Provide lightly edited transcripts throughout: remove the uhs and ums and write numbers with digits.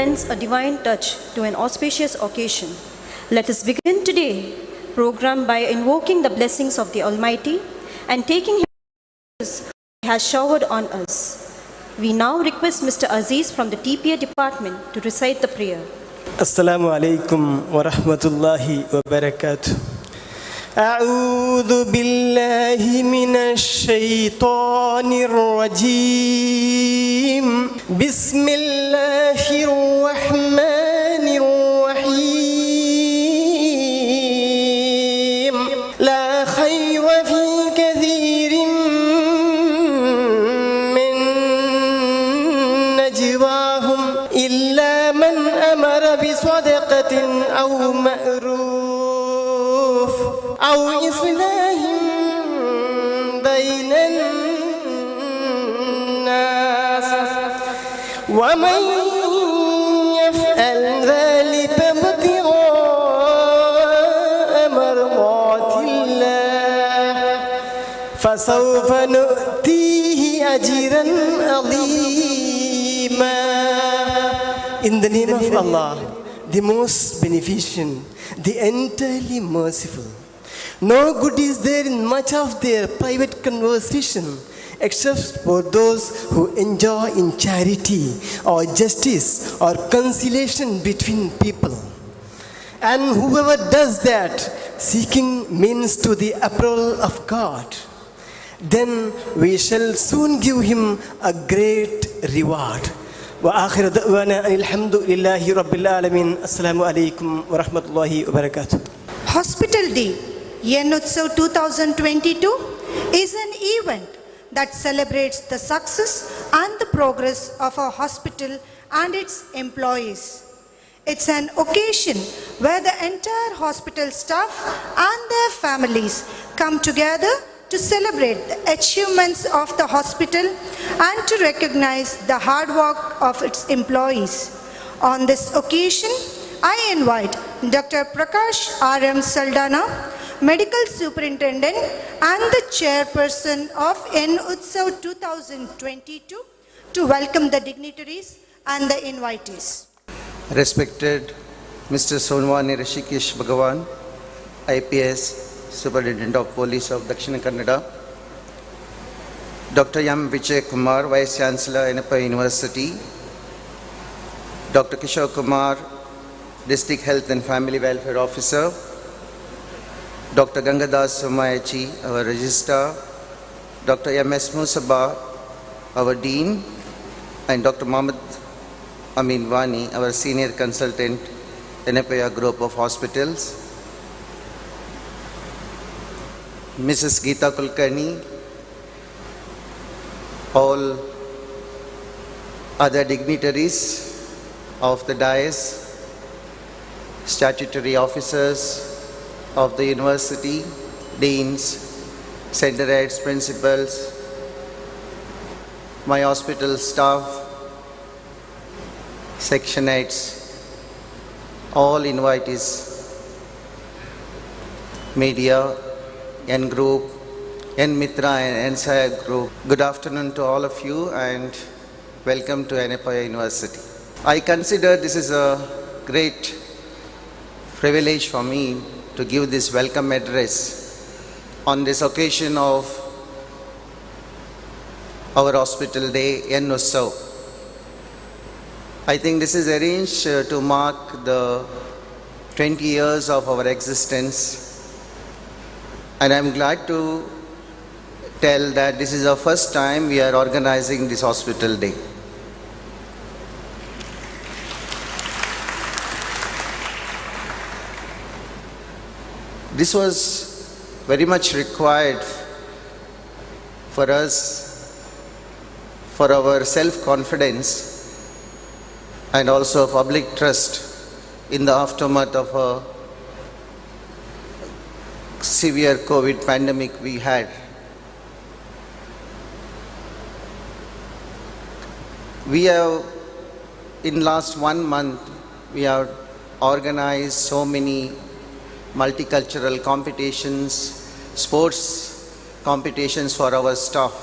lends a divine touch to an auspicious occasion. Let us begin today program by invoking the blessings of the Almighty and taking His has showered on us. We now request Mr. Aziz from the TPA department to recite the prayer. السلام عليكم ورحمة الله وبركاته. أعوذ بالله من الشيطان الرجيم. بسم الله الرحمن الرحيم. لا خير في كثير من نجواهم إلا من أمر بصدقة أو معروف أو إصلاح بين الناس، ومن يفعل ذلك ابتغاء مرضات الله فسوف نؤتيه أجرا عظيما. In the name of Allah, the most beneficent, the entirely merciful. No good is there in much of their private conversation except for those who enjoin in charity or justice or conciliation between people. And whoever does that, seeking means to the approval of God, then we shall soon give him a great reward. وآخر دعوانا أن الحمد لله رب العالمين. السلام عليكم ورحمة الله وبركاته. Hospital Day, N Utsav 2022 is an event that celebrates the success and the progress of our hospital and its employees. It's an occasion where the entire hospital staff and their families come together to celebrate the achievements of the hospital and to recognize the hard work of its employees. On this occasion, I invite Dr. Prakash R.M. Saldana, Medical Superintendent and the Chairperson of N Utsav 2022, to welcome the dignitaries and the invitees. Respected Mr. Sonwani Rishikesh Bhagavan, IPS, Superintendent of Police of Dakshina Kannada, Dr. M. Vijay Kumar, Vice Chancellor, Yenepoya University, Dr. Kishore Kumar, District Health and Family Welfare Officer, Dr. Gangadas Somayachi, our Registrar, Dr. M. S. Musaba, our Dean, and Dr. Mohammed Amin Wani, our Senior Consultant, Yenepoya Group of Hospitals, Mrs. Geeta Kulkarni, all other dignitaries of the dais, statutory officers of the university, deans, center heads, principals, my hospital staff, section heads, all invitees, media, N Group, N Mitra and N Sayak Group. Good afternoon to all of you and welcome to Yenepoya University. I consider this is a great privilege for me to give this welcome address on this occasion of our hospital day, N Utsav. I think this is arranged to mark the 20 years of our existence, and I'm glad to tell that this is the first time we are organizing this hospital day. This was very much required for us, for our self-confidence and also public trust in the aftermath of a severe COVID pandemic we had. We have, in last 1 month, we have organized so many multicultural competitions, sports competitions for our staff.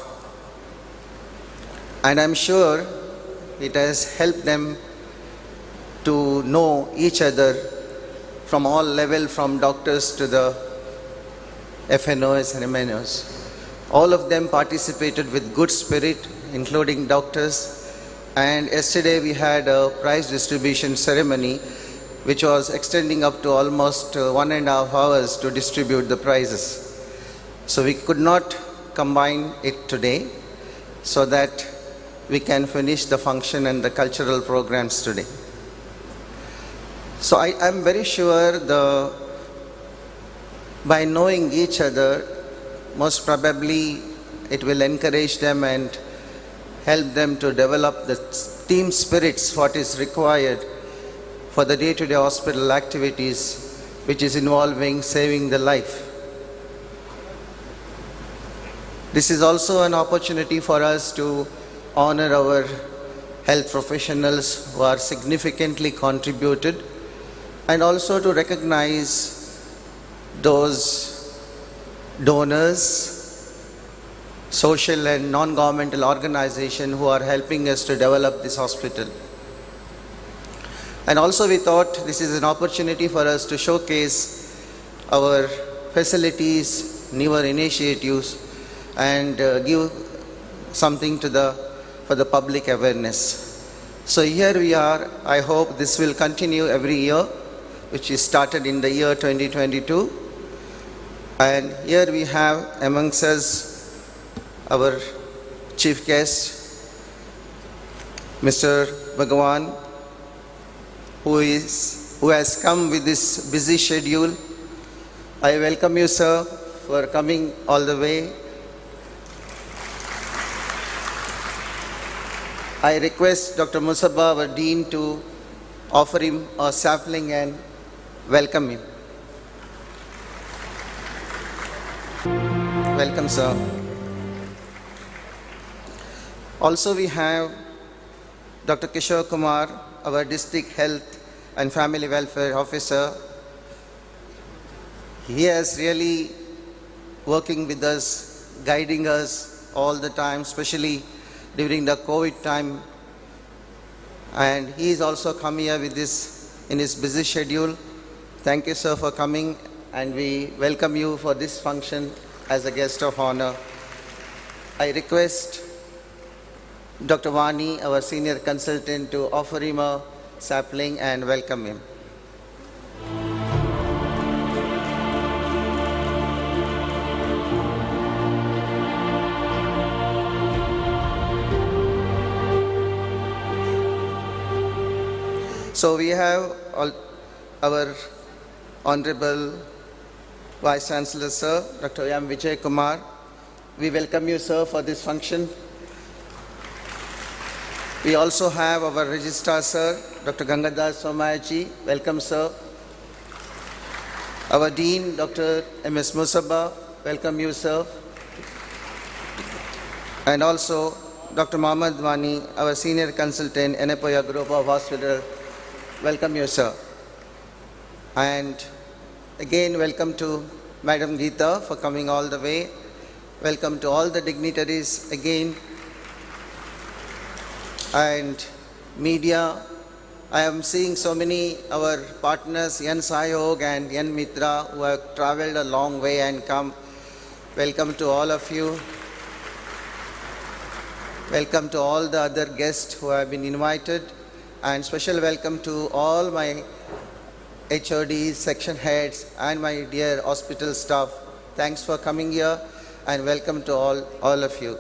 And I'm sure it has helped them to know each other from all level, from doctors to the FNOs and MNOs. All of them participated with good spirit, including doctors. And yesterday we had a prize distribution ceremony, which was extending up to almost 1.5 hours to distribute the prizes. So we could not combine it today so that we can finish the function and the cultural programs today. So I am very sure by knowing each other, most probably it will encourage them and help them to develop the team spirits what is required for the day-to-day hospital activities, which is involving saving the life. This is also an opportunity for us to honor our health professionals who are significantly contributed, and also to recognize those donors, social and non-governmental organizations who are helping us to develop this hospital. And also we thought this is an opportunity for us to showcase our facilities, newer initiatives, and give something for the public awareness. So here we are. I hope this will continue every year, which is started in the year 2022. And here we have amongst us our chief guest, Mr. Bhagawan, who has come with this busy schedule. I welcome you, sir, for coming all the way. I request Dr. Musaba, our dean, to offer him a sapling and welcome him. Welcome, sir. Also, we have Dr. Kishore Kumar, our District Health and Family Welfare Officer. He has really working with us, guiding us all the time, especially during the COVID time. And he is also come here with this in his busy schedule. Thank you, sir, for coming, and we welcome you for this function as a guest of honor. I request Dr. Vani, our senior consultant, to offer him a sapling and welcome him. So we have all our Honorable Vice Chancellor, sir, Dr. M. Vijay Kumar. We welcome you, sir, for this function. We also have our Registrar, sir, Dr. Gangadas Somayaji. Welcome, sir. Our Dean, Dr. M.S. Musaba. Welcome you, sir. And also, Dr. Mohammad Wani, our Senior Consultant, Yenepoya Group of Hospital. Welcome you, sir. And again, welcome to Madam Geeta for coming all the way. Welcome to all the dignitaries again. And media. I am seeing so many our partners, N Sahayog and N Mitra, who have traveled a long way and come. Welcome to all of you. Welcome to all the other guests who have been invited. And special welcome to all my HODs, section heads, and my dear hospital staff. Thanks for coming here, and welcome to all of you.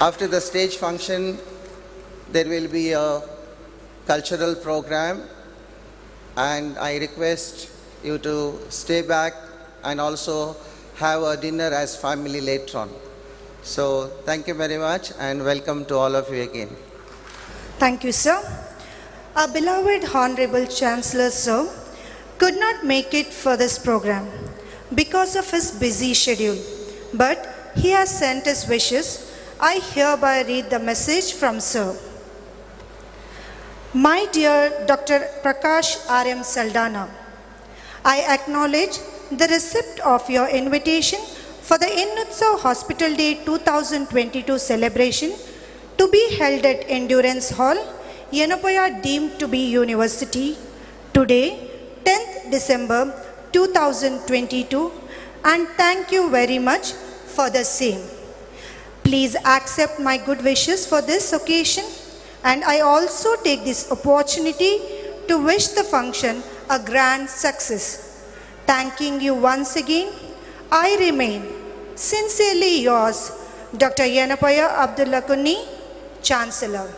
After the stage function, there will be a cultural program, and I request you to stay back and also have a dinner as family later on. So thank you very much, and welcome to all of you again. Thank you, sir. Our beloved Honorable Chancellor, sir, could not make it for this program because of his busy schedule, but he has sent his wishes. I hereby read the message from sir. My dear Dr. Prakash R.M. Saldana, I acknowledge the receipt of your invitation for the N Utsav Hospital Day 2022 celebration to be held at Endurance Hall, Yenepoya deemed to be University, today, 10th December 2022, and thank you very much for the same. Please accept my good wishes for this occasion, and I also take this opportunity to wish the function a grand success. Thanking you once again, I remain sincerely yours, Dr. Yenepoya Abdulla Kunhi, Chancellor.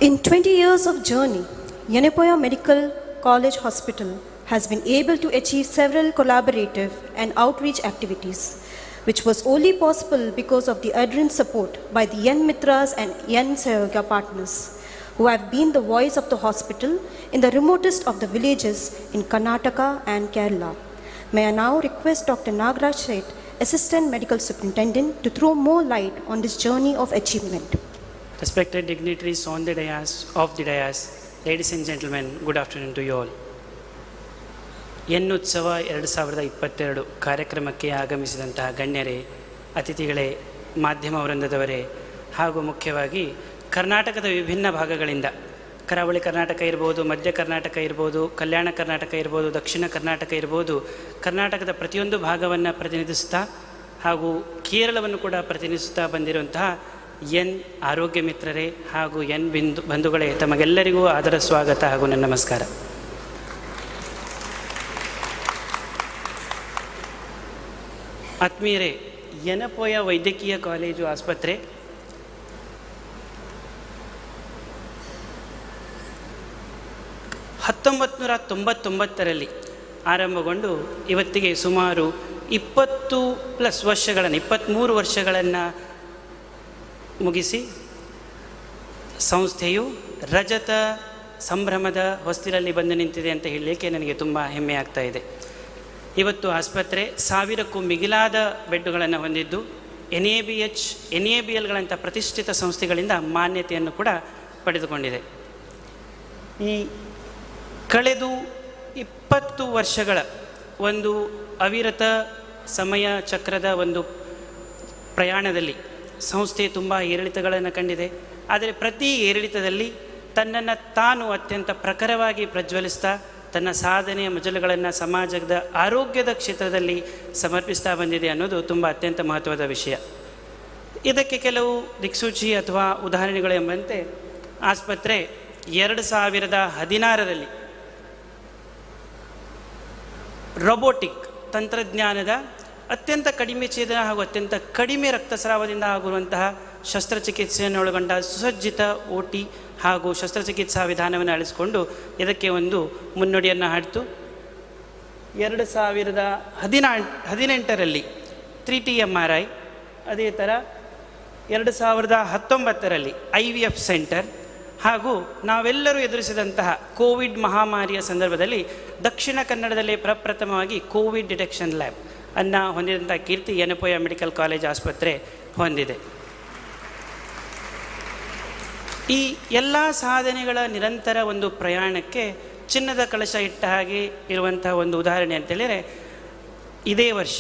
In 20 years of journey, Yenepoya Medical College Hospital has been able to achieve several collaborative and outreach activities, which was only possible because of the ardent support by the Yen Mitras and Yen Sayoga partners, who have been the voice of the hospital in the remotest of the villages in Karnataka and Kerala. May I now request Dr. Nagraj Seth, Assistant Medical Superintendent, to throw more light on this journey of achievement. Respected dignitaries on the dais, off the dais, ladies and gentlemen, good afternoon to you all. ಎನ್ನುತ್ಸವ 2022 ಕಾರ್ಯಕ್ರಮಕ್ಕೆ ಆಗಮಿಸಿದಂತಹ ಗಣ್ಯರೇ, ಅತಿಥಿಗಳೇ, ಮಾಧ್ಯಮ ವೃಂದದವರೇ ಹಾಗೂ ಮುಖ್ಯವಾಗಿ ಕರ್ನಾಟಕದ ವಿಭಿನ್ನ ಭಾಗಗಳಿಂದ, ಕರಾವಳಿ ಕರ್ನಾಟಕ ಇರ್ಬೋದು, ಮಧ್ಯ ಕರ್ನಾಟಕ ಇರ್ಬೋದು, ಕಲ್ಯಾಣ ಕರ್ನಾಟಕ ಇರ್ಬೋದು, ದಕ್ಷಿಣ ಕರ್ನಾಟಕ ಇರ್ಬೋದು, ಕರ್ನಾಟಕದ ಪ್ರತಿಯೊಂದು ಭಾಗವನ್ನು ಪ್ರತಿನಿಧಿಸ್ತಾ ಹಾಗೂ ಕೇರಳವನ್ನು ಕೂಡ ಪ್ರತಿನಿಧಿಸುತ್ತಾ ಬಂದಿರುವಂತಹ ಎನ್ ಆರೋಗ್ಯ ಮಿತ್ರರೇ ಹಾಗೂ ಎನ್ ಬಿಂದು ಬಂಧುಗಳೇ, ತಮಗೆಲ್ಲರಿಗೂ ಆದರ ಸ್ವಾಗತ ಹಾಗೂ ನನ್ನ ನಮಸ್ಕಾರ. ಆತ್ಮೀಯರೇ, ಯೆನೆಪೋಯ ವೈದ್ಯಕೀಯ ಕಾಲೇಜು ಆಸ್ಪತ್ರೆ 1999ರಲ್ಲಿ ಆರಂಭಗೊಂಡು ಇವತ್ತಿಗೆ ಸುಮಾರು 20+ ವರ್ಷಗಳನ್ನು, 23 ವರ್ಷಗಳನ್ನು ಮುಗಿಸಿ ಸಂಸ್ಥೆಯು ರಜತ ಸಂಭ್ರಮದ ಹೊಸ್ತಿಲಲ್ಲಿ ಬಂದು ನಿಂತಿದೆ ಅಂತ ಹೇಳಲಿಕ್ಕೆ ನನಗೆ ತುಂಬ ಹೆಮ್ಮೆ ಆಗ್ತಾ ಇದೆ. ಇವತ್ತು ಆಸ್ಪತ್ರೆ 1000ಕ್ಕೂ ಮಿಗಿಲಾದ ಬೆಡ್ಡುಗಳನ್ನು ಹೊಂದಿದ್ದು NABH, NABLಗಳಂಥ ಪ್ರತಿಷ್ಠಿತ ಸಂಸ್ಥೆಗಳಿಂದ ಮಾನ್ಯತೆಯನ್ನು ಕೂಡ ಪಡೆದುಕೊಂಡಿದೆ. ಈ ಕಳೆದು 20 ವರ್ಷಗಳ ಒಂದು ಅವಿರತ ಸಮಯ ಚಕ್ರದ ಒಂದು ಪ್ರಯಾಣದಲ್ಲಿ ಸಂಸ್ಥೆ ತುಂಬ ಏರಿಳಿತಗಳನ್ನು ಕಂಡಿದೆ. ಆದರೆ ಪ್ರತಿ ಏರಿಳಿತದಲ್ಲಿ ತನ್ನನ್ನು ತಾನು ಅತ್ಯಂತ ಪ್ರಖರವಾಗಿ ಪ್ರಜ್ವಲಿಸ್ತಾ ತನ್ನ ಸಾಧನೆಯ ಮಜಲುಗಳನ್ನು ಸಮಾಜದ ಆರೋಗ್ಯದ ಕ್ಷೇತ್ರದಲ್ಲಿ ಸಮರ್ಪಿಸ್ತಾ ಬಂದಿದೆ ಅನ್ನೋದು ತುಂಬ ಅತ್ಯಂತ ಮಹತ್ವದ ವಿಷಯ. ಇದಕ್ಕೆ ಕೆಲವು ದಿಕ್ಸೂಚಿ ಅಥವಾ ಉದಾಹರಣೆಗಳು ಎಂಬಂತೆ ಆಸ್ಪತ್ರೆ 2016ರಲ್ಲಿ ರೋಬೋಟಿಕ್ ತಂತ್ರಜ್ಞಾನದ ಅತ್ಯಂತ ಕಡಿಮೆ ಛೇದನ ಹಾಗೂ ಅತ್ಯಂತ ಕಡಿಮೆ ರಕ್ತಸ್ರಾವದಿಂದ ಆಗಿರುವಂತಹ ಶಸ್ತ್ರಚಿಕಿತ್ಸೆಯನ್ನು ಒಳಗೊಂಡ ಸುಸಜ್ಜಿತ OT ಹಾಗೂ ಶಸ್ತ್ರಚಿಕಿತ್ಸಾ ವಿಧಾನವನ್ನು ಅಳಿಸಿಕೊಂಡು ಇದಕ್ಕೆ ಒಂದು ಮುನ್ನುಡಿಯನ್ನು ಹಾಡಿತು. 2018ರಲ್ಲಿ 3T MRI, ಅದೇ ಥರ 2019ರಲ್ಲಿ IVF centre ಹಾಗೂ ನಾವೆಲ್ಲರೂ ಎದುರಿಸಿದಂತಹ ಕೋವಿಡ್ ಮಹಾಮಾರಿಯ ಸಂದರ್ಭದಲ್ಲಿ ದಕ್ಷಿಣ ಕನ್ನಡದಲ್ಲೇ ಪ್ರಪ್ರಥಮವಾಗಿ Covid detection lab ಅನ್ನು ಹೊಂದಿದಂಥ ಕೀರ್ತಿ ಯೆನೆಪೋಯ ಮೆಡಿಕಲ್ ಕಾಲೇಜ್ ಆಸ್ಪತ್ರೆ ಹೊಂದಿದೆ. ಈ ಎಲ್ಲ ಸಾಧನೆಗಳ ನಿರಂತರ ಒಂದು ಪ್ರಯಾಣಕ್ಕೆ ಚಿನ್ನದ ಕಳಶ ಇಟ್ಟ ಹಾಗೆ ಇರುವಂತಹ ಒಂದು ಉದಾಹರಣೆ ಅಂತೇಳಿದರೆ, ಇದೇ ವರ್ಷ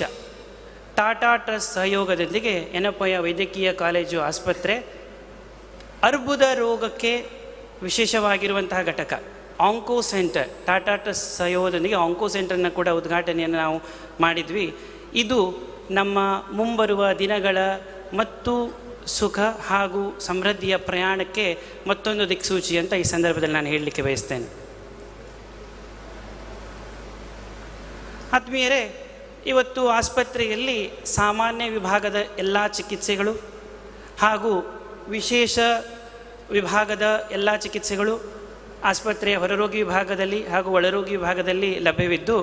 ಟಾಟಾ ಟ್ರಸ್ಟ್ ಸಹಯೋಗದೊಂದಿಗೆ ಯೆನೆಪೋಯ ವೈದ್ಯಕೀಯ ಕಾಲೇಜು ಆಸ್ಪತ್ರೆ ಅರ್ಬುದ ರೋಗಕ್ಕೆ ವಿಶೇಷವಾಗಿರುವಂತಹ ಘಟಕ onco centre, Tata trust ಸಹಯೋಗದೊಂದಿಗೆ ಆಂಕೋ ಸೆಂಟರ್ನ ಕೂಡ ಉದ್ಘಾಟನೆಯನ್ನು ನಾವು ಮಾಡಿದ್ವಿ. ಇದು ನಮ್ಮ ಮುಂಬರುವ ದಿನಗಳ ಮತ್ತು ಸುಖ ಹಾಗೂ ಸಮೃದ್ಧಿಯ ಪ್ರಯಾಣಕ್ಕೆ ಮತ್ತೊಂದು ದಿಕ್ಸೂಚಿ ಅಂತ ಈ ಸಂದರ್ಭದಲ್ಲಿ ನಾನು ಹೇಳಲಿಕ್ಕೆ ಬಯಸ್ತೇನೆ. ಆತ್ಮೀಯರೇ, ಇವತ್ತು ಆಸ್ಪತ್ರೆಯಲ್ಲಿ ಸಾಮಾನ್ಯ ವಿಭಾಗದ ಎಲ್ಲ ಚಿಕಿತ್ಸೆಗಳು ಹಾಗೂ ವಿಶೇಷ ವಿಭಾಗದ ಎಲ್ಲ ಚಿಕಿತ್ಸೆಗಳು ಆಸ್ಪತ್ರೆಯ ಹೊರರೋಗಿ ವಿಭಾಗದಲ್ಲಿ ಹಾಗೂ ಒಳರೋಗಿ ವಿಭಾಗದಲ್ಲಿ ಲಭ್ಯವಿದ್ದು,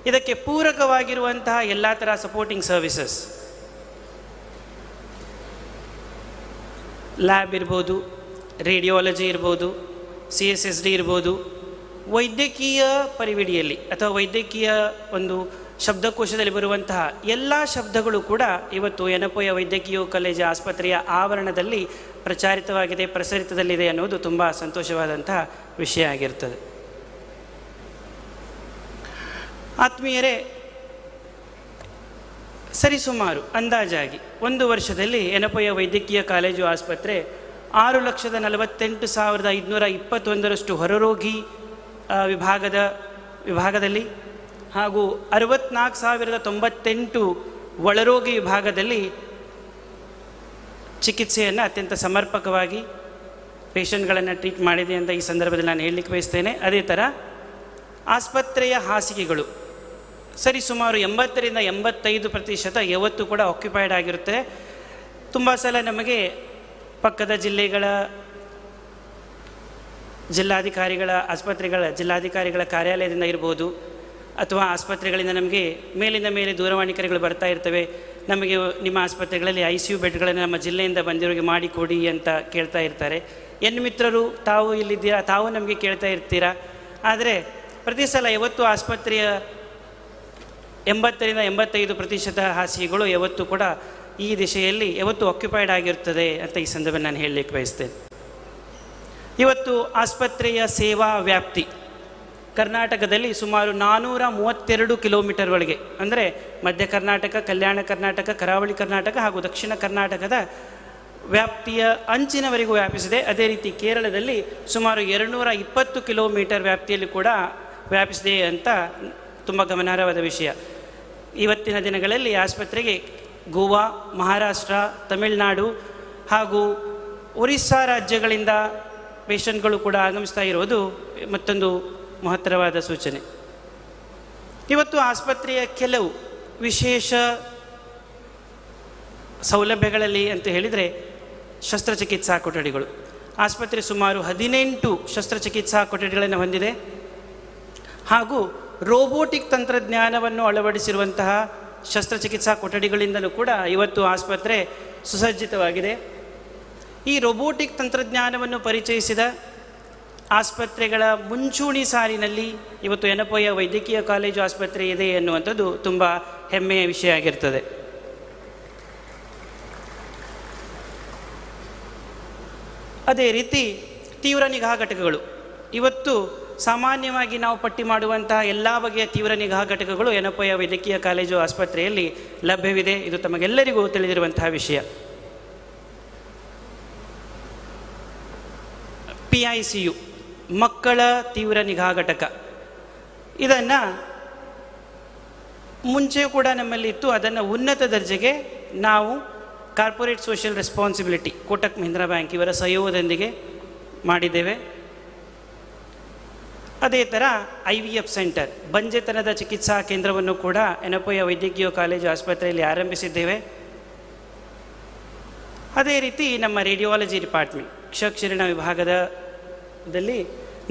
ಇದಕ್ಕೆ ಪೂರಕವಾಗಿರುವಂತಹ ಎಲ್ಲ ಥರ supporting services, lab ಇರ್ಬೋದು, ರೇಡಿಯಾಲಜಿ ಇರ್ಬೋದು, CSSD ಇರ್ಬೋದು, ವೈದ್ಯಕೀಯ ಪರಿವಿಡಿಯಲ್ಲಿ ಅಥವಾ ವೈದ್ಯಕೀಯ ಒಂದು ಶಬ್ದಕೋಶದಲ್ಲಿ ಬರುವಂತಹ ಎಲ್ಲ ಶಬ್ದಗಳು ಕೂಡ ಇವತ್ತು ಯೆನೆಪೋಯ ವೈದ್ಯಕೀಯ ಕಾಲೇಜು ಆಸ್ಪತ್ರೆಯ ಆವರಣದಲ್ಲಿ ಪ್ರಚಾರಿತವಾಗಿದೆ, ಪ್ರಸರಿತದಲ್ಲಿದೆ ಅನ್ನೋದು ತುಂಬ ಸಂತೋಷವಾದಂತಹ ವಿಷಯ ಆಗಿರ್ತದೆ. ಆತ್ಮೀಯರೇ, ಸರಿಸುಮಾರು ಅಂದಾಜಾಗಿ ಒಂದು ವರ್ಷದಲ್ಲಿ ಯೆನೆಪೋಯ ವೈದ್ಯಕೀಯ ಕಾಲೇಜು ಆಸ್ಪತ್ರೆ 6,48,521ರಷ್ಟು ಹೊರರೋಗಿ ವಿಭಾಗದಲ್ಲಿ ಹಾಗೂ 64,098 ಒಳರೋಗಿ ವಿಭಾಗದಲ್ಲಿ ಚಿಕಿತ್ಸೆಯನ್ನು ಅತ್ಯಂತ ಸಮರ್ಪಕವಾಗಿ ಪೇಷಂಟ್ಗಳನ್ನು ಟ್ರೀಟ್ ಮಾಡಿದೆ ಅಂತ ಈ ಸಂದರ್ಭದಲ್ಲಿ ನಾನು ಹೇಳಲಿಕ್ಕೆ ಬಯಸ್ತೇನೆ. ಅದೇ ಥರ ಆಸ್ಪತ್ರೆಯ ಹಾಸಿಗೆಗಳು ಸರಿಸುಮಾರು 80% 85% ಯಾವತ್ತೂ ಕೂಡ ಆಕ್ಯುಪೈಡ್ ಆಗಿರುತ್ತೆ. ತುಂಬ ಸಲ ನಮಗೆ ಪಕ್ಕದ ಜಿಲ್ಲೆಗಳ ಜಿಲ್ಲಾಧಿಕಾರಿಗಳ ಆಸ್ಪತ್ರೆಗಳ ಜಿಲ್ಲಾಧಿಕಾರಿಗಳ ಕಾರ್ಯಾಲಯದಿಂದ ಇರ್ಬೋದು ಅಥವಾ ಆಸ್ಪತ್ರೆಗಳಿಂದ ನಮಗೆ ಮೇಲಿಂದ ಮೇಲೆ ದೂರವಾಣಿ ಕರೆಗಳು ಬರ್ತಾ ಇರ್ತವೆ. ನಮಗೆ ನಿಮ್ಮ ಆಸ್ಪತ್ರೆಗಳಲ್ಲಿ ICU ಬೆಡ್ಗಳನ್ನು ನಮ್ಮ ಜಿಲ್ಲೆಯಿಂದ ಬಂದಿರೋರಿಗೆ ಮಾಡಿಕೊಡಿ ಅಂತ ಕೇಳ್ತಾ ಇರ್ತಾರೆ. ಎನ್ ಮಿತ್ರರು ತಾವು ಇಲ್ಲಿದ್ದೀರಾ, ತಾವು ನಮಗೆ ಕೇಳ್ತಾ ಇರ್ತೀರಾ. ಆದರೆ ಪ್ರತಿ ಸಲ ಯಾವತ್ತೂ ಆಸ್ಪತ್ರೆಯ 80% 85% ಹಾಸಿಗೆಗಳು ಯಾವತ್ತೂ ಕೂಡ ಈ ದಿಶೆಯಲ್ಲಿ ಯಾವತ್ತೂ ಆಕ್ಯುಪೈಡ್ ಆಗಿರ್ತದೆ ಅಂತ ಈ ಸಂದರ್ಭದಲ್ಲಿ ನಾನು ಹೇಳಲಿಕ್ಕೆ ಬಯಸ್ತೇನೆ. ಇವತ್ತು ಆಸ್ಪತ್ರೆಯ ಸೇವಾ ವ್ಯಾಪ್ತಿ ಕರ್ನಾಟಕದಲ್ಲಿ ಸುಮಾರು 432 ಕಿಲೋಮೀಟರ್ ಒಳಗೆ, ಅಂದರೆ ಮಧ್ಯ ಕರ್ನಾಟಕ, ಕಲ್ಯಾಣ ಕರ್ನಾಟಕ, ಕರಾವಳಿ ಕರ್ನಾಟಕ ಹಾಗೂ ದಕ್ಷಿಣ ಕರ್ನಾಟಕದ ವ್ಯಾಪ್ತಿಯ ಅಂಚಿನವರೆಗೂ ವ್ಯಾಪಿಸಿದೆ. ಅದೇ ರೀತಿ ಕೇರಳದಲ್ಲಿ ಸುಮಾರು 220 ಕಿಲೋಮೀಟರ್ ವ್ಯಾಪ್ತಿಯಲ್ಲಿ ಕೂಡ ವ್ಯಾಪಿಸಿದೆ ಅಂತ ತುಂಬ ಗಮನಾರ್ಹವಾದ ವಿಷಯ. ಇವತ್ತಿನ ದಿನಗಳಲ್ಲಿ ಆಸ್ಪತ್ರೆಗೆ ಗೋವಾ, ಮಹಾರಾಷ್ಟ್ರ, ತಮಿಳುನಾಡು ಹಾಗೂ ಒರಿಸ್ಸಾ ರಾಜ್ಯಗಳಿಂದ ಪೇಷಂಟ್ಗಳು ಕೂಡ ಆಗಮಿಸ್ತಾ ಇರೋದು ಮತ್ತೊಂದು ಮಹತ್ತರವಾದ ಸೂಚನೆ. ಇವತ್ತು ಆಸ್ಪತ್ರೆಯ ಕೆಲವು ವಿಶೇಷ ಸೌಲಭ್ಯಗಳಲ್ಲಿ ಅಂತ ಹೇಳಿದರೆ ಶಸ್ತ್ರಚಿಕಿತ್ಸಾ ಕೊಠಡಿಗಳು. ಆಸ್ಪತ್ರೆ ಸುಮಾರು 18 ಶಸ್ತ್ರಚಿಕಿತ್ಸಾ ಕೊಠಡಿಗಳನ್ನು ಹೊಂದಿದೆ ಹಾಗೂ ರೋಬೋಟಿಕ್ ತಂತ್ರಜ್ಞಾನವನ್ನು ಅಳವಡಿಸಿರುವಂತಹ ಶಸ್ತ್ರಚಿಕಿತ್ಸಾ ಕೊಠಡಿಗಳಿಂದಲೂ ಕೂಡ ಇವತ್ತು ಆಸ್ಪತ್ರೆ ಸುಸಜ್ಜಿತವಾಗಿದೆ. ಈ ರೋಬೋಟಿಕ್ ತಂತ್ರಜ್ಞಾನವನ್ನು ಪರಿಚಯಿಸಿದ ಆಸ್ಪತ್ರೆಗಳ ಮುಂಚೂಣಿ ಸಾಲಿನಲ್ಲಿ ಇವತ್ತು ಯೆನೆಪೋಯ ವೈದ್ಯಕೀಯ ಕಾಲೇಜು ಆಸ್ಪತ್ರೆ ಇದೆ ಎನ್ನುವಂಥದ್ದು ತುಂಬ ಹೆಮ್ಮೆಯ ವಿಷಯ ಆಗಿರ್ತದೆ. ಅದೇ ರೀತಿ ತೀವ್ರ ನಿಗಾ ಘಟಕಗಳು. ಇವತ್ತು ಸಾಮಾನ್ಯವಾಗಿ ನಾವು ಪಟ್ಟಿ ಮಾಡುವಂತಹ ಎಲ್ಲ ಬಗೆಯ ತೀವ್ರ ನಿಗಾ ಘಟಕಗಳು ಯೆನೆಪೋಯ ವೈದ್ಯಕೀಯ ಕಾಲೇಜು ಆಸ್ಪತ್ರೆಯಲ್ಲಿ ಲಭ್ಯವಿದೆ. ಇದು ತಮಗೆಲ್ಲರಿಗೂ ತಿಳಿದಿರುವಂತಹ ವಿಷಯ. PICU ಮಕ್ಕಳ ತೀವ್ರ ನಿಗಾ ಘಟಕ, ಇದನ್ನು ಮುಂಚೆ ಕೂಡ ನಮ್ಮಲ್ಲಿ ಇತ್ತು. ಅದನ್ನು ಉನ್ನತ ದರ್ಜೆಗೆ ನಾವು corporate social responsibility Kotak Mahindra bank ಇವರ ಸಹಯೋಗದೊಂದಿಗೆ ಮಾಡಿದ್ದೇವೆ. ಅದೇ ಥರ IVF centre, ಬಂಜೆತನದ ಚಿಕಿತ್ಸಾ ಕೇಂದ್ರವನ್ನು ಕೂಡ ಯೆನೆಪೋಯ ವೈದ್ಯಕೀಯ ಕಾಲೇಜು ಆಸ್ಪತ್ರೆಯಲ್ಲಿ ಆರಂಭಿಸಿದ್ದೇವೆ. ಅದೇ ರೀತಿ ನಮ್ಮ ರೇಡಿಯಾಲಜಿ ಡಿಪಾರ್ಟ್ಮೆಂಟ್ ಕ್ಷಕಿರಣ ವಿಭಾಗದಲ್ಲಿ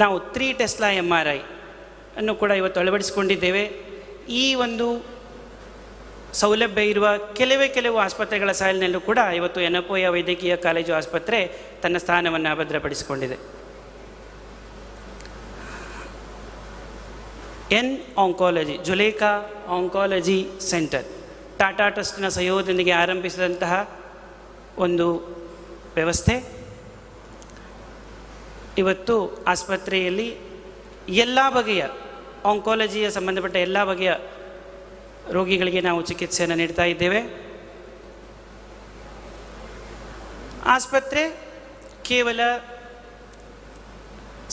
ನಾವು 3 ಟೆಸ್ಲಾ MRI ಅನ್ನು ಕೂಡ ಇವತ್ತು ಅಳವಡಿಸಿಕೊಂಡಿದ್ದೇವೆ. ಈ ಒಂದು ಸೌಲಭ್ಯ ಇರುವ ಕೆಲವೇ ಕೆಲವು ಆಸ್ಪತ್ರೆಗಳ ಸಾಲಿನಲ್ಲೂ ಕೂಡ ಇವತ್ತು ಯೆನೆಪೋಯ ವೈದ್ಯಕೀಯ ಕಾಲೇಜು ಆಸ್ಪತ್ರೆ ತನ್ನ ಸ್ಥಾನವನ್ನು ಭದ್ರಪಡಿಸಿಕೊಂಡಿದೆ. N oncology, Zulekha oncology centre, Tata ಟ್ರಸ್ಟ್ನ ಸಹಯೋಗದೊಂದಿಗೆ ಆರಂಭಿಸಿದಂತಹ ಒಂದು ವ್ಯವಸ್ಥೆ ಇವತ್ತು ಆಸ್ಪತ್ರೆಯಲ್ಲಿ ಎಲ್ಲ ಬಗೆಯ ಆಂಕಾಲಜಿಯ ಸಂಬಂಧಪಟ್ಟ ಎಲ್ಲ ಬಗೆಯ ರೋಗಿಗಳಿಗೆ ನಾವು ಚಿಕಿತ್ಸೆಯನ್ನು ನೀಡ್ತಾ ಇದ್ದೇವೆ. ಆಸ್ಪತ್ರೆ ಕೇವಲ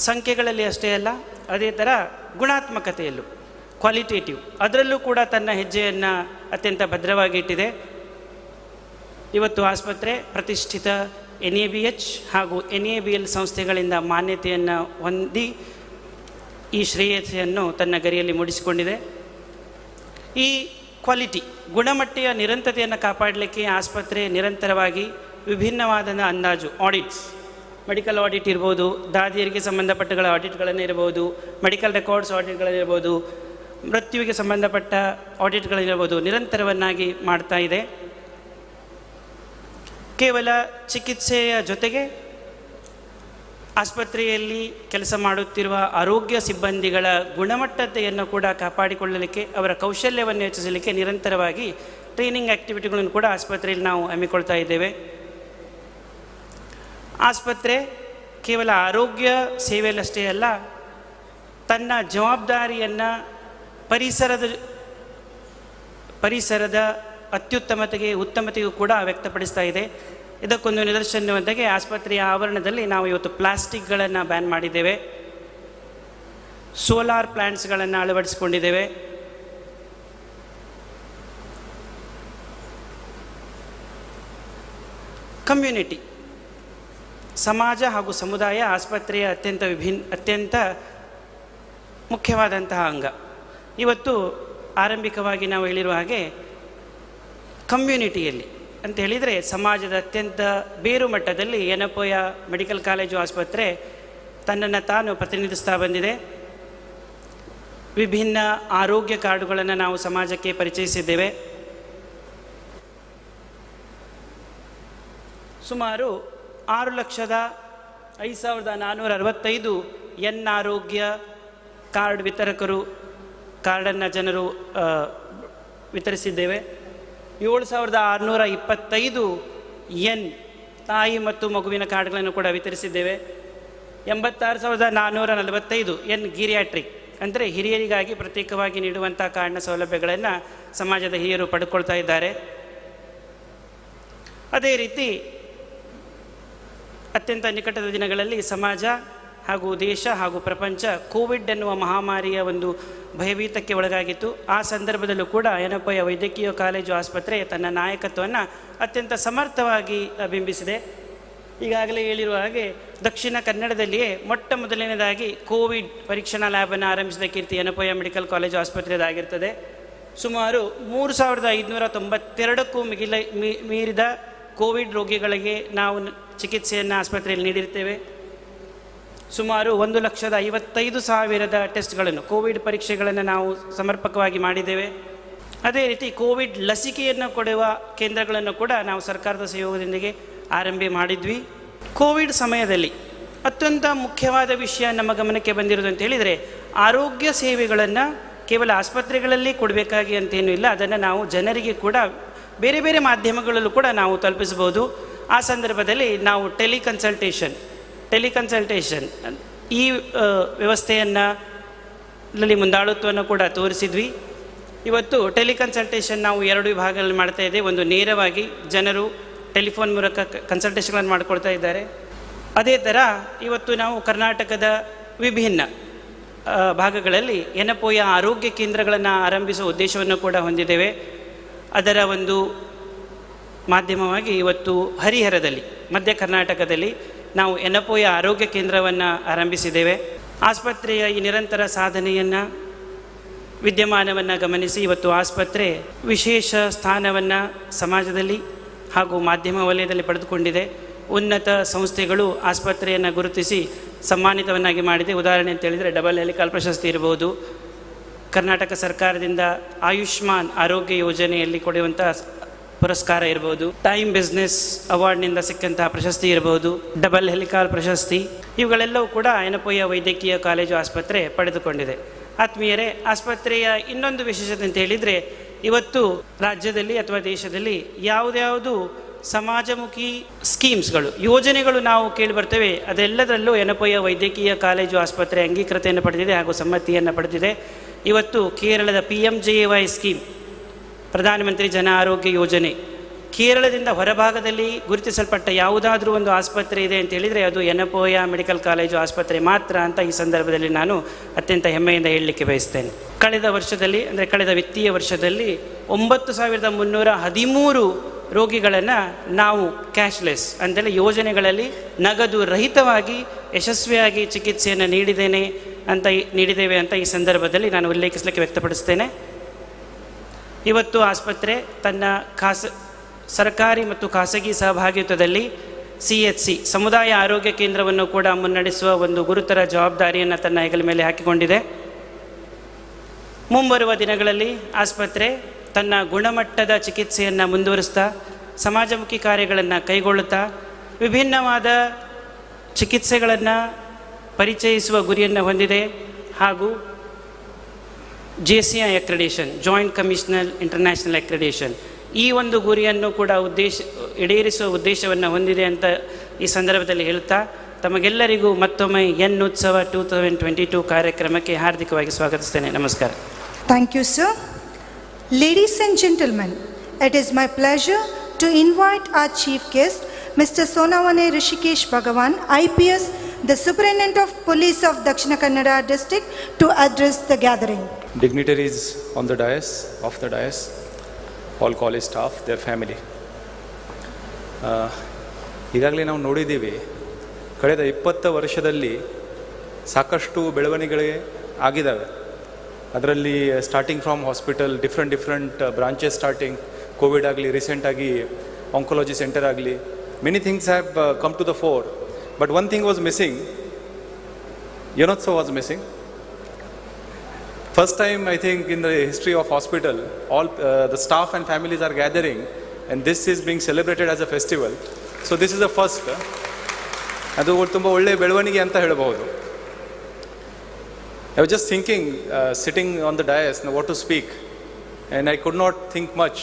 ಸಂಖ್ಯೆಗಳಲ್ಲಿ ಅಷ್ಟೇ ಅಲ್ಲ, ಅದೇ ಥರ ಗುಣಾತ್ಮಕತೆಯಲ್ಲೂ ಕ್ವಾಲಿಟೇಟಿವ್ ಅದರಲ್ಲೂ ಕೂಡ ತನ್ನ ಹೆಜ್ಜೆಯನ್ನು ಅತ್ಯಂತ ಭದ್ರವಾಗಿ ಇಟ್ಟಿದೆ. ಇವತ್ತು ಆಸ್ಪತ್ರೆ ಪ್ರತಿಷ್ಠಿತ NABH ಹಾಗೂ NABL ಸಂಸ್ಥೆಗಳಿಂದ ಮಾನ್ಯತೆಯನ್ನು ಹೊಂದಿ ಈ ಶ್ರೇಯಸ್ಸನ್ನು ತನ್ನ ಗರಿಯಲ್ಲಿ ಮೂಡಿಸಿಕೊಂಡಿದೆ. ಈ ಕ್ವಾಲಿಟಿ ಗುಣಮಟ್ಟೆಯ ನಿರಂತರತೆಯನ್ನು ಕಾಪಾಡಲಿಕ್ಕೆ ಆಸ್ಪತ್ರೆ ನಿರಂತರವಾಗಿ ವಿಭಿನ್ನವಾದ ಅಂದಾಜು audits, medical audit ಇರ್ಬೋದು, ದಾದಿಯರಿಗೆ ಸಂಬಂಧಪಟ್ಟಗಳ ಆಡಿಟ್ಗಳನ್ನು ಇರ್ಬೋದು, ಮೆಡಿಕಲ್ ರೆಕಾರ್ಡ್ಸ್ ಆಡಿಟ್ಗಳನ್ನಿರ್ಬೋದು, ಮೃತ್ಯುವಿಗೆ ಸಂಬಂಧಪಟ್ಟ ಆಡಿಟ್ಗಳನ್ನಿರ್ಬೋದು, ನಿರಂತರವನ್ನಾಗಿ ಮಾಡ್ತಾ ಇದೆ. ಕೇವಲ ಚಿಕಿತ್ಸೆಯ ಜೊತೆಗೆ ಆಸ್ಪತ್ರೆಯಲ್ಲಿ ಕೆಲಸ ಮಾಡುತ್ತಿರುವ ಆರೋಗ್ಯ ಸಿಬ್ಬಂದಿಗಳ ಗುಣಮಟ್ಟತೆಯನ್ನು ಕೂಡ ಕಾಪಾಡಿಕೊಳ್ಳಲಿಕ್ಕೆ, ಅವರ ಕೌಶಲ್ಯವನ್ನು ಹೆಚ್ಚಿಸಲಿಕ್ಕೆ ನಿರಂತರವಾಗಿ ಟ್ರೈನಿಂಗ್ ಆ್ಯಕ್ಟಿವಿಟಿಗಳನ್ನು ಕೂಡ ಆಸ್ಪತ್ರೆಯಲ್ಲಿ ನಾವು ಹಮ್ಮಿಕೊಳ್ತಾ ಇದ್ದೇವೆ. ಆಸ್ಪತ್ರೆ ಕೇವಲ ಆರೋಗ್ಯ ಸೇವೆಯಲ್ಲಷ್ಟೇ ಅಲ್ಲ, ತನ್ನ ಜವಾಬ್ದಾರಿಯನ್ನು ಪರಿಸರದ ಅತ್ಯುತ್ತಮತೆಗೆ ಉತ್ತಮತೆಯೂ ಕೂಡ ವ್ಯಕ್ತಪಡಿಸ್ತಾ ಇದೆ. ಇದಕ್ಕೊಂದು ನಿದರ್ಶನವಂತಾಗಿ ಆಸ್ಪತ್ರೆಯ ಆವರಣದಲ್ಲಿ ನಾವು ಇವತ್ತು ಪ್ಲಾಸ್ಟಿಕ್ಗಳನ್ನು ಬ್ಯಾನ್ ಮಾಡಿದ್ದೇವೆ, ಸೋಲಾರ್ ಪ್ಲ್ಯಾಂಟ್ಸ್ಗಳನ್ನು ಅಳವಡಿಸಿಕೊಂಡಿದ್ದೇವೆ. ಕಮ್ಯುನಿಟಿ, ಸಮಾಜ ಹಾಗೂ ಸಮುದಾಯ ಆಸ್ಪತ್ರೆಯ ಅತ್ಯಂತ ಮುಖ್ಯವಾದಂತಹ ಅಂಗ. ಇವತ್ತು ಆರಂಭಿಕವಾಗಿ ನಾವು ಹೇಳಿರುವ ಹಾಗೆ ಕಮ್ಯುನಿಟಿಯಲ್ಲಿ ಅಂತ ಹೇಳಿದರೆ ಸಮಾಜದ ಅತ್ಯಂತ ಬೇರು ಮಟ್ಟದಲ್ಲಿ ಯೆನೆಪೋಯ ಮೆಡಿಕಲ್ ಕಾಲೇಜು ಆಸ್ಪತ್ರೆ ತನ್ನನ್ನು ತಾನು ಪ್ರತಿನಿಧಿಸ್ತಾ ಬಂದಿದೆ. ವಿಭಿನ್ನ ಆರೋಗ್ಯ ಕಾರ್ಡುಗಳನ್ನು ನಾವು ಸಮಾಜಕ್ಕೆ ಪರಿಚಯಿಸಿದ್ದೇವೆ. ಸುಮಾರು 6,05,465 ಎನ್ ಆರೋಗ್ಯ ಕಾರ್ಡ್ ವಿತರಕರು ಕಾರ್ಡನ್ನು ಜನರು ವಿತರಿಸಿದ್ದೇವೆ. 7,625 ಎನ್ ತಾಯಿ ಮತ್ತು ಮಗುವಿನ ಕಾರ್ಡ್ಗಳನ್ನು ಕೂಡ ವಿತರಿಸಿದ್ದೇವೆ. 86,445 ಎನ್ ಗೀರಿಯಾಟ್ರಿಕ್ ಅಂದರೆ ಹಿರಿಯರಿಗಾಗಿ ಪ್ರತ್ಯೇಕವಾಗಿ ನೀಡುವಂಥ ಕಾರ್ಡ್ನ ಸೌಲಭ್ಯಗಳನ್ನು ಸಮಾಜದ ಹಿರಿಯರು ಪಡ್ಕೊಳ್ತಾ ಇದ್ದಾರೆ. ಅದೇ ರೀತಿ ಅತ್ಯಂತ ನಿಕಟದ ದಿನಗಳಲ್ಲಿ ಸಮಾಜ ಹಾಗೂ ದೇಶ ಹಾಗೂ ಪ್ರಪಂಚ ಕೋವಿಡ್ ಎನ್ನುವ ಮಹಾಮಾರಿಯ ಒಂದು ಭಯಭೀತಕ್ಕೆ ಒಳಗಾಗಿತ್ತು. ಆ ಸಂದರ್ಭದಲ್ಲೂ ಕೂಡ ಯೆನೆಪೋಯ ವೈದ್ಯಕೀಯ ಕಾಲೇಜು ಆಸ್ಪತ್ರೆ ತನ್ನ ನಾಯಕತ್ವವನ್ನು ಅತ್ಯಂತ ಸಮರ್ಥವಾಗಿ ಬಿಂಬಿಸಿದೆ. ಈಗಾಗಲೇ ಹೇಳಿರುವ ಹಾಗೆ ದಕ್ಷಿಣ ಕನ್ನಡದಲ್ಲಿಯೇ ಮೊಟ್ಟ ಮೊದಲನೇದಾಗಿ ಕೋವಿಡ್ ಪರೀಕ್ಷಣಾ ಲ್ಯಾಬನ್ನು ಆರಂಭಿಸಿದ ಕೀರ್ತಿ ಯೆನೆಪೋಯ ಮೆಡಿಕಲ್ ಕಾಲೇಜು ಆಸ್ಪತ್ರೆಯದಾಗಿರ್ತದೆ. ಸುಮಾರು 3,592ಕ್ಕೂ ಮೀರಿದ ಕೋವಿಡ್ ರೋಗಿಗಳಿಗೆ ನಾವು ಚಿಕಿತ್ಸೆಯನ್ನು ಆಸ್ಪತ್ರೆಯಲ್ಲಿ ನೀಡಿರ್ತೇವೆ. ಸುಮಾರು 1,55,000 ಟೆಸ್ಟ್ಗಳನ್ನು, ಕೋವಿಡ್ ಪರೀಕ್ಷೆಗಳನ್ನು ನಾವು ಸಮರ್ಪಕವಾಗಿ ಮಾಡಿದ್ದೇವೆ. ಅದೇ ರೀತಿ ಕೋವಿಡ್ ಲಸಿಕೆಯನ್ನು ಕೊಡುವ ಕೇಂದ್ರಗಳನ್ನು ಕೂಡ ನಾವು ಸರ್ಕಾರದ ಸಹಯೋಗದೊಂದಿಗೆ ಆರಂಭ ಮಾಡಿದ್ವಿ. ಕೋವಿಡ್ ಸಮಯದಲ್ಲಿ ಅತ್ಯಂತ ಮುಖ್ಯವಾದ ವಿಷಯ ನಮ್ಮ ಗಮನಕ್ಕೆ ಬಂದಿರೋದು ಅಂತ ಹೇಳಿದರೆ, ಆರೋಗ್ಯ ಸೇವೆಗಳನ್ನು ಕೇವಲ ಆಸ್ಪತ್ರೆಗಳಲ್ಲಿ ಕೊಡಬೇಕಾಗಿ ಅಂತೇನೂ ಇಲ್ಲ, ಅದನ್ನು ನಾವು ಜನರಿಗೆ ಕೂಡ ಬೇರೆ ಬೇರೆ ಮಾಧ್ಯಮಗಳಲ್ಲೂ ಕೂಡ ನಾವು ತಲುಪಿಸ್ಬೋದು. ಆ ಸಂದರ್ಭದಲ್ಲಿ ನಾವು ಟೆಲಿಕನ್ಸಲ್ಟೇಷನ್ ಈ ವ್ಯವಸ್ಥೆಯನ್ನು ಮುಂದಾಳುತ್ವವನ್ನು ಕೂಡ ತೋರಿಸಿದ್ವಿ. ಇವತ್ತು ಟೆಲಿಕನ್ಸಲ್ಟೇಷನ್ ನಾವು ಎರಡು ವಿಭಾಗಗಳಲ್ಲಿ ಮಾಡ್ತಾ ಇದ್ದೇವೆ. ಒಂದು ನೇರವಾಗಿ ಜನರು ಟೆಲಿಫೋನ್ ಮೂಲಕ ಕನ್ಸಲ್ಟೇಷನ್ಗಳನ್ನು ಮಾಡಿಕೊಳ್ತಾ ಇದ್ದಾರೆ. ಅದೇ ಥರ ಇವತ್ತು ನಾವು ಕರ್ನಾಟಕದ ವಿಭಿನ್ನ ಭಾಗಗಳಲ್ಲಿ ಯೆನೆಪೋಯ ಆರೋಗ್ಯ ಕೇಂದ್ರಗಳನ್ನು ಆರಂಭಿಸುವ ಉದ್ದೇಶವನ್ನು ಕೂಡ ಹೊಂದಿದ್ದೇವೆ. ಅದರ ಒಂದು ಮಾಧ್ಯಮವಾಗಿ ಇವತ್ತು ಹರಿಹರದಲ್ಲಿ, ಮಧ್ಯ ಕರ್ನಾಟಕದಲ್ಲಿ ನಾವು ಯೆನೆಪೋಯ ಆರೋಗ್ಯ ಕೇಂದ್ರವನ್ನು ಆರಂಭಿಸಿದ್ದೇವೆ. ಆಸ್ಪತ್ರೆಯ ಈ ನಿರಂತರ ಸಾಧನೆಯನ್ನು, ವಿದ್ಯಮಾನವನ್ನು ಗಮನಿಸಿ ಇವತ್ತು ಆಸ್ಪತ್ರೆ ವಿಶೇಷ ಸ್ಥಾನವನ್ನು ಸಮಾಜದಲ್ಲಿ ಹಾಗೂ ಮಾಧ್ಯಮ ವಲಯದಲ್ಲಿ ಪಡೆದುಕೊಂಡಿದೆ. ಉನ್ನತ ಸಂಸ್ಥೆಗಳು ಆಸ್ಪತ್ರೆಯನ್ನು ಗುರುತಿಸಿ ಸಮ್ಮಾನಿತವನ್ನಾಗಿ ಮಾಡಿದೆ. ಉದಾಹರಣೆ ಅಂತ ಹೇಳಿದರೆ ಡಬಲ್ ಹೆಲಿಕಾಲ್ ಪ್ರಶಸ್ತಿ ಇರ್ಬೋದು, ಕರ್ನಾಟಕ ಸರ್ಕಾರದಿಂದ ಆಯುಷ್ಮಾನ್ ಆರೋಗ್ಯ ಯೋಜನೆಯಲ್ಲಿ ಕೊಡುವಂಥ ಪುರಸ್ಕಾರ ಇರ್ಬೋದು, ಟೈಮ್ ಬಿಸ್ನೆಸ್ ಅವಾರ್ಡ್ನಿಂದ ಸಿಕ್ಕಂತಹ ಪ್ರಶಸ್ತಿ ಇರ್ಬೋದು, ಡಬಲ್ ಹೆಲಿಕಾಲ್ ಪ್ರಶಸ್ತಿ, ಇವುಗಳೆಲ್ಲವೂ ಕೂಡ ಯೆನೆಪೋಯ ವೈದ್ಯಕೀಯ ಕಾಲೇಜು ಆಸ್ಪತ್ರೆ ಪಡೆದುಕೊಂಡಿದೆ. ಆತ್ಮೀಯರೇ, ಆಸ್ಪತ್ರೆಯ ಇನ್ನೊಂದು ವಿಶೇಷತೆ ಅಂತ ಹೇಳಿದರೆ, ಇವತ್ತು ರಾಜ್ಯದಲ್ಲಿ ಅಥವಾ ದೇಶದಲ್ಲಿ ಯಾವುದ್ಯಾವುದು ಸಮಾಜಮುಖಿ ಸ್ಕೀಮ್ಸ್ಗಳು, ಯೋಜನೆಗಳು ನಾವು ಕೇಳಿಬರ್ತೇವೆ, ಅದೆಲ್ಲದರಲ್ಲೂ ಯೆನೆಪೋಯ ವೈದ್ಯಕೀಯ ಕಾಲೇಜು ಆಸ್ಪತ್ರೆ ಅಂಗೀಕೃತೆಯನ್ನು ಪಡೆದಿದೆ ಹಾಗೂ ಸಮ್ಮತಿಯನ್ನು ಪಡೆದಿದೆ. ಇವತ್ತು ಕೇರಳದ PMJAY scheme, ಪ್ರಧಾನಮಂತ್ರಿ ಜನ ಆರೋಗ್ಯ ಯೋಜನೆ, ಕೇರಳದಿಂದ ಹೊರಭಾಗದಲ್ಲಿ ಗುರುತಿಸಲ್ಪಟ್ಟ ಯಾವುದಾದ್ರೂ ಒಂದು ಆಸ್ಪತ್ರೆ ಇದೆ ಅಂತ ಹೇಳಿದರೆ ಅದು ಯೆನೆಪೋಯ ಮೆಡಿಕಲ್ ಕಾಲೇಜು ಆಸ್ಪತ್ರೆ ಮಾತ್ರ ಅಂತ ಈ ಸಂದರ್ಭದಲ್ಲಿ ನಾನು ಅತ್ಯಂತ ಹೆಮ್ಮೆಯಿಂದ ಹೇಳಲಿಕ್ಕೆ ಬಯಸ್ತೇನೆ. ಕಳೆದ ವರ್ಷದಲ್ಲಿ, ಅಂದರೆ ಕಳೆದ ವಿತ್ತೀಯ ವರ್ಷದಲ್ಲಿ 9,313 ರೋಗಿಗಳನ್ನು ನಾವು ಕ್ಯಾಶ್ಲೆಸ್ ಅಂದರೆ ಯೋಜನೆಗಳಲ್ಲಿ ನಗದು ರಹಿತವಾಗಿ ಯಶಸ್ವಿಯಾಗಿ ಚಿಕಿತ್ಸೆಯನ್ನು ನೀಡಿದ್ದೇವೆ ಅಂತ ಈ ಸಂದರ್ಭದಲ್ಲಿ ನಾನು ಉಲ್ಲೇಖಿಸಲಿಕ್ಕೆ ವ್ಯಕ್ತಪಡಿಸ್ತೇನೆ. ಇವತ್ತು ಆಸ್ಪತ್ರೆ ತನ್ನ ಸರ್ಕಾರಿ ಮತ್ತು ಖಾಸಗಿ ಸಹಭಾಗಿತ್ವದಲ್ಲಿ CHC ಸಮುದಾಯ ಆರೋಗ್ಯ ಕೇಂದ್ರವನ್ನು ಕೂಡ ಮುನ್ನಡೆಸುವ ಒಂದು ಗುರುತರ ಜವಾಬ್ದಾರಿಯನ್ನು ತನ್ನ ಹೆಗಲ ಮೇಲೆ ಹಾಕಿಕೊಂಡಿದೆ. ಮುಂಬರುವ ದಿನಗಳಲ್ಲಿ ಆಸ್ಪತ್ರೆ ತನ್ನ ಗುಣಮಟ್ಟದ ಚಿಕಿತ್ಸೆಯನ್ನು ಮುಂದುವರಿಸ್ತಾ, ಸಮಾಜಮುಖಿ ಕಾರ್ಯಗಳನ್ನು ಕೈಗೊಳ್ಳುತ್ತಾ, ವಿಭಿನ್ನವಾದ ಚಿಕಿತ್ಸೆಗಳನ್ನು ಪರಿಚಯಿಸುವ ಗುರಿಯನ್ನು ಹೊಂದಿದೆ ಹಾಗೂ JCI accreditation, joint commissioner international accreditation, ಈ ಒಂದು ಗುರಿಯನ್ನು ಕೂಡ ಈಡೇರಿಸುವ ಉದ್ದೇಶವನ್ನು ಹೊಂದಿದೆ ಅಂತ ಈ ಸಂದರ್ಭದಲ್ಲಿ ಹೇಳ್ತಾ ತಮಗೆಲ್ಲರಿಗೂ ಮತ್ತೊಮ್ಮೆ ಎನ್ ಉತ್ಸವ 2022 ಕಾರ್ಯಕ್ರಮಕ್ಕೆ ಹಾರ್ದಿಕವಾಗಿ ಸ್ವಾಗತಿಸ್ತೇನೆ. ನಮಸ್ಕಾರ. Thank you sir. Ladies and gentlemen, It is my pleasure to invite our chief guest, Mr. Sonawane Rishikesh Bhagavan, IPS, the Superintendent of Police of Dakshina Kannada District, to address the gathering. Dignitaries on the dais, off the dais, all college staff, their family. ಈಗಾಗಲೇ ನಾವು ನೋಡಿದ್ದೀವಿ, ಕಳೆದ 20 ವರ್ಷದಲ್ಲಿ ಸಾಕಷ್ಟು ಬೆಳವಣಿಗೆ ಆಗಿದ್ದಾವೆ. ಅದರಲ್ಲಿ starting from hospital, different different branches starting, Covid ಆಗಲಿ, ರೀಸೆಂಟಾಗಿ ಆಂಕೊಲಜಿ ಸೆಂಟರ್ ಆಗಲಿ, many things have come to the fore. But one thing was missing, Yenotsava was missing. First time, I think, in the history of hospital, all the staff and families are gathering, and this is being celebrated as a festival. So this is the first. ಅದು ತುಂಬ ಒಳ್ಳೆಯ ಬೆಳವಣಿಗೆ ಅಂತ ಹೇಳಬಹುದು. I was just thinking, sitting on the dais, what to speak, and I could not think much.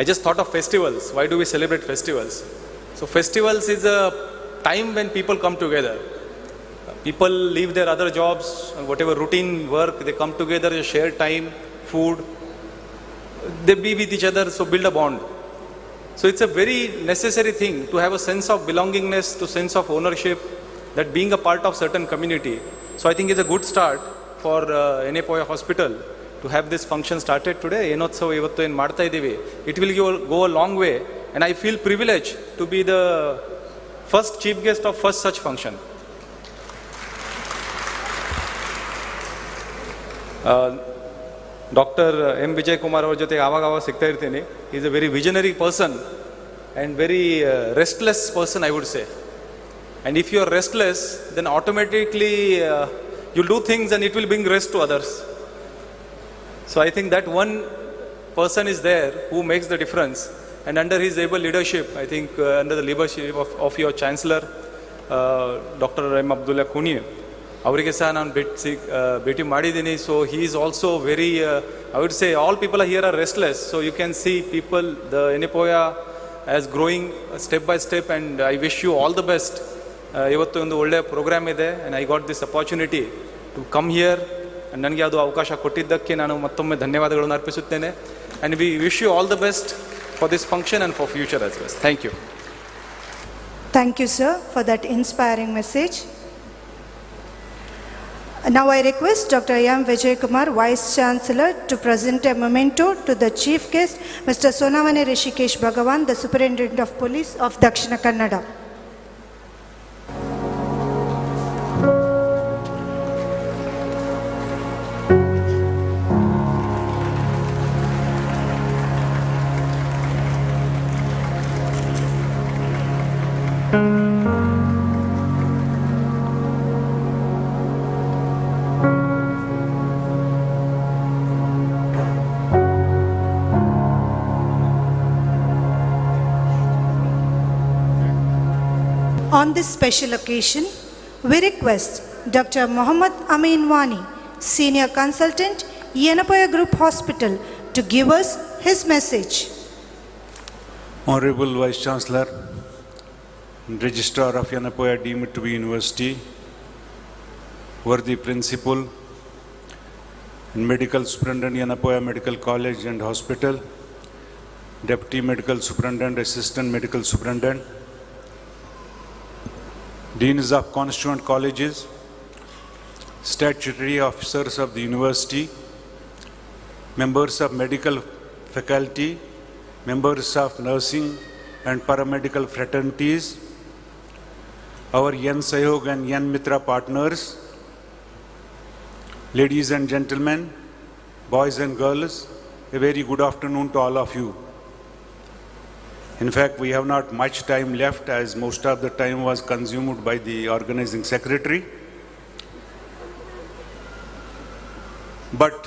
I just thought of festivals. Why do we celebrate festivals? So festivals is a time when people come together. People leave their other jobs and whatever routine work, they come together, they share time, food, they be with each other, so build a bond. So it's a very necessary thing to have a sense of belongingness, to sense of ownership, that being a part of certain community. So I think it's a good start for Yenepoya Hospital to have this function started today. ಏನೋತ್ಸವ ಇವತ್ತು ಏನು ಮಾಡ್ತಾ ಇದ್ದೀವಿ, it will go a long way, and I feel privilege to be the first chief guest of first such function. Doctor M Vijay Kumar ಅವ್ರ ಜೊತೆಗೆ ಆವಾಗ ಆವಾಗ ಸಿಗ್ತಾ ಇರ್ತೀನಿ. He's a very visionary person and very restless person, I would say. And if you are restless, then automatically you do things and it will bring rest to others. So I think that one person is there who makes the difference. And under his able leadership, I think under the leadership of your Chancellor, Doctor M. Abdullah Kunhi, ಅವರಿಗೆ ಸಹ ನಾನು ಭೇಟಿ ಮಾಡಿದ್ದೀನಿ. So he is also very, I would say, all people are here are restless. So you can see people, the Yenepoya as growing step by step, and I wish you all the best. ಇವತ್ತು ಒಂದು ಒಳ್ಳೆಯ program ಇದೆ, and I got this opportunity to come here. ನನಗೆ ಅದು ಅವಕಾಶ ಕೊಟ್ಟಿದ್ದಕ್ಕೆ ನಾನು ಮತ್ತೊಮ್ಮೆ ಧನ್ಯವಾದಗಳನ್ನು ಅರ್ಪಿಸುತ್ತೇನೆ. And we wish you all the best for this function and for future as well. Thank you. Thank you, sir, for that inspiring message. Now I request Dr. M. Vijay Kumar, Vice Chancellor, to present a memento to the chief guest, Mr. Sonawane Rishikesh Bhagavan, the Superintendent of Police of Dakshina Kannada. On this special occasion, we request Dr. Muhammad Amin Wani, Senior Consultant, Yenepoya Group Hospital, to give us his message. Honorable Vice Chancellor, Registrar of Yenepoya deemed to be University, worthy Principal, and Medical Superintendent, Yenepoya Medical College and Hospital, Deputy Medical Superintendent, Assistant Medical Superintendent, Deans of Constituent Colleges, statutory officers of the university, members of medical faculty, members of nursing and paramedical fraternities, our Yen Sahyog and Yen Mitra partners, ladies and gentlemen, boys and girls, a very good afternoon to all of you. In fact, we have not much time left as most of the time was consumed by the organizing secretary. But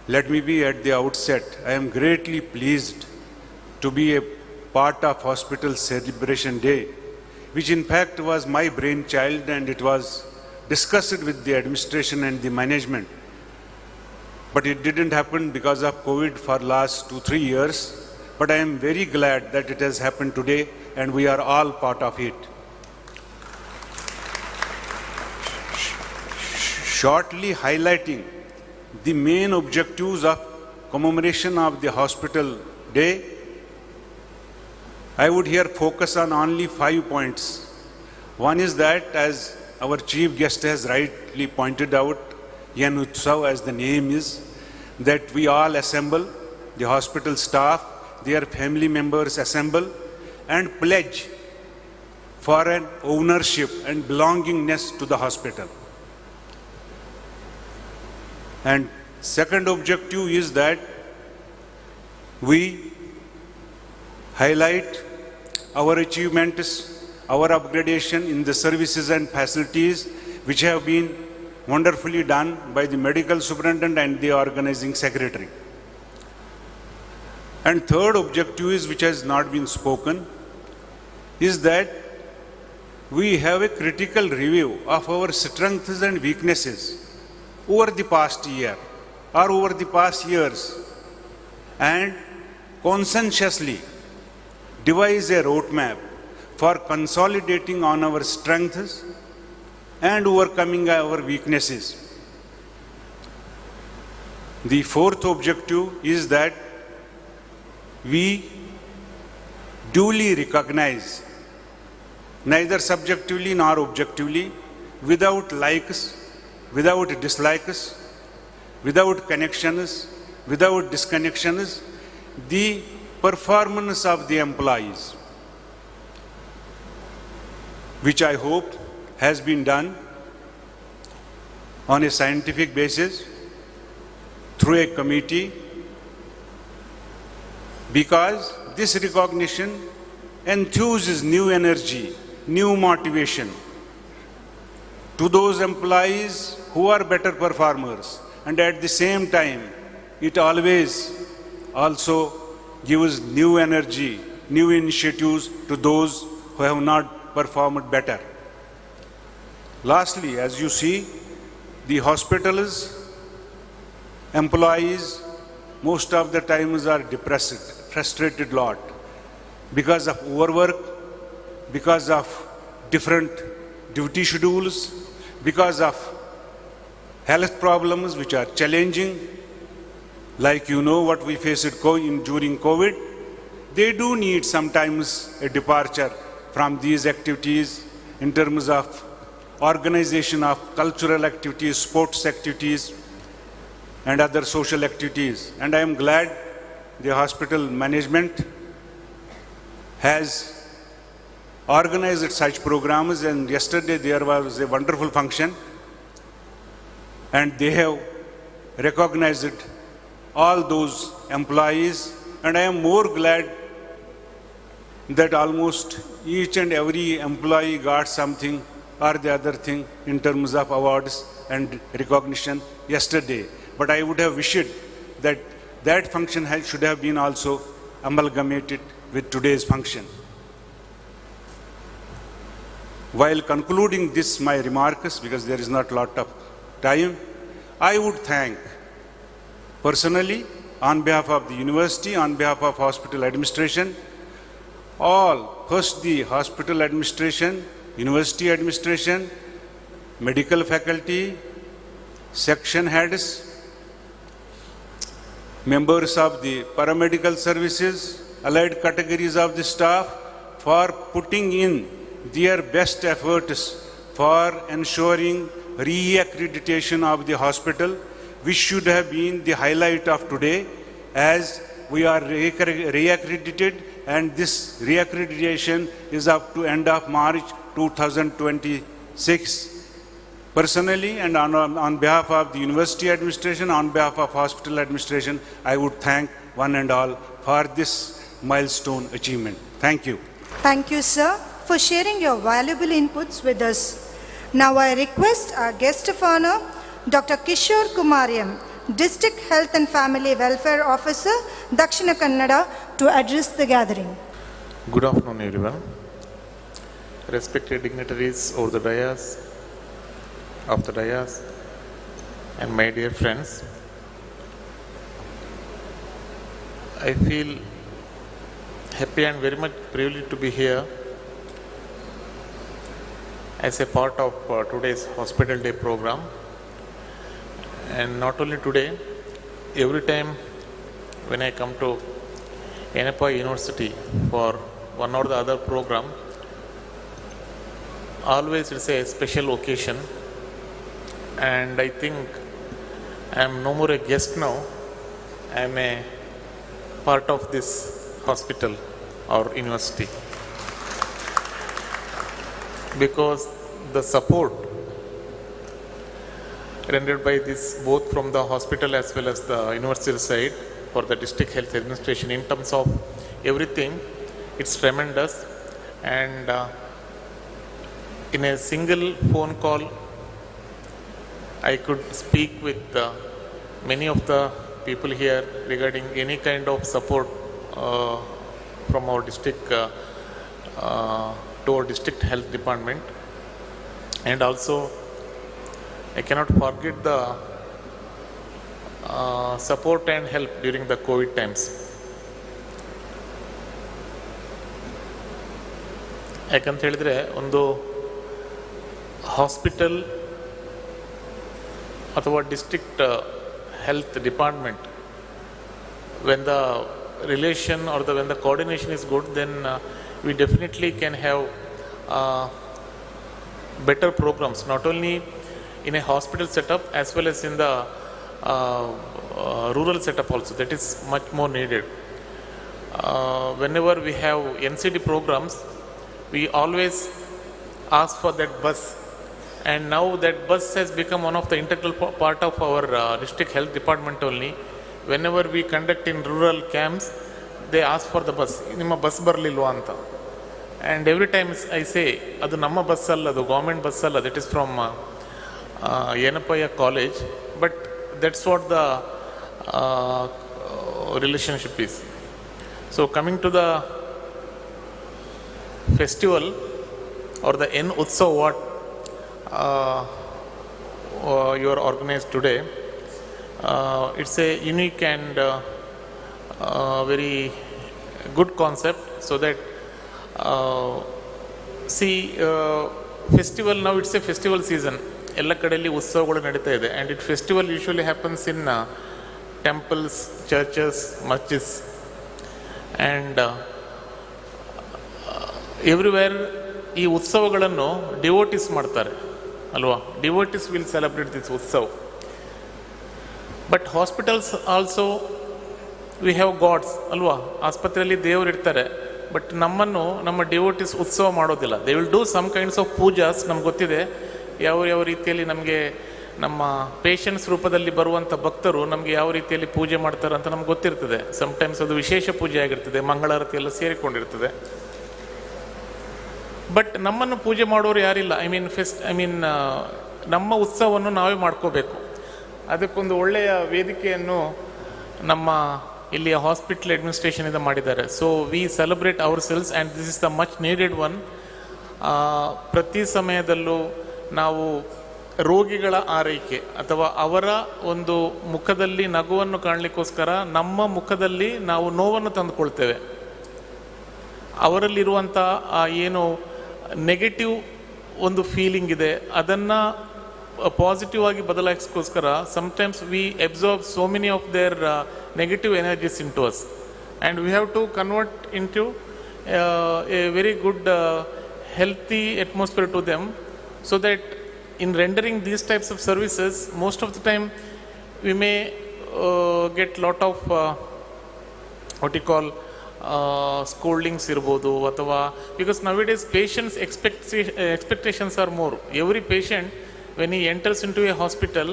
let me be at the outset, I am greatly pleased to be a part of Hospital Celebration Day, which in fact was my brainchild, and it was discussed with the administration and the management. But it didn't happen because of COVID for last 2-3 years. But I am very glad that it has happened today and we are all part of it. Shortly highlighting the main objectives of commemoration of the hospital day, I would here focus on only 5 points. One is that, as our chief guest has rightly pointed out, Yen Utsav as the name is, that we all assemble, the hospital staff, their family members assemble and pledge for an ownership and belongingness to the hospital. And second objective is that we highlight our achievements, our upgradation in the services and facilities which have been wonderfully done by the medical superintendent and the organizing secretary. And third objective is, which has not been spoken, is that we have a critical review of our strengths and weaknesses over the past year or over the past years, and conscientiously devise a roadmap for consolidating on our strengths and overcoming our weaknesses. The fourth objective is that we duly recognize, neither subjectively nor objectively, without likes, without dislikes, without connections, without disconnections, the performance of the employees, which I hope has been done on a scientific basis through a committee, because this recognition enthuses new energy, new motivation to those employees who are better performers, and at the same time it always also gives new energy, new initiatives to those who have not performed better. Lastly, as you see, the hospitals, employees, most of the times are depressed, frustrated lot because of overwork, because of different duty schedules, because of health problems which are challenging, like you know what we faced during COVID. They do need sometimes a departure from these activities in terms of organization of cultural activities, sports activities, and other social activities. And I am glad the hospital management has organized such programs, and yesterday there was a wonderful function, and they have recognized all those employees. And I am more glad that almost each and every employee got something or the other thing in terms of awards and recognition yesterday. But I would have wished that that function should have been also amalgamated with today's function. While concluding this, my remarks, because there is not a lot of time, I would thank personally, on behalf of the university, on behalf of hospital administration, all, first the hospital administration, university administration, medical faculty, section heads, members of the paramedical services, allied categories of the staff, for putting in their best efforts for ensuring re-accreditation of the hospital, which should have been the highlight of today, as we are re-accredited, and this re-accreditation is up to end of March 2026. Personally, and on behalf of the university administration, on behalf of hospital administration, I would thank one and all for this milestone achievement. Thank you. Thank you, sir, for sharing your valuable inputs with us. Now I request our guest of honor, Dr. Kishore Kumar M, District Health and Family Welfare Officer, Dakshina Kannada, to address the gathering. Good afternoon, everyone. Respected dignitaries over the dais, of the dais, and my dear friends, I feel happy and very much privileged to be here as a part of today's Hospital Day program. And not only today, every time when I come to Yenepoya University for one or the other program, always it's a special occasion, and I think I am no more a guest now. I am a part of this hospital or university, because the support rendered by this both from the hospital as well as the university side for the district health administration in terms of everything, it's tremendous. And in a single phone call, I could speak with many of the people here regarding any kind of support from our district to our district health department. And also, I cannot forget the support and help during the COVID times. ಯಾಕಂತ ಹೇಳಿದ್ರೆ, ಒಂದು hospital ಅಥವಾ district health department, when the relation or the when the coordination is good, then we definitely can have better programs, not only in a hospital setup as well as in the rural setup also. That is much more needed. Whenever we have NCD programs, we always ask for that bus, and now that bus has become one of the integral part of our district health department only. Whenever we conduct in rural camps, they ask for the bus. ನಿಮ್ಮ bus ಬರಲಿಲ್ವಾ ಅಂತ. And every time I say, ಅದು ನಮ್ಮ bus ಅಲ್ಲ, ಅದು government bus ಅಲ್ಲ, that is from Yenepoya College, but that's what the relationship is. So coming to the festival or the N Utsav what you are organized today, it's a unique and very good concept. So that see, festival now, it's a festival season. ಎಲ್ಲ ಕಡೆಯಲ್ಲಿ ಉತ್ಸವಗಳು ನಡೀತಾ ಇದೆ, and it festival usually happens in temples, churches, masjids and everywhere. ಈ ಉತ್ಸವಗಳನ್ನು devotees ಮಾಡ್ತಾರೆ ಅಲ್ವಾ? Devotees will celebrate this utsav. But hospitals also, we have gods ಅಲ್ವಾ? ಆಸ್ಪತ್ರೆಯಲ್ಲಿ ದೇವರು ಇರ್ತಾರೆ. ಬಟ್ ನಮ್ಮನ್ನು ನಮ್ಮ ಡಿವೋಟಿಸ್ ಉತ್ಸವ ಮಾಡೋದಿಲ್ಲ. They will do some kinds of poojas. ನಮ್ಗೆ ಗೊತ್ತಿದೆ, ಯಾವ ಯಾವ ರೀತಿಯಲ್ಲಿ ನಮಗೆ ನಮ್ಮ ಪೇಷಂಟ್ಸ್ ರೂಪದಲ್ಲಿ ಬರುವಂಥ ಭಕ್ತರು ನಮಗೆ ಯಾವ ರೀತಿಯಲ್ಲಿ ಪೂಜೆ ಮಾಡ್ತಾರೆ ಅಂತ ನಮ್ಗೆ ಗೊತ್ತಿರ್ತದೆ. ಸಮ್ಟೈಮ್ಸ್ ಅದು ವಿಶೇಷ ಪೂಜೆ ಆಗಿರ್ತದೆ, ಮಂಗಳಾರತಿ ಎಲ್ಲ ಸೇರಿಕೊಂಡಿರ್ತದೆ. ಬಟ್ ನಮ್ಮನ್ನು ಪೂಜೆ ಮಾಡೋರು ಯಾರಿಲ್ಲ. I mean fest I mean ನಮ್ಮ ಉತ್ಸವವನ್ನು ನಾವೇ ಮಾಡ್ಕೋಬೇಕು. ಅದಕ್ಕೊಂದು ಒಳ್ಳೆಯ ವೇದಿಕೆಯನ್ನು ನಮ್ಮ ಇಲ್ಲಿಯ ಹಾಸ್ಪಿಟಲ್ ಅಡ್ಮಿನಿಸ್ಟ್ರೇಷನ್ ಇಂದ ಮಾಡಿದ್ದಾರೆ. So we celebrate ourselves, and this is the much needed one. ಪ್ರತಿ ಸಮಯದಲ್ಲೂ ನಾವು ರೋಗಿಗಳ ಆರೈಕೆ ಅಥವಾ ಅವರ ಒಂದು ಮುಖದಲ್ಲಿ ನಗುವನ್ನು ಕಾಣಲಿಕ್ಕೋಸ್ಕರ ನಮ್ಮ ಮುಖದಲ್ಲಿ ನಾವು ನೋವನ್ನು ತಂದುಕೊಳ್ತೇವೆ. ಅವರಲ್ಲಿರುವಂಥ ಆ ಏನು ನೆಗೆಟಿವ್ ಒಂದು ಫೀಲಿಂಗ್ ಇದೆ, ಅದನ್ನು ಪಾಸಿಟಿವ್ ಆಗಿ ಬದಲಾಯಿಸ್ಕೋಸ್ಕರ sometimes we absorb so many of their negative energies into us, and we have to convert into a very good, healthy atmosphere to them, so that in rendering these types of services, most of the time we may get lot of what you call scoldings ಇರ್ಬೋದು ಅಥವಾ, because nowadays patients expectations are more. Every patient, when he enters into a hospital,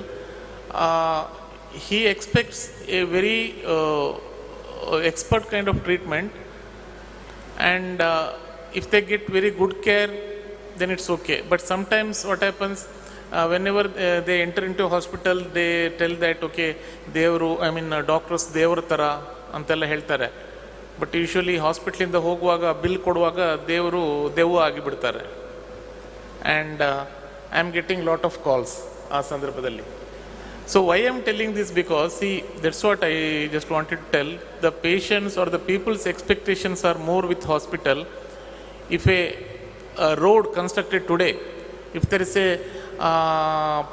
he expects a very expert kind of treatment, and if they get very good care, then it's okay. But sometimes what happens, whenever they enter into a hospital, they tell that, okay, ದೇವರು, I mean doctors ದೇವರ ಥರ ಅಂತೆಲ್ಲ ಹೇಳ್ತಾರೆ. But usually ಹಾಸ್ಪಿಟ್ಲಿಂದ ಹೋಗುವಾಗ, bill ಕೊಡುವಾಗ ದೇವರು ದೆವ್ವ ಆಗಿಬಿಡ್ತಾರೆ. And I am getting lot of calls ಆ ಸಂದರ್ಭದಲ್ಲಿ. So why am telling this? Because, see, that's what I just wanted to tell. The patients or the people's expectations are more with hospital. If a road constructed today, if there is a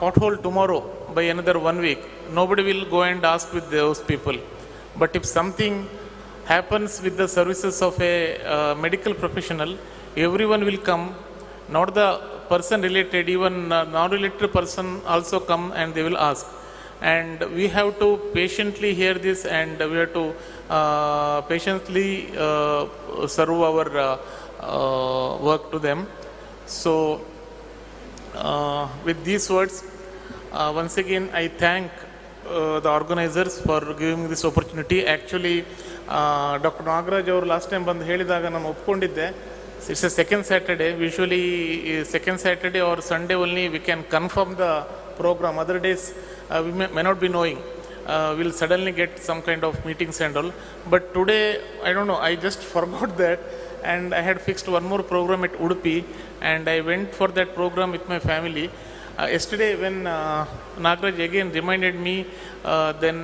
pothole tomorrow by another one week, nobody will go and ask with those people. But if something happens with the services of a medical professional, everyone will come, not the person related, even non-related person also come and they will ask. And we have to patiently hear this, and we have to patiently serve our work to them. So with these words, once again I thank the organizers for giving me this opportunity. Actually, Dr. Nagaraj ಅವರು last time ಬಂದು ಹೇಳಿದಾಗ ನಾನು ಒಪ್ಕೊಂಡಿದ್ದೆ. It's a second Saturday. Usually second Saturday or Sunday only we can confirm the program. Other days we may not be knowing. We'll suddenly get some kind of meetings and all. But today, I don't know, I just forgot that, and I had fixed one more program at Udupi, and I went for that program with my family. Yesterday when Nagaraj again reminded me, then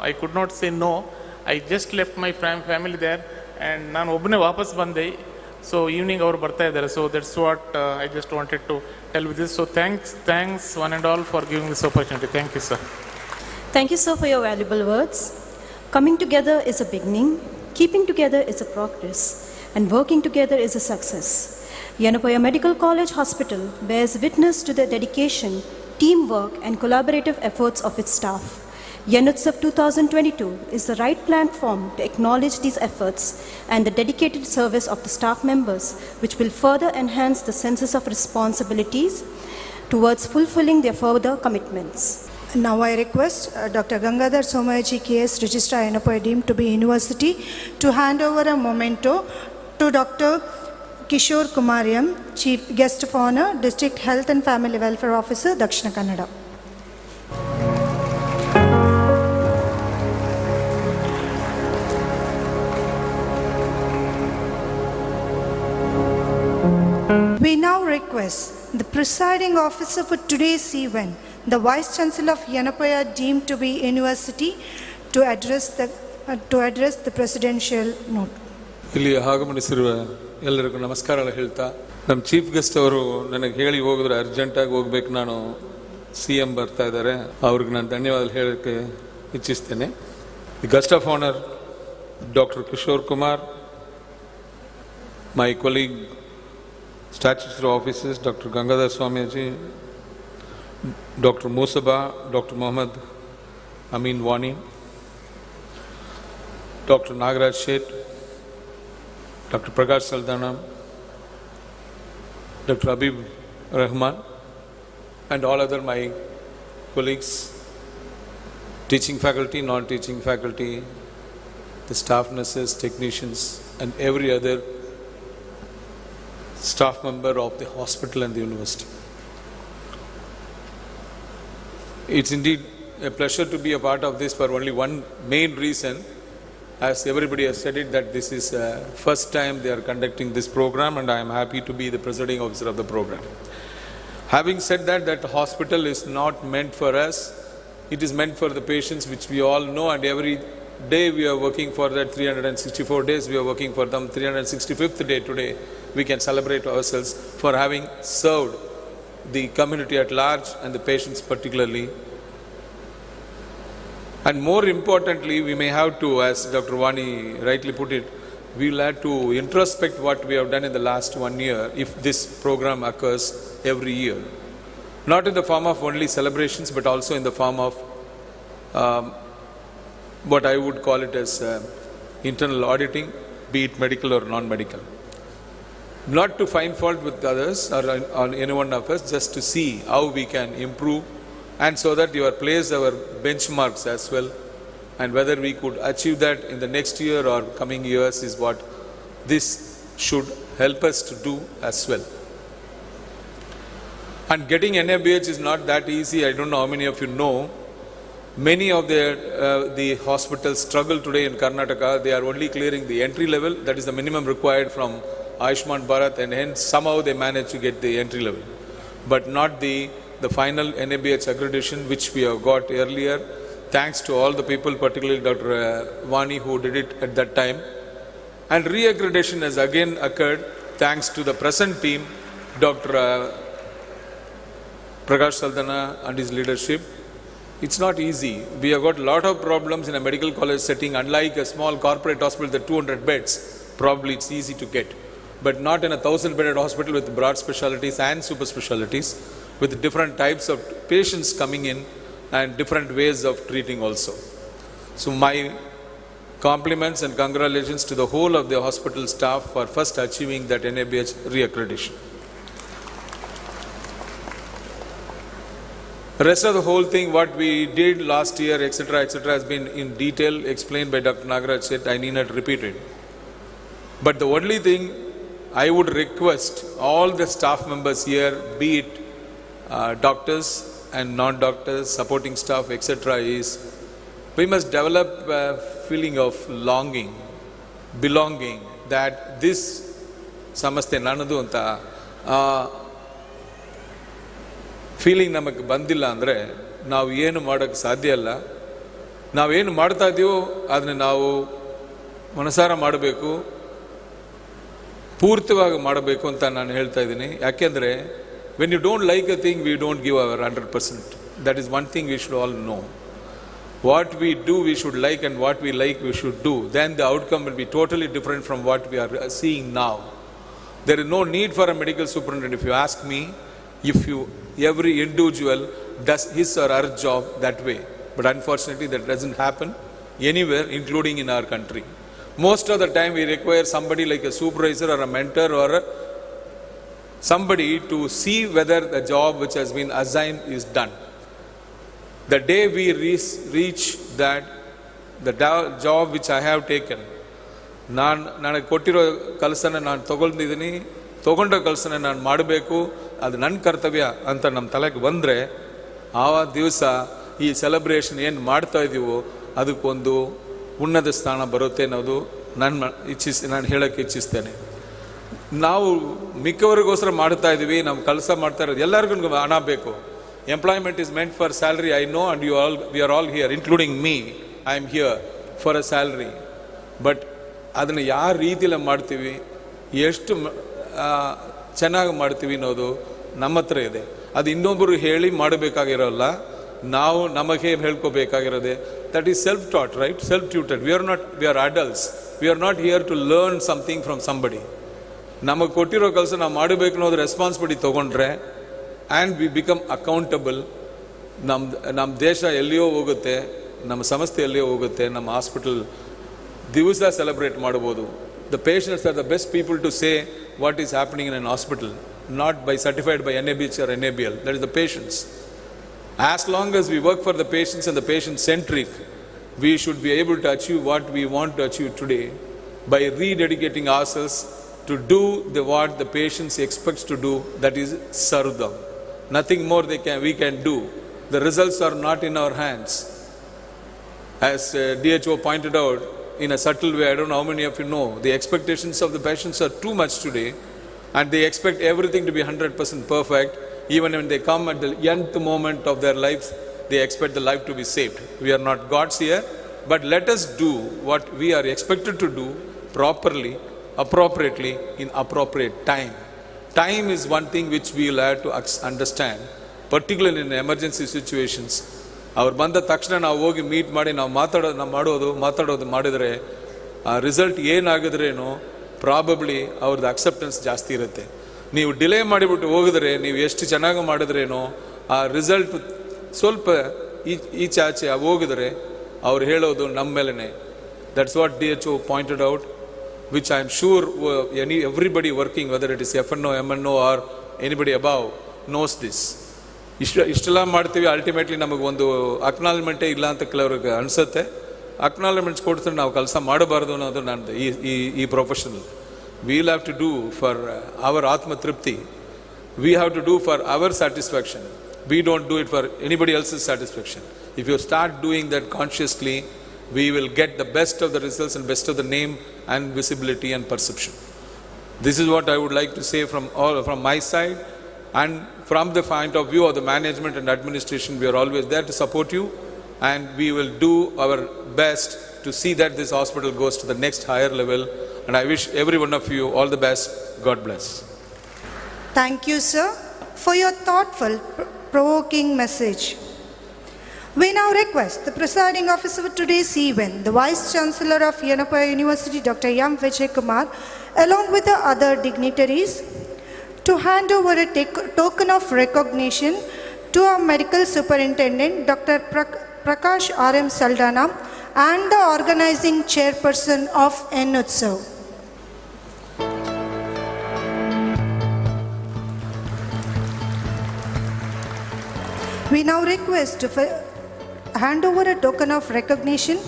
I could not say no. I just left my family there, and ನಾನು ಒಬ್ಬನೇ ವಾಪಸ್ ಬಂದೆ. ಸೊ evening ಅವರು ಬರ್ತಾ ಇದ್ದಾರೆ. So that's what I just wanted to tell with this. So thanks one and all for giving this opportunity. Thank you, sir. Thank you, sir, for your valuable words. Coming together is a beginning, keeping together is a progress, and working together is a success. Yenepoya Medical College Hospital bears witness to the dedication, teamwork, and collaborative efforts of its staff. Yenutsav 2022 is the right platform to acknowledge these efforts and the dedicated service of the staff members, which will further enhance the senses of responsibilities towards fulfilling their further commitments. Now I request Dr. Gangadhar Somayaji K.S., Registrar, Yenepoya deemed to be University, to hand over a memento to Dr. Kishore Kumar M, Chief Guest of Honor, District Health and Family Welfare Officer, Dakshina Kannada. We now request the presiding officer for today's event, the Vice Chancellor of Yenepoya deemed to be University, to address the presidential note. ಇಲ್ಲಿ ಆಗಮನಿಸಿರುವ ಎಲ್ಲರಿಗೂ ನಮಸ್ಕಾರಗಳು ಹೇಳ್ತಾ, ನಮ್ಮ chief guest ಅವರು ನನಗೆ ಹೇಳಿ ಹೋಗಿದ್ರು, ಅರ್ಜೆಂಟಾಗಿ ಹೋಗ್ಬೇಕು ನಾನು, ಸಿ ಎಂ ಬರ್ತಾ ಇದ್ದಾರೆ. ಅವ್ರಿಗೆ ನಾನು ಧನ್ಯವಾದ ಹೇಳೋಕ್ಕೆ ಇಚ್ಛಿಸ್ತೇನೆ. The guest of honour Doctor Kishore Kumar, my colleague statutory officers Doctor Gangadhar Swamiji, Doctor Musaba, Doctor Mohammed Amin Wani, Doctor Nagaraj Shet, Dr. Prakash Saldana, Dr. Habib Rahman, and all other my colleagues, teaching faculty, non-teaching faculty, the staff nurses, technicians, and every other staff member of the hospital and the university. It's indeed a pleasure to be a part of this for only one main reason. As everybody has said it, that this is first time they are conducting this program, and I am happy to be the presiding officer of the program. Having said that, that hospital is not meant for us. It is meant for the patients, which we all know, and every day we are working for that. 364 days we are working for them. 365th day today, we can celebrate ourselves for having served the community at large and the patients particularly. And more importantly, we may have to, as Dr. Vani rightly put it, we will have to introspect what we have done in the last one year if this program occurs every year. Not in the form of only celebrations, but also in the form of what I would call it as internal auditing, be it medical or non-medical. Not to find fault with others or on any one of us, just to see how we can improve, and so that you are place our benchmarks as well, and whether we could achieve that in the next year or coming years is what this should help us to do as well. And getting NABH is not that easy. I don't know how many of you know. Many of the hospitals struggle today in Karnataka. They are only clearing the entry level. That is the minimum required from Ayushman Bharat, and hence somehow they manage to get the entry level, but not the final NABH accreditation, which we have got earlier, thanks to all the people, particularly Dr. Vani, who did it at that time. And re-accreditation has again occurred thanks to the present team, Dr. Prakash Saldana and his leadership. It's not easy. We have got lot of problems in a medical college setting. Unlike a small corporate hospital with 200 beds, probably it's easy to get, but not in a 1,000 bedded hospital with broad specialties and super specialties, with different types of patients coming in and different ways of treating also. So my compliments and congratulations to the whole of the hospital staff for first achieving that NABH reaccreditation. The rest of the whole thing, what we did last year, etc., etc., has been in detail explained by Dr. Nagaraj Shet. I need not repeat it. But the only thing I would request all the staff members here, be it doctors and non-doctors, supporting staff, etc., is we must develop a feeling of longing, belonging, that this ಸಂಸ್ಥೆ ನನ್ನದು ಅಂತ ಆ feeling ನಮಗೆ ಬಂದಿಲ್ಲ ಅಂದರೆ ನಾವು ಏನು ಮಾಡೋಕ್ಕೆ ಸಾಧ್ಯ ಇಲ್ಲ. ನಾವೇನು ಮಾಡ್ತಾ ಇದ್ದೀವೋ ಅದನ್ನ ನಾವು ಮನಸಾರ ಮಾಡಬೇಕು, ಪೂರ್ತಿವಾಗಿ ಮಾಡಬೇಕು ಅಂತ ನಾನು ಹೇಳ್ತಾ ಇದ್ದೀನಿ. ಯಾಕೆಂದರೆ when you don't like a thing, we don't give our 100%. That is one thing we should all know. What we do we should like, and what we like we should do. Then the outcome will be totally different from what we are seeing now. There is no need for a medical superintendent, if you ask me, if you every individual does his or her job that way. But unfortunately that doesn't happen anywhere, including in our country. Most of the time we require somebody like a supervisor or a mentor or somebody to see whether the job which has been assigned is done. The day we reach that, the job which I have taken, ನನಗೆ ಕೊಟ್ಟಿರೋ ಕೆಲಸನ ನಾನು ತಗೊಂಡಿದ್ದೀನಿ, ತಗೊಂಡ ಕೆಲಸನ ನಾನು ಮಾಡಬೇಕು, ಅದು ನನ್ನ ಕರ್ತವ್ಯ ಅಂತ ನಮ್ಮ ತಲೆಗೆ ಬಂದರೆ ಆ ದಿವಸ ಈ ಸೆಲೆಬ್ರೇಷನ್ ಏನು ಮಾಡ್ತಾ ಇದ್ದೀವೋ ಅದಕ್ಕೊಂದು ಉನ್ನತ ಸ್ಥಾನ ಬರುತ್ತೆ ಅನ್ನೋದು ನಾನು ಹೇಳೋಕ್ಕೆ ಇಚ್ಛಿಸ್ತೇನೆ. ನಾವು ಮಿಕ್ಕವರಿಗೋಸ್ಕರ ಮಾಡ್ತಾ ಇದ್ದೀವಿ, ನಾವು ಕೆಲಸ ಮಾಡ್ತಾ ಇರೋದು ಎಲ್ಲರಿಗೂ ಹಣ ಬೇಕು. Employment is meant for salary, I know, and you all, we are all here, including me, I am here for a salary. But ಅದನ್ನು ಯಾವ ರೀತಿಯಲ್ಲಿ ಮಾಡ್ತೀವಿ, ಎಷ್ಟು ಚೆನ್ನಾಗಿ ಮಾಡ್ತೀವಿ ಅನ್ನೋದು ನಮ್ಮ ಹತ್ರ ಇದೆ. ಅದು ಇನ್ನೊಬ್ಬರು ಹೇಳಿ ಮಾಡಬೇಕಾಗಿರೋಲ್ಲ, ನಾವು ನಮಗೆ ಹೇಳ್ಕೋಬೇಕಾಗಿರೋದೆ. That is self taught, right? Self tutored. We are not, we are adults. We are not here to learn something from somebody. ನಮಗೆ ಕೊಟ್ಟಿರೋ ಕೆಲಸ ನಾವು ಮಾಡಬೇಕು ಅನ್ನೋದು ರೆಸ್ಪಾನ್ಸಿಬಿಲಿಟಿ ತೊಗೊಂಡ್ರೆ ಆ್ಯಂಡ್ we become accountable, ನಮ್ಮ ದೇಶ ಎಲ್ಲಿಯೋ ಹೋಗುತ್ತೆ, ನಮ್ಮ ಸಂಸ್ಥೆ ಎಲ್ಲಿಯೋ ಹೋಗುತ್ತೆ, ನಮ್ಮ ಹಾಸ್ಪಿಟಲ್ ದಿವಸ ಸೆಲೆಬ್ರೇಟ್ ಮಾಡ್ಬೋದು. The patients are the best people to say what is happening in an hospital, not by certified by NABH or NABL. That is the patients. As long as we work for the patients and the patient centric, we should be able to achieve what we want to achieve today by rededicating ourselves to do the what the patients expects to do, that is serve them. Nothing more we can do. The results are not in our hands. As DHO pointed out in a subtle way, I don't know how many of you know, the expectations of the patients are too much today, and they expect everything to be 100% perfect. Even when they come at the nth moment of their lives, they expect the life to be saved. We are not gods here, but let us do what we are expected to do properly, appropriately, in appropriate time. Time is one thing which we will have to understand, particularly in emergency situations. ಅವ್ರು ಬಂದ ತಕ್ಷಣ ನಾವು ಹೋಗಿ meet ಮಾಡಿ ನಾವು ನಾವು ಮಾತಾಡೋದು ಮಾಡಿದರೆ ಆ ರಿಸಲ್ಟ್ ಏನಾಗಿದ್ರೇನು ಪ್ರಾಬಬ್ಲಿ ಅವ್ರದ್ದು ಅಕ್ಸೆಪ್ಟೆನ್ಸ್ ಜಾಸ್ತಿ ಇರುತ್ತೆ. ನೀವು ಡಿಲೇ ಮಾಡಿಬಿಟ್ಟು ಹೋಗಿದ್ರೆ ನೀವು ಎಷ್ಟು ಚೆನ್ನಾಗಿ ಮಾಡಿದ್ರೇನೋ ಆ ರಿಸಲ್ಟ್ ಸ್ವಲ್ಪ ಈಚೆ ಆಚೆ ಹೋಗಿದ್ರೆ ಅವ್ರು ಹೇಳೋದು ನಮ್ಮ ಮೇಲೇ. That's what DHO pointed out, which I am sure everybody working, whether it is FNO, MNO or anybody above, knows this. ಇಷ್ಟೆಲ್ಲ ಮಾಡ್ತೀವಿ, ಅಲ್ಟಿಮೇಟ್ಲಿ ನಮಗೊಂದು ಅಕ್ನಾಲಜ್ಮೆಂಟೇ ಇಲ್ಲ ಅಂತ ಕೆಲವ್ರಿಗೆ ಅನಿಸುತ್ತೆ. ಅಕ್ನಾಲಜ್ಮೆಂಟ್ಸ್ ಕೊಡ್ತಾರೆ, ನಾವು ಕೆಲಸ ಮಾಡಬಾರ್ದು ಅನ್ನೋದು ನಂದು ಈ professional. We will have to do for our ಆತ್ಮತೃಪ್ತಿ, we have to do for our satisfaction. We don't do it for anybody else's satisfaction. If you start doing that consciously, we will get the best of the results and best of the name and visibility and perception. This is what I would like to say from my side, and from the point of view of the management and administration, we are always there to support you, and we will do our best to see that this hospital goes to the next higher level. And I wish every one of you all the best. God bless. Thank you, sir, for your thoughtful, provoking message. We now request the presiding officer for today's event, the Vice Chancellor of Yenepoya University, Dr. M. Vijay Kumar, along with the other dignitaries, to hand over a token of recognition to our Medical Superintendent, Dr. Prakash R.M. Saldana, and the organizing chairperson of N Utsav. We now request to hand over a token of recognition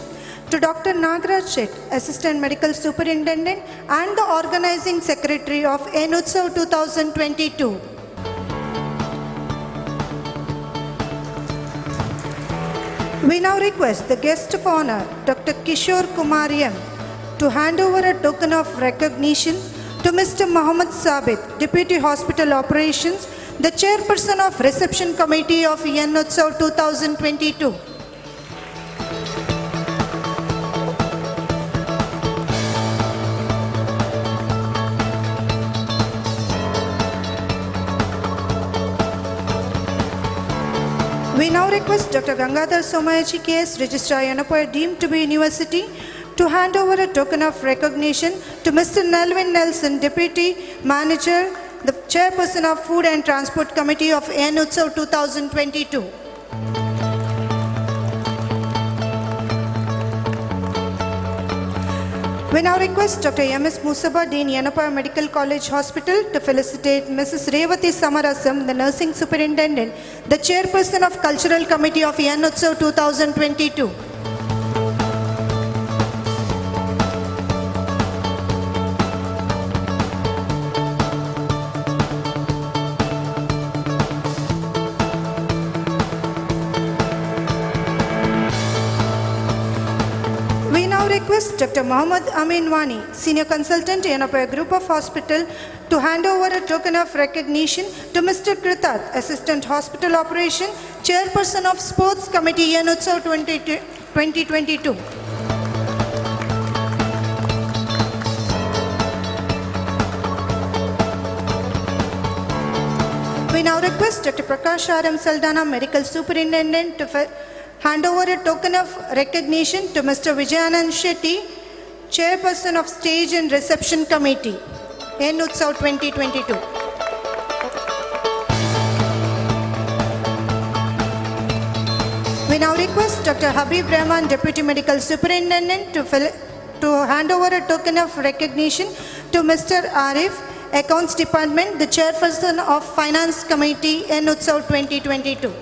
to Dr. Nagaraj Shet, Assistant Medical Superintendent and the Organizing Secretary of N Utsav 2022. We now request the guest of honor, Dr. Kishore Kumar M, to hand over a token of recognition to Mr. Mohammed Sabit, Deputy Hospital Operations, the Chairperson of Reception Committee of N Utsav 2022. We now request Dr. Gangadhar Somayaji K.S., Registrar Yenepoya, deemed to be University, to hand over a token of recognition to Mr. Nelvin Nelson, Deputy Manager, the Chairperson of Food and Transport Committee of N Utsav 2022. We now request Dr. M.S. Musaba, Dean, Yenepoya Medical College Hospital, to felicitate Mrs. Revati Samarasam, the Nursing Superintendent, the Chairperson of Cultural Committee of N Utsav 2022. We now request Dr. Mohammed Amin Wani, Senior Consultant, Yenepoya Group of Hospital, to hand over a token of recognition to Mr. Kritarth, Assistant Hospital Operation, Chairperson of Sports Committee, N Utsav 2022. We now request Dr. Prakash R. M. Saldana, Medical Superintendent, to hand over a token of recognition to Mr. Vijayanand Shetty, Chairperson of Stage and Reception Committee, N Utsav 2022. We now request Dr. Habib Rahman, Deputy Medical Superintendent, to hand over a token of recognition to Mr. Arif, Accounts Department, the Chairperson of Finance Committee, N Utsav 2022.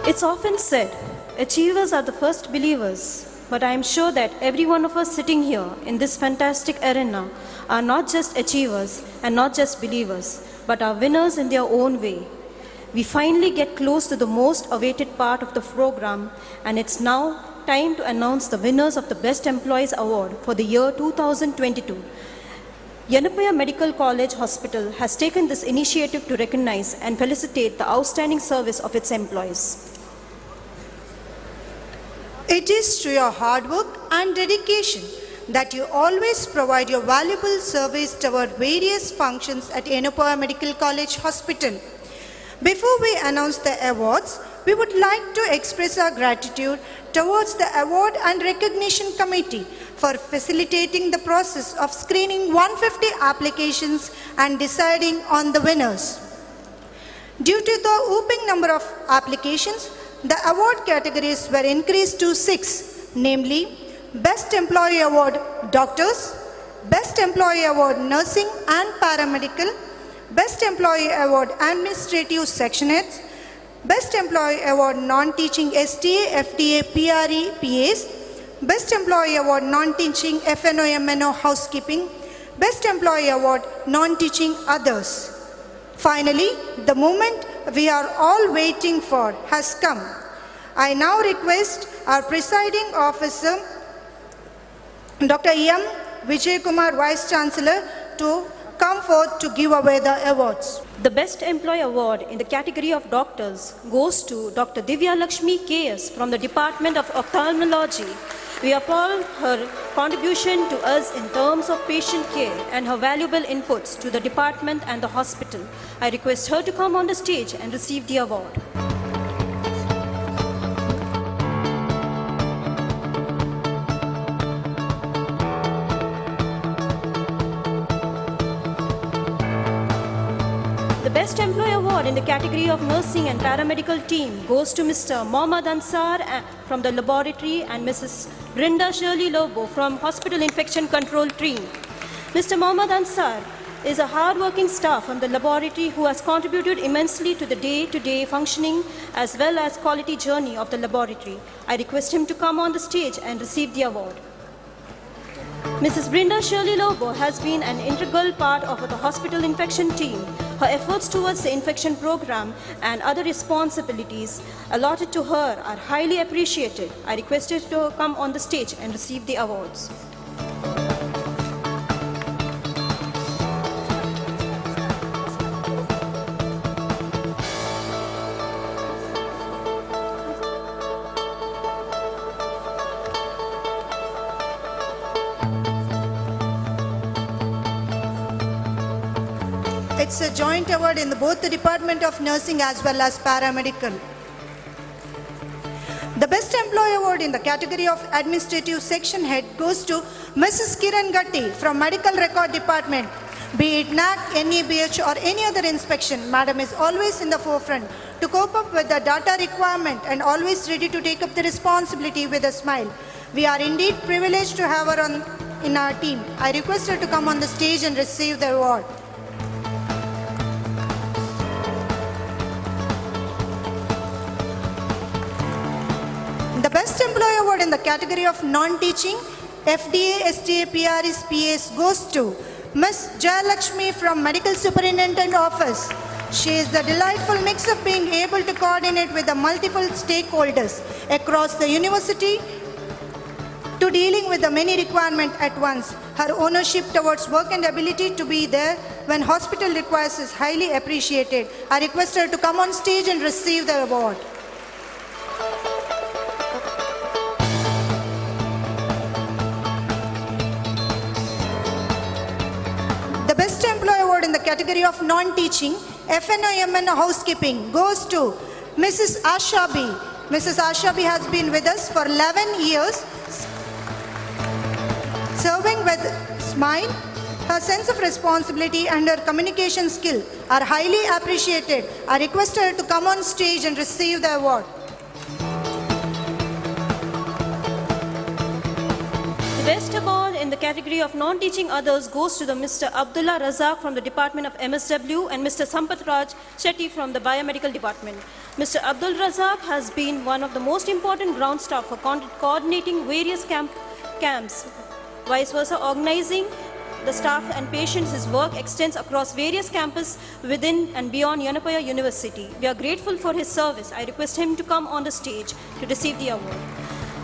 It's often said, achievers are the first believers, but I am sure that every one of us sitting here in this fantastic arena are not just achievers and not just believers, but are winners in their own way. We finally get close to the most awaited part of the program, and it's now time to announce the winners of the Best Employees Award for the year 2022. Yenepoya Medical College Hospital has taken this initiative to recognize and felicitate the outstanding service of its employees. It is through your hard work and dedication that you always provide your valuable service toward various functions at Yenepoya Medical College Hospital. Before we announce the awards, we would like to express our gratitude towards the Award and Recognition Committee for facilitating the process of screening 150 applications and deciding on the winners. Due to the whopping number of applications, the award categories were increased to 6, namely Best Employee Award Doctors, Best Employee Award Nursing and Paramedical, Best Employee Award Administrative Section Heads, Best Employee Award Non-Teaching STA, FDA, PRE, PAs, Best Employee Award Non-Teaching FNO, MNO Housekeeping, Best Employee Award Non-Teaching Others. Finally, the moment we are all waiting for has come. I now request our presiding officer, Dr. M. Vijay Kumar, Vice Chancellor, to come forth to give away the awards. The Best Employee Award in the category of doctors goes to Dr. Divya Lakshmi K.S. from the Department of Ophthalmology. We applaud her contribution to us in terms of patient care and her valuable inputs to the department and the hospital. I request her to come on the stage and receive the award. The Best Employee Award in the category of Nursing and Paramedical Team goes to Mr. Mohammad Ansar from the laboratory and Mrs. Brinda Shirley Lobo from Hospital Infection Control Team. Mr. Mohammad Ansar is a hard-working staff from the laboratory who has contributed immensely to the day-to-day functioning as well as quality journey of the laboratory. I request him to come on the stage and receive the award. Mrs. Brinda Shirley Lobo has been an integral part of the hospital infection team. Her efforts towards the infection program and other responsibilities allotted to her are highly appreciated. I request her to come on the stage and receive the awards. It's a joint award in both the Department of Nursing as well as Paramedical. The Best Employee Award in the category of Administrative Section Head goes to Mrs. Kiran Gatti from Medical Record Department. Be it NAC, NEBH or any other inspection, Madam is always in the forefront to cope up with the data requirement and always ready to take up the responsibility with a smile. We are indeed privileged to have her in our team. I request her to come on the stage and receive the award. The Best Employee Award in the category of Non-Teaching, FDA, STA, PRS, PS goes to Ms. Jayalakshmi from Medical Superintendent Office. She is the delightful mix of being able to coordinate with the multiple stakeholders across the university to dealing with the many requirements at once. Her ownership towards work and ability to be there when hospital requires is highly appreciated. I request her to come on stage and receive the award. The Best Employee Award in the category of Non-Teaching, FNOMN Housekeeping goes to Mrs. Asha B. Mrs. Asha B has been with us for 11 years, serving with smile. Her sense of responsibility and her communication skill are highly appreciated. I request her to come on stage and receive the award. The Best Award in the category of Non-Teaching Others goes to the Mr. Abdullah Razak from the Department of MSW and Mr. Sampath Raj Shetty from the Biomedical Department. Mr. Abdul Razak has been one of the most important ground staff for coordinating various camps, vice versa organizing the staff and patients. His work extends across various campuses within and beyond Yenepoya University. We are grateful for his service. I request him to come on the stage to receive the award.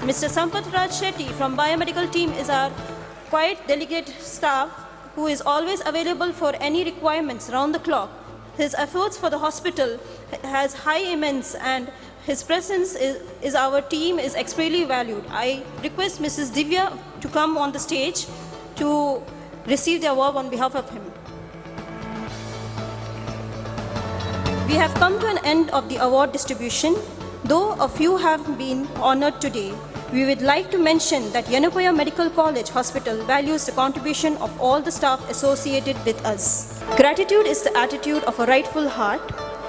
Mr. Sampath Raj Shetty from Biomedical team is our quiet delegate staff who is always available for any requirements round the clock. His efforts for the hospital has high immense and his presence is our team is extremely valued. I request Mrs. Divya to come on the stage to receive the award on behalf of him. We have come to an end of the award distribution. Though a few have been honored today, we would like to mention that Yenepoya Medical College Hospital values the contribution of all the staff associated with us. Gratitude is the attitude of a rightful heart.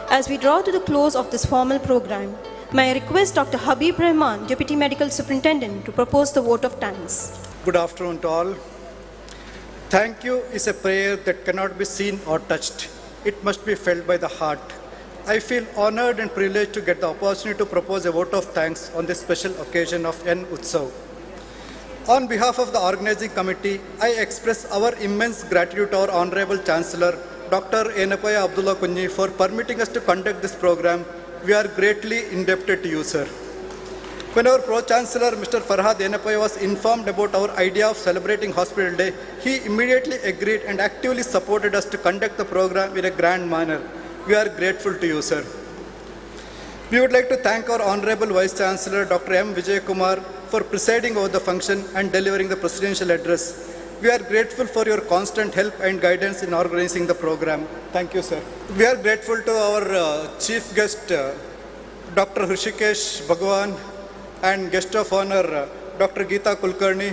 As we draw to the close of this formal program, may I request Dr. Habib Rahman, Deputy Medical Superintendent, to propose the vote of thanks. Good afternoon to all. Thank you is a prayer that cannot be seen or touched. It must be felt by the heart. I feel honored and privileged to get the opportunity to propose a vote of thanks on this special occasion of N Utsav. On behalf of the organizing committee, I express our immense gratitude to our Honorable Chancellor, Dr. Yenepoya Abdulla Kunhi, for permitting us to conduct this program. We are greatly indebted to you, sir. When our Pro-Chancellor, Mr. Farhad Yenepoya, was informed about our idea of celebrating Hospital Day, he immediately agreed and actively supported us to conduct the program in a grand manner. We are grateful to you, sir. We would like to thank our Honorable Vice Chancellor, Dr. M. Vijayakumar, for presiding over the function and delivering the presidential address. We are grateful for your constant help and guidance in organizing the program. Thank you, sir. We are grateful to our chief guest, Dr. Hrishikesh Bhagwan, and guest of honor, Dr. Geeta Kulkarni,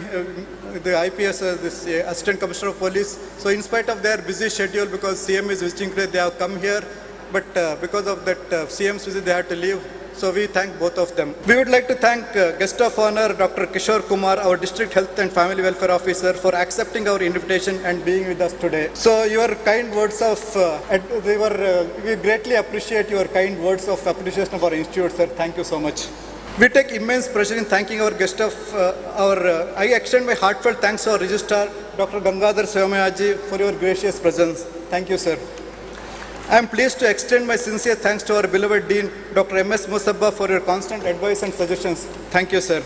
the IPS, this Assistant Commissioner of Police. So in spite of their busy schedule, because CM is visiting today, they have come here, but because of that CM's visit, they had to leave. So we thank both of them. We would like to thank guest of honor, Dr. Kishore Kumar, our District Health and Family Welfare Officer, for accepting our invitation and being with us today. So your kind words of, we greatly appreciate your kind words of appreciation of our institute, sir. Thank you so much. We take immense pleasure in thanking our guest of I extend my heartfelt thanks to our registrar, Dr. Gangadhar Somayaji, for your gracious presence. Thank you, sir. I am pleased to extend my sincere thanks to our beloved Dean, Dr. M.S. Musabba, for your constant advice and suggestions. Thank you, sir.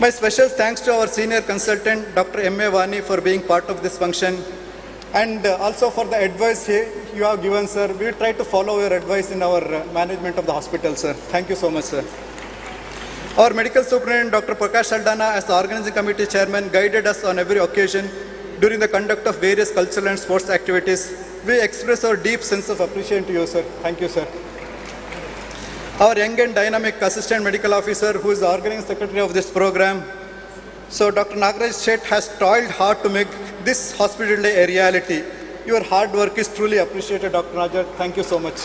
My special thanks to our senior consultant, Dr. M.A. Vani, for being part of this function, and also for the advice you have given, sir. We will try to follow your advice in our management of the hospital, sir. Thank you so much, sir. Our medical superintendent, Dr. Prakash Saldana, as the organizing committee chairman, guided us on every occasion during the conduct of various cultural and sports activities. We express our deep sense of appreciation to you, sir. Thank you, sir. Our young and dynamic assistant medical officer, who is the organizing secretary of this program, so Dr. Nagaraj Shet, has toiled hard to make this hospital day a reality. Your hard work is truly appreciated, Dr. Nagaraj. Thank you so much.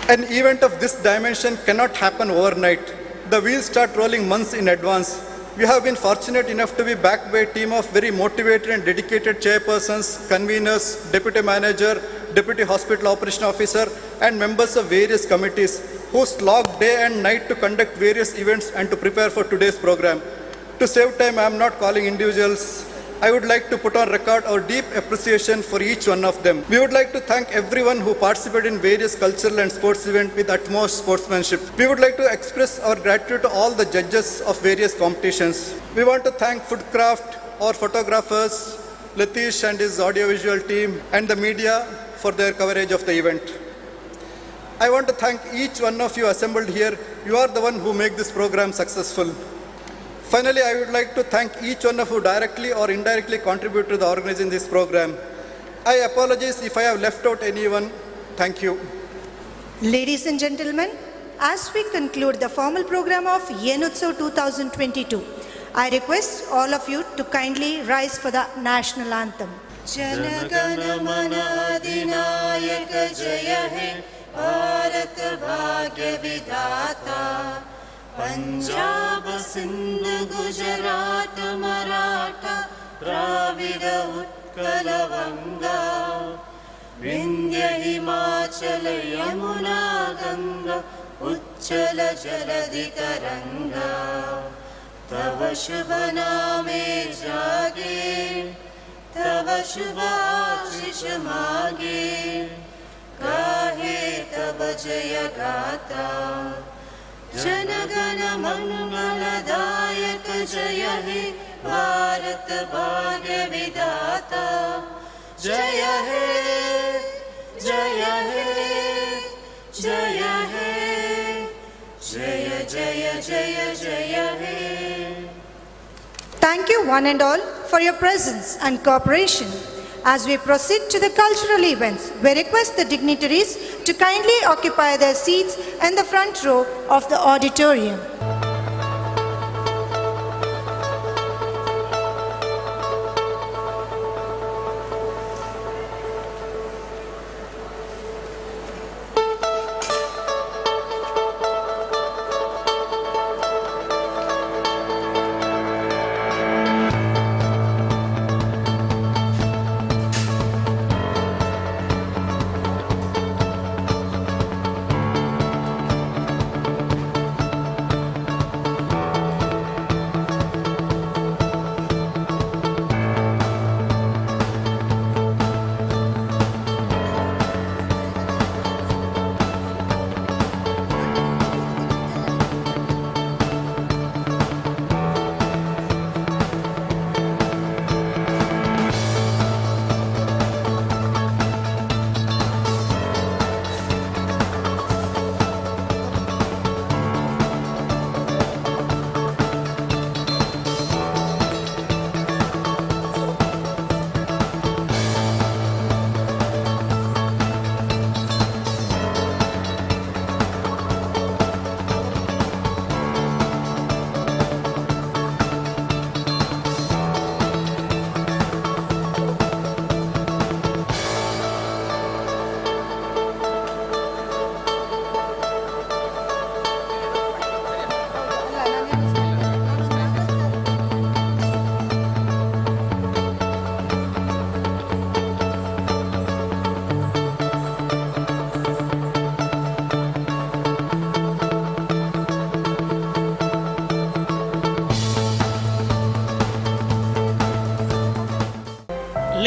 An event of this dimension cannot happen overnight. The wheels start rolling months in advance. We have been fortunate enough to be backed by a team of very motivated and dedicated chairpersons, conveners, deputy manager, deputy hospital operation officer, and members of various committees who slog day and night to conduct various events and to prepare for today's program. To save time, I am not calling individuals. I would like to put on record our deep appreciation for each one of them. We would like to thank everyone who participated in various cultural and sports events with utmost sportsmanship. We would like to express our gratitude to all the judges of various competitions. We want to thank Foodcraft, our photographers, Latish and his audiovisual team, and the media for their coverage of the event. I want to thank each one of you assembled here. You are the one who make this program successful. Finally, I would like to thank each one of you directly or indirectly contributed to the organizing this program. I apologize if I have left out anyone. Thank you. Ladies and gentlemen, as we conclude the formal program of Yenutsav 2022, I request all of you to kindly rise for the national anthem. Jana Gana Mana Adhinayaka Jaya He Bharat Bhagya Vidhata. Punjab, Sindh, Gujarat, Maratha, Dravida, Utkal, Vanga, Vindhya, Himachal, Yamuna, Ganga, Uchchal, Jaladhi Taranga. Tava Shubha Name Jage, Tava Shubha Ashish Mage, Gahe Tava Jaya Gata. Jana Gana Mangaladayaka Jaya He Bharat Bhagya Vidhata. Jaya He, Jaya He, Jaya He, Jaya Jaya Jaya Jaya He. Thank you one and all for your presence and cooperation. As we proceed to the cultural events, we request the dignitaries to kindly occupy their seats in the front row of the auditorium.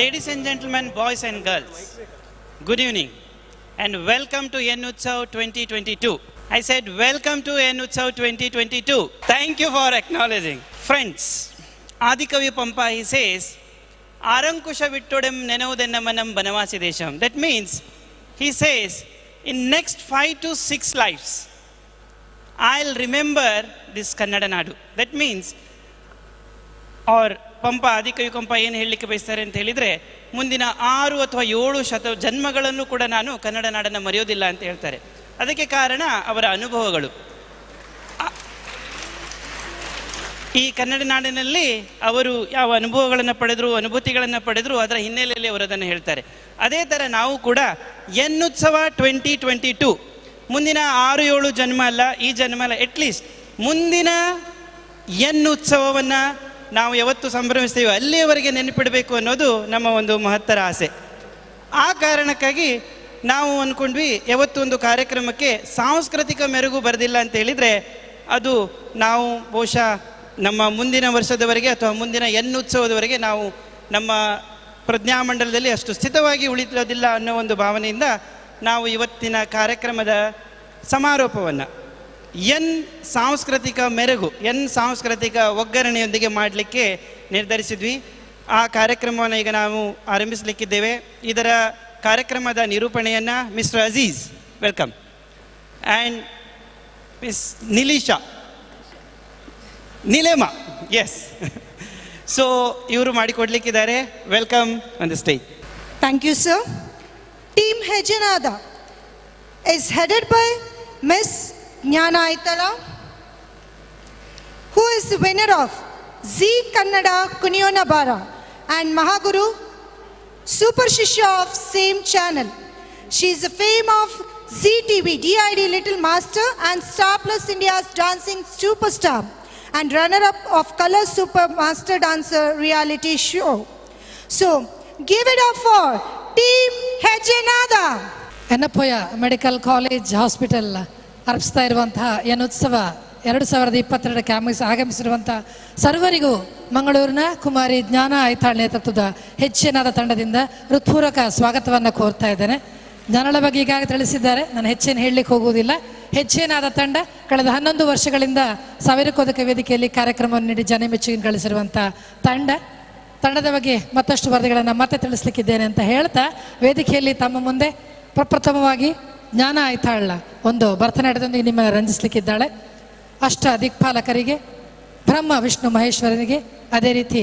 Ladies and gentlemen, boys and girls, good evening and welcome to N Utsav 2022. I said welcome to N Utsav 2022. Thank you for acknowledging. Friends, Adikavi Pampa, he says, Arankusha Vittodem Nenaudennamanam Banavasi Desham. That means, he says, in next 5 to 6 lives, I'll remember this Kannada Nadu. That means, or Pampa, Adikavi Pampa ಏನು ಹೇಳಲಿಕ್ಕೆ ಬಯಸ್ತಾರೆ ಅಂತ ಹೇಳಿದರೆ, ಮುಂದಿನ 6 ಅಥವಾ 7 ಶತ ಜನ್ಮಗಳನ್ನು ಕೂಡ ನಾನು ಕನ್ನಡ ನಾಡನ್ನು ಮರೆಯೋದಿಲ್ಲ ಅಂತ ಹೇಳ್ತಾರೆ. ಅದಕ್ಕೆ ಕಾರಣ ಅವರ ಅನುಭವಗಳು. ಈ ಕನ್ನಡ ನಾಡಿನಲ್ಲಿ ಅವರು ಯಾವ ಅನುಭವಗಳನ್ನು ಪಡೆದರು, ಅನುಭೂತಿಗಳನ್ನು ಪಡೆದರು, ಅದರ ಹಿನ್ನೆಲೆಯಲ್ಲಿ ಅವರು ಅದನ್ನು ಹೇಳ್ತಾರೆ. ಅದೇ ಥರ ನಾವು ಕೂಡ ಎನ್ ಉತ್ಸವ 2022 ಮುಂದಿನ 6-7 ಜನ್ಮ ಅಲ್ಲ, ಈ ಜನ್ಮ ಅಲ್ಲ, ಅಟ್ಲೀಸ್ಟ್ ಮುಂದಿನ ಎನ್ ಉತ್ಸವವನ್ನು ನಾವು ಯಾವತ್ತು ಸಂಭ್ರಮಿಸ್ತೀವೋ ಅಲ್ಲಿಯವರೆಗೆ ನೆನಪಿಡಬೇಕು ಅನ್ನೋದು ನಮ್ಮ ಒಂದು ಮಹತ್ತರ ಆಸೆ. ಆ ಕಾರಣಕ್ಕಾಗಿ ನಾವು ಅಂದ್ಕೊಂಡ್ವಿ, ಯಾವತ್ತು ಒಂದು ಕಾರ್ಯಕ್ರಮಕ್ಕೆ ಸಾಂಸ್ಕೃತಿಕ ಮೆರುಗು ಬರೆದಿಲ್ಲ ಅಂತ ಹೇಳಿದರೆ ಅದು ನಾವು ಬಹುಶಃ ನಮ್ಮ ಮುಂದಿನ ವರ್ಷದವರೆಗೆ ಅಥವಾ ಮುಂದಿನ ಎನ್ ಉತ್ಸವದವರೆಗೆ ನಾವು ನಮ್ಮ ಪ್ರಜ್ಞಾಮಂಡಲದಲ್ಲಿ ಅಷ್ಟು ಸ್ಥಿತವಾಗಿ ಉಳಿಯೋದಿಲ್ಲ ಅನ್ನೋ ಒಂದು ಭಾವನೆಯಿಂದ ನಾವು ಇವತ್ತಿನ ಕಾರ್ಯಕ್ರಮದ ಸಮಾರೋಪವನ್ನು ಎನ್ ಸಾಂಸ್ಕೃತಿಕ ಮೆರುಗು, ಎನ್ ಸಾಂಸ್ಕೃತಿಕ ಒಗ್ಗರಣೆಯೊಂದಿಗೆ ಮಾಡಲಿಕ್ಕೆ ನಿರ್ಧರಿಸಿದ್ವಿ. ಆ ಕಾರ್ಯಕ್ರಮವನ್ನು ಈಗ ನಾವು ಆರಂಭಿಸಲಿಕ್ಕಿದ್ದೇವೆ. ಇದರ ಕಾರ್ಯಕ್ರಮದ ನಿರೂಪಣೆಯನ್ನು mister Aziz welcome and miss Nilisha Nilema, yes, so ಇವರು ಮಾಡಿಕೊಡ್ಲಿಕ್ಕಿದ್ದಾರೆ. Welcome on the stage. Thank you sir. Team Hejjenada is headed by miss Jnana Aithala, who is the winner of Zee Kannada Kuniyona Bara and Mahaguru Super Shishya of same channel. She is the fame of Zee TV DID Little Master and Star Plus India's Dancing Superstar and runner-up of Color Super Master Dancer reality show. So, give it up for Team Hejjenada. Yenepoya Medical College Hospital ಅರ್ಪಿಸ್ತಾ ಇರುವಂತಹ ಎನ್ ಉತ್ಸವ 2022ಕ್ಕೆ ಆಗಮಿಸಿರುವಂತಹ ಸರ್ವರಿಗೂ ಮಂಗಳೂರಿನ ಕುಮಾರಿ ಜ್ಞಾನ ಐತಾಳ್ ನೇತೃತ್ವದ ಹೆಚ್ಚಿನಾದ ತಂಡದಿಂದ ಹೃತ್ಪೂರ್ವಕ ಸ್ವಾಗತವನ್ನು ಕೋರ್ತಾ ಇದ್ದೇನೆ. ಜ್ಞಾನಳ ಬಗ್ಗೆ ಈಗಾಗಲೇ ತಿಳಿಸಿದ್ದಾರೆ, ನಾನು ಹೆಚ್ಚೇನು ಹೇಳಲಿಕ್ಕೆ ಹೋಗುವುದಿಲ್ಲ. ಹೆಚ್ಚೇನಾದ ತಂಡ ಕಳೆದ 11 ವರ್ಷಗಳಿಂದ ಸಾವಿರಕ್ಕೋದಕ ವೇದಿಕೆಯಲ್ಲಿ ಕಾರ್ಯಕ್ರಮವನ್ನು ನೀಡಿ ಜನಮೆಚ್ಚುಗೆ ಗಳಿಸಿರುವಂಥ ತಂಡ. ತಂಡದ ಬಗ್ಗೆ ಮತ್ತಷ್ಟು ವರದಿಗಳನ್ನು ಮತ್ತೆ ತಿಳಿಸ್ಲಿಕ್ಕಿದ್ದೇನೆ ಅಂತ ಹೇಳ್ತಾ ವೇದಿಕೆಯಲ್ಲಿ ತಮ್ಮ ಮುಂದೆ ಪ್ರಪ್ರಥಮವಾಗಿ ಜ್ಞಾನ ಐತಾಳ್ ಒಂದು ಭರತನಾಟ್ಯದೊಂದಿಗೆ ನಿಮ್ಮನ್ನು ರಂಜಿಸಲಿಕ್ಕಿದ್ದಾಳೆ. ಅಷ್ಟ ದಿಕ್ಪಾಲಕರಿಗೆ, ಬ್ರಹ್ಮ ವಿಷ್ಣು ಮಹೇಶ್ವರನಿಗೆ, ಅದೇ ರೀತಿ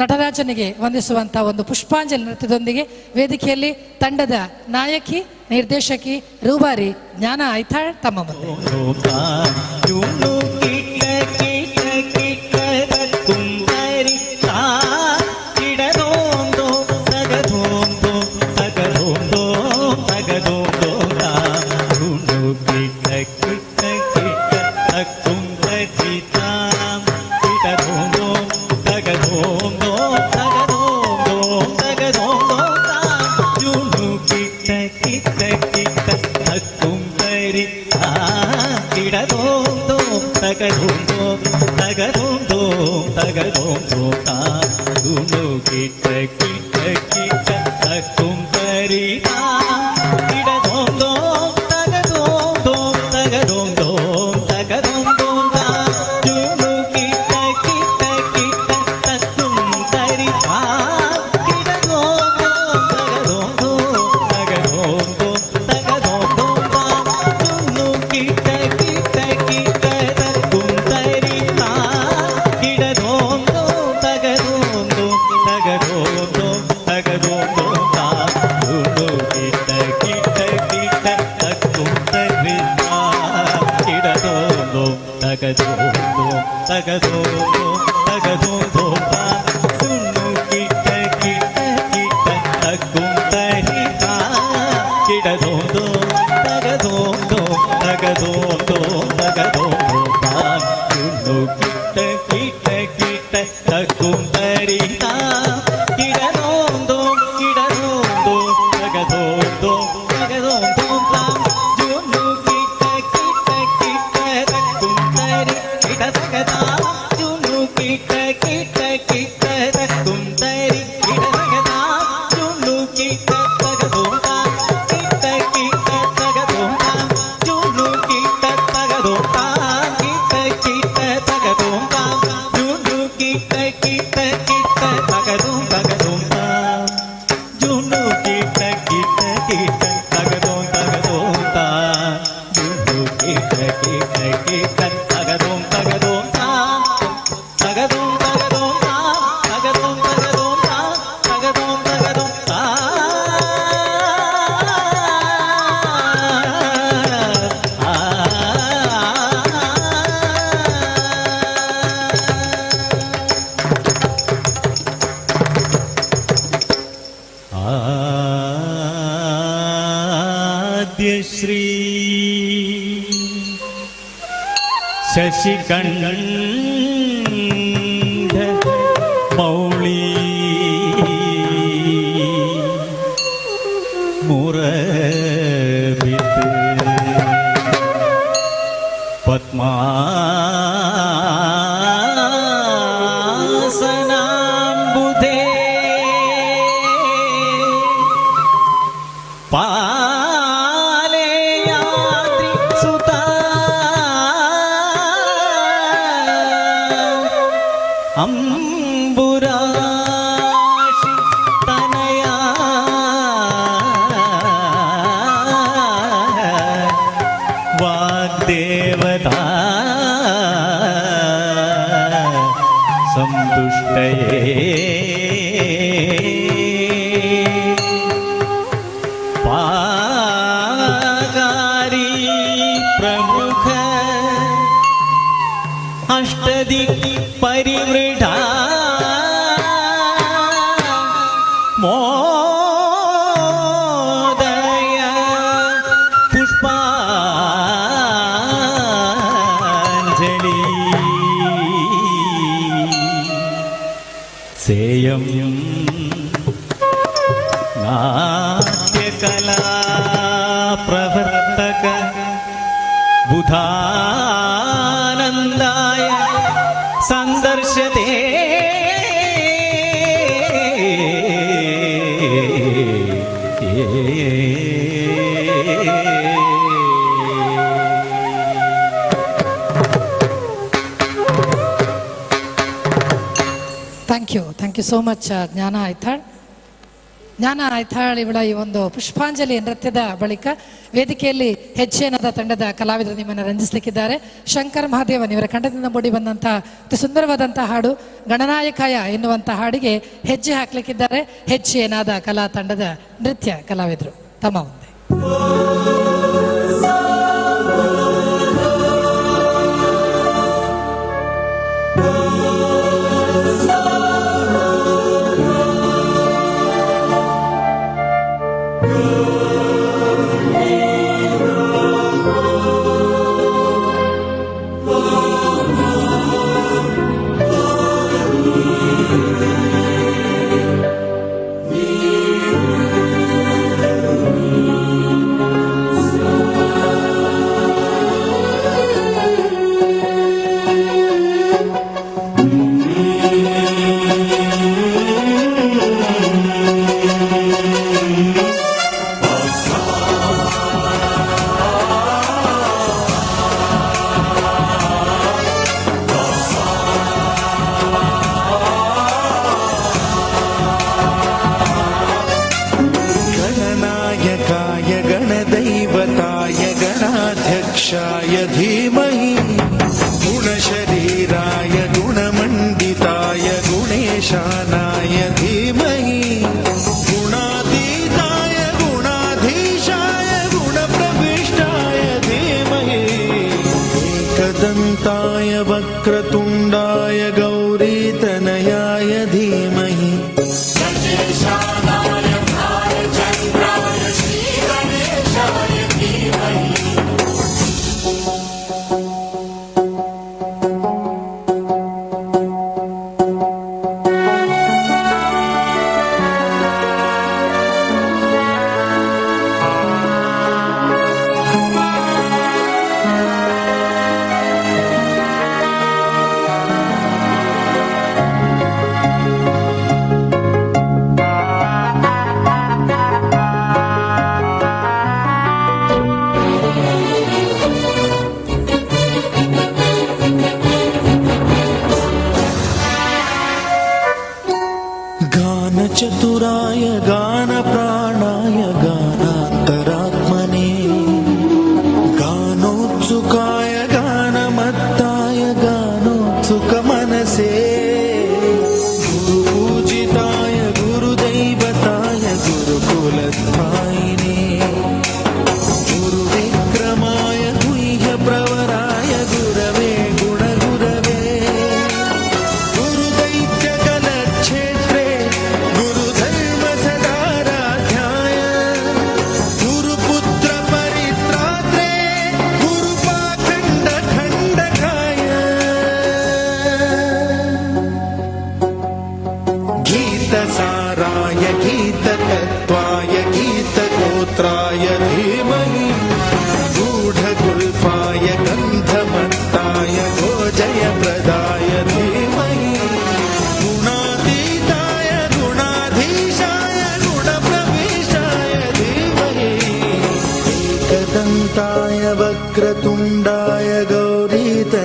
ನಟರಾಜನಿಗೆ ವಂದಿಸುವಂಥ ಒಂದು ಪುಷ್ಪಾಂಜಲಿ ನೃತ್ಯದೊಂದಿಗೆ ವೇದಿಕೆಯಲ್ಲಿ ತಂಡದ ನಾಯಕಿ, ನಿರ್ದೇಶಕಿ, ರೂಬಾರಿ ಜ್ಞಾನ ಐತಾಳ್ ತಮ್ಮ ಮುಂದೆ. Kita kita kita tum tari kita ಶಶಿಕಂಠ ಮೌಳಿ ಮುರಬಿತ ಪದ್ಮಾಸನಾಂಬುಧೇ ಪಾಲೇಯಾದ್ರಿ ಸುತ ಅಂಬುರಾಶಿ ತನಯ ವಾಗ್ದೇವತಾ ಸಂತುಷ್ಟಯೇ. ಪಾಗಾರಿ ಪ್ರಮುಖ ಅಷ್ಟದಿಕ್ ಪರಿವೃಢ ಮೋದಯ ಪುಷ್ಪಾಂಜಲಿ ಸೇಯಂ ನಾಟ್ಯಕಲಾ ಪ್ರವರ್ತಕ ಬುಧಾನಂದಾಯ ಸಂದರ್ಶತೆ. Thank you, thank you so much Jnana Aithal. ಜ್ಞಾನ ಐಥಾಳ್ ಇವಳ ಈ ಒಂದು ಪುಷ್ಪಾಂಜಲಿ ನೃತ್ಯದ ಬಳಿಕ ವೇದಿಕೆಯಲ್ಲಿ ಹೆಚ್ಚೇನದ ತಂಡದ ಕಲಾವಿದರು ನಿಮ್ಮನ್ನು ರಂಜಿಸಲಿಕ್ಕಿದ್ದಾರೆ. ಶಂಕರ್ ಮಹಾದೇವನ್ ಇವರ ಕಂಠದಿಂದ ಮೂಡಿ ಬಂದಂತಹ ಅತಿ ಸುಂದರವಾದಂತಹ ಹಾಡು ಗಣನಾಯಕಾಯ ಎನ್ನುವಂಥ ಹಾಡಿಗೆ ಹೆಜ್ಜೆ ಹಾಕ್ಲಿಕ್ಕಿದ್ದಾರೆ ಹೆಚ್ಚೇನಾದ ಕಲಾ ತಂಡದ ನೃತ್ಯ ಕಲಾವಿದರು ತಮ್ಮ ಮುಂದೆ. गणनायकाय गणदैवताय गणाध्यक्षाय धीमहि गुणशरीराय गुणमण्डिताय गुणेशानाय धीमहि गुणातीताय गुणाधीशाय गुणप्रविष्टाय धीमहि एकदन्ताय वक्रतुण्डाय गौरीतनयाय धीमहि. गानचतुराय गानप्राणाय गानान्तरात्मने गानोत्सुकाय गानमत्ताय गानोत्सुकमनसे गुरुपूजिताय गुरुदैवताय गुरुकुलस्थायिने गुरुविक्रमाय गुह्यप्रवराय गुरवे गुणगुरवे गुरुदैत्यकलक्षेत्रे गुरुधर्म सदाराध्याय.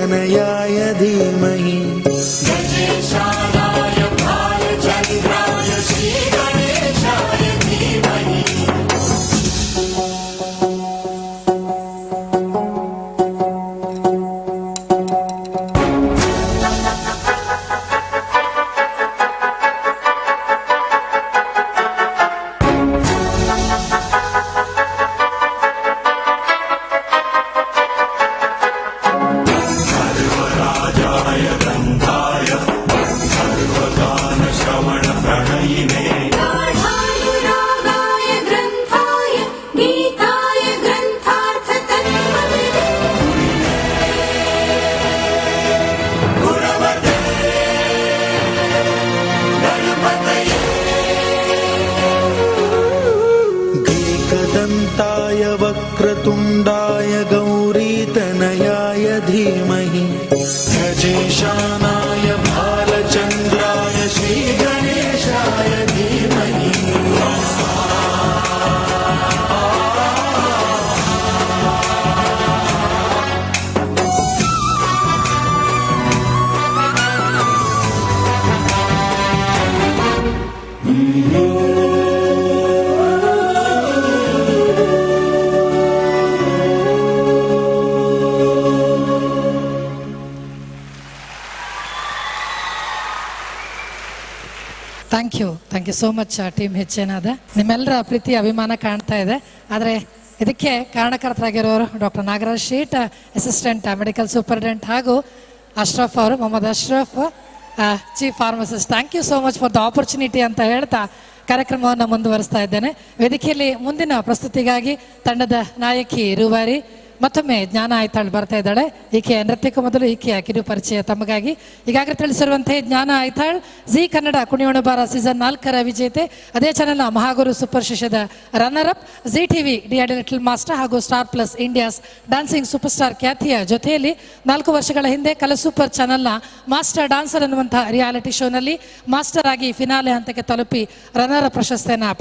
गौरीतनयाय धीमहि। गजेशानाय भालचन्द्राय श्रीगणेशाय धीमहि। गाढानुरागाय ग्रन्थाय गीताय ग्रन्थार्थतत्त्वविदे। एकदन्ताय वक्रतुण्डाय गौरीतनयाय धीमहि। गजेशानाय भालचन्द्राय श्रीगणेशाय धीमहि। Thank you so much team ಹೆಚ್ಚೇನಾದ. ನಿಮ್ಮೆಲ್ಲರ ಪ್ರೀತಿ ಅಭಿಮಾನ ಕಾಣ್ತಾ ಇದೆ. ಆದರೆ ಇದಕ್ಕೆ ಕಾರಣಕರ್ತರಾಗಿರೋರು doctor Nagaraj Shet, assistant medical superintendent, ಹಾಗೂ ಅಶ್ರಫ್ ಅವರು, Mohammed Ashraf, chief pharmacist. Thank you so much for the opportunity ಅಂತ ಹೇಳ್ತಾ ಕಾರ್ಯಕ್ರಮವನ್ನು ಮುಂದುವರಿಸ್ತಾ ಇದ್ದೇನೆ. ವೇದಿಕೆಯಲ್ಲಿ ಮುಂದಿನ ಪ್ರಸ್ತುತಿಗಾಗಿ ತಂಡದ ನಾಯಕಿ ರೂವಾರಿ ಮತ್ತೊಮ್ಮೆ ಜ್ಞಾನ ಐತಾಳ್ ಬರ್ತಾ ಇದ್ದಾಳೆ. ಈಕೆಯ ನೃತ್ಯಕ್ಕೂ ಮೊದಲು ಈಕೆಯ ಕಿರು ಪರಿಚಯ ತಮಗಾಗಿ. ಈಗಾಗಲೇ ತಿಳಿಸಿರುವಂತೆ ಜ್ಞಾನ ಐತಾಳ್ ಜೀ ಕನ್ನಡ ಕುಣಿಯೋಣ ಬಾರ ಸೀಸನ್ 4ರ ವಿಜೇತೆ, ಅದೇ ಚಾನೆಲ್ನ Mahaguru super ಶಿಷ್ಯದ runner up, Zee TV DID little master ಹಾಗೂ Star Plus India's dancing super star ಖ್ಯಾತಿಯ ಜೊತೆಯಲ್ಲಿ 4 ವರ್ಷಗಳ ಹಿಂದೆ ಕಲಾ ಸೂಪರ್ ಚಾನೆಲ್ನ ಮಾಸ್ಟರ್ ಡಾನ್ಸರ್ ಅನ್ನುವಂತಹ ರಿಯಾಲಿಟಿ ಶೋನಲ್ಲಿ ಮಾಸ್ಟರ್ ಆಗಿ ಫಿನಾಲೆ ಹಂತಕ್ಕೆ ತಲುಪಿ ರನ್ನರ್ ಅಪ್ ಪ್ರಶಸ್ತಿಯನ್ನು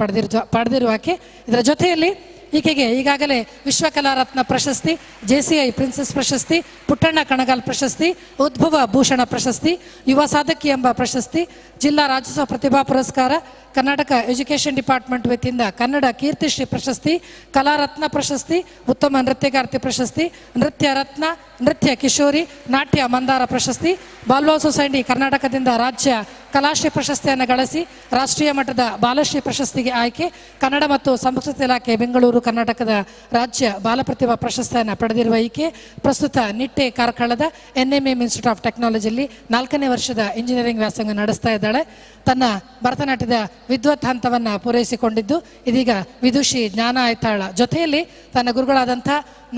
ಪಡೆದಿರುವ ಆಕೆ. ಇದರ ಜೊತೆಯಲ್ಲಿ ಈಕೆಗೆ ಈಗಾಗಲೇ ವಿಶ್ವಕಲಾರತ್ನ ಪ್ರಶಸ್ತಿ, ಜೆಸಿಐ ಪ್ರಿನ್ಸೆಸ್ ಪ್ರಶಸ್ತಿ, ಪುಟ್ಟಣ್ಣ ಕಣಗಾಲ್ ಪ್ರಶಸ್ತಿ, ಉದ್ಭವ ಭೂಷಣ ಪ್ರಶಸ್ತಿ, ಯುವ ಸಾಧಕಿ ಎಂಬ ಪ್ರಶಸ್ತಿ, ಜಿಲ್ಲಾ ರಾಜ್ಯೋತ್ಸವ ಪ್ರತಿಭಾ ಪುರಸ್ಕಾರ, ಕರ್ನಾಟಕ ಎಜುಕೇಷನ್ ಡಿಪಾರ್ಟ್ಮೆಂಟ್ ವತಿಯಿಂದ ಕನ್ನಡ ಕೀರ್ತಿಶ್ರೀ ಪ್ರಶಸ್ತಿ, ಕಲಾರತ್ನ ಪ್ರಶಸ್ತಿ, ಉತ್ತಮ ನೃತ್ಯಗಾರ್ತಿ ಪ್ರಶಸ್ತಿ, ನೃತ್ಯ ರತ್ನ, ನೃತ್ಯ ಕಿಶೋರಿ, ನಾಟ್ಯ ಮಂದಾರ ಪ್ರಶಸ್ತಿ, ಬಾಲ್ವಾ ಸೊಸೈಟಿ ಕರ್ನಾಟಕದಿಂದ ರಾಜ್ಯ ಕಲಾಶ್ರೀ ಪ್ರಶಸ್ತಿಯನ್ನು ಗಳಿಸಿ ರಾಷ್ಟ್ರೀಯ ಮಟ್ಟದ ಬಾಲಶ್ರೀ ಪ್ರಶಸ್ತಿಗೆ ಆಯ್ಕೆ, ಕನ್ನಡ ಮತ್ತು ಸಂಸ್ಕೃತಿ ಇಲಾಖೆ ಬೆಂಗಳೂರು ಕರ್ನಾಟಕದ ರಾಜ್ಯ ಬಾಲಪ್ರತಿಭಾ ಪ್ರಶಸ್ತಿಯನ್ನು ಪಡೆದಿರುವ ಈಕೆ ಪ್ರಸ್ತುತ ನಿಟ್ಟೆ ಕಾರ್ಕಳದ ಎನ್ಎಂಎಂ ಇನ್ಸ್ಟಿಟ್ಯೂಟ್ ಆಫ್ ಟೆಕ್ನಾಲಜಿಯಲ್ಲಿ 4ನೇ ವರ್ಷದ ಇಂಜಿನಿಯರಿಂಗ್ ವ್ಯಾಸಂಗ ನಡೆಸ್ತಾ ಇದ್ದಾಳೆ. ತನ್ನ ಭರತನಾಟ್ಯದ ವಿದ್ವತ್ ಹಂತವನ್ನು ಪೂರೈಸಿಕೊಂಡಿದ್ದು ಇದೀಗ ವಿದುಷಿ ಜ್ಞಾನ ಐತಾಳ ಜೊತೆಯಲ್ಲಿ ತನ್ನ ಗುರುಗಳಾದಂಥ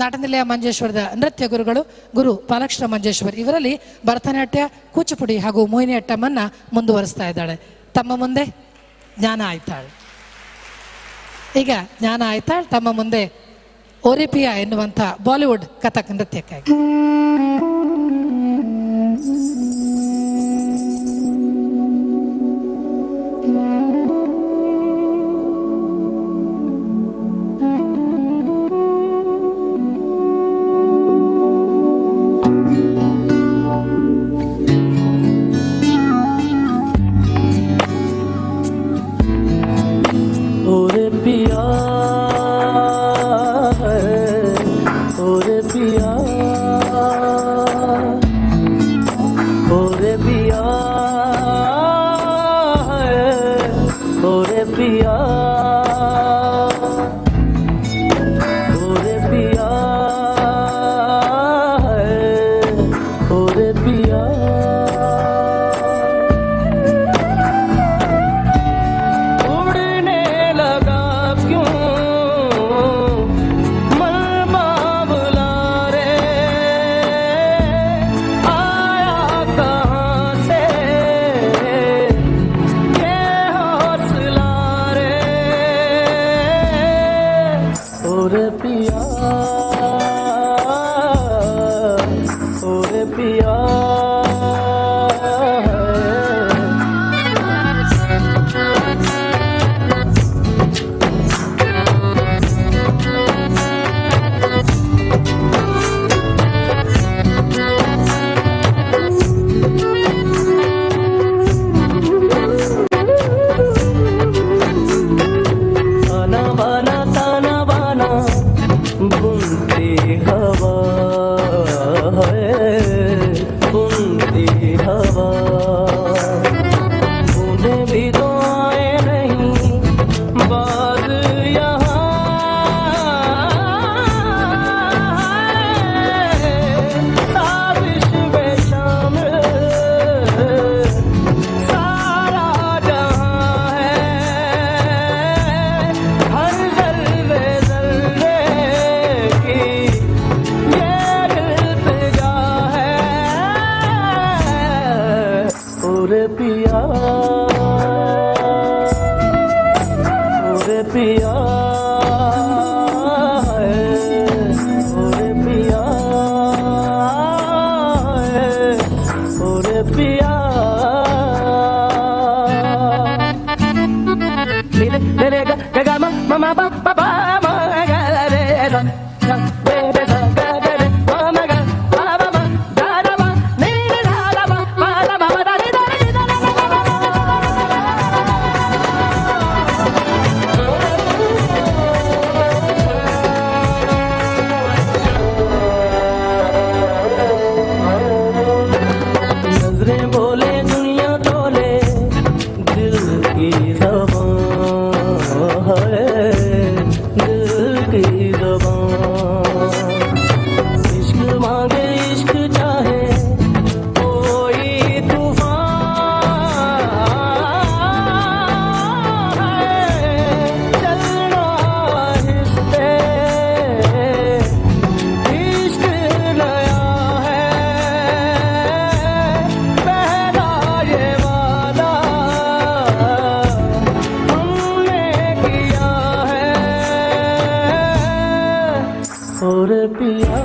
ನಾಟನಿಲಯ ಮಂಜೇಶ್ವರದ ನೃತ್ಯ ಗುರುಗಳು ಗುರು ಬಾಲಕೃಷ್ಣ ಮಂಜೇಶ್ವರ್ ಇವರಲ್ಲಿ ಭರತನಾಟ್ಯ, ಕೂಚಿಪುಡಿ ಹಾಗೂ ಮೋಹಿನಿಯಟ್ಟಮನ್ನು ಮುಂದುವರಿಸ್ತಾ ಇದ್ದಾಳೆ. ತಮ್ಮ ಮುಂದೆ ಜ್ಞಾನ ಐತಾಳ್. ಈಗ ಜ್ಞಾನ ಐತಾಳ್ ತಮ್ಮ ಮುಂದೆ ಓರಿಪಿಯಾ ಎನ್ನುವಂಥ ಬಾಲಿವುಡ್ ಕಥಕ್ ನೃತ್ಯಕ್ಕಾಗಿ. पिया, ओरे पिया। ओरे पिया, ओरे पिया, ओरे पिया, ओरे पिया। रे ग ग म म म प प म ग रे सा सा रे रे सा ग ग रे म म ग प प म ग र म ni रे धा ध म प ध म म ध रे ध रे ध ध ध ध ध। नजरें बोले दुनिया तोले, दिल की ज़बान है, दिल की ज़बान। इश्क मांगे इश्क चाहे कोई तूफान है, चलना आहिस्ते, इश्क नया है, पहला ये वादा हमने किया है। और पिया,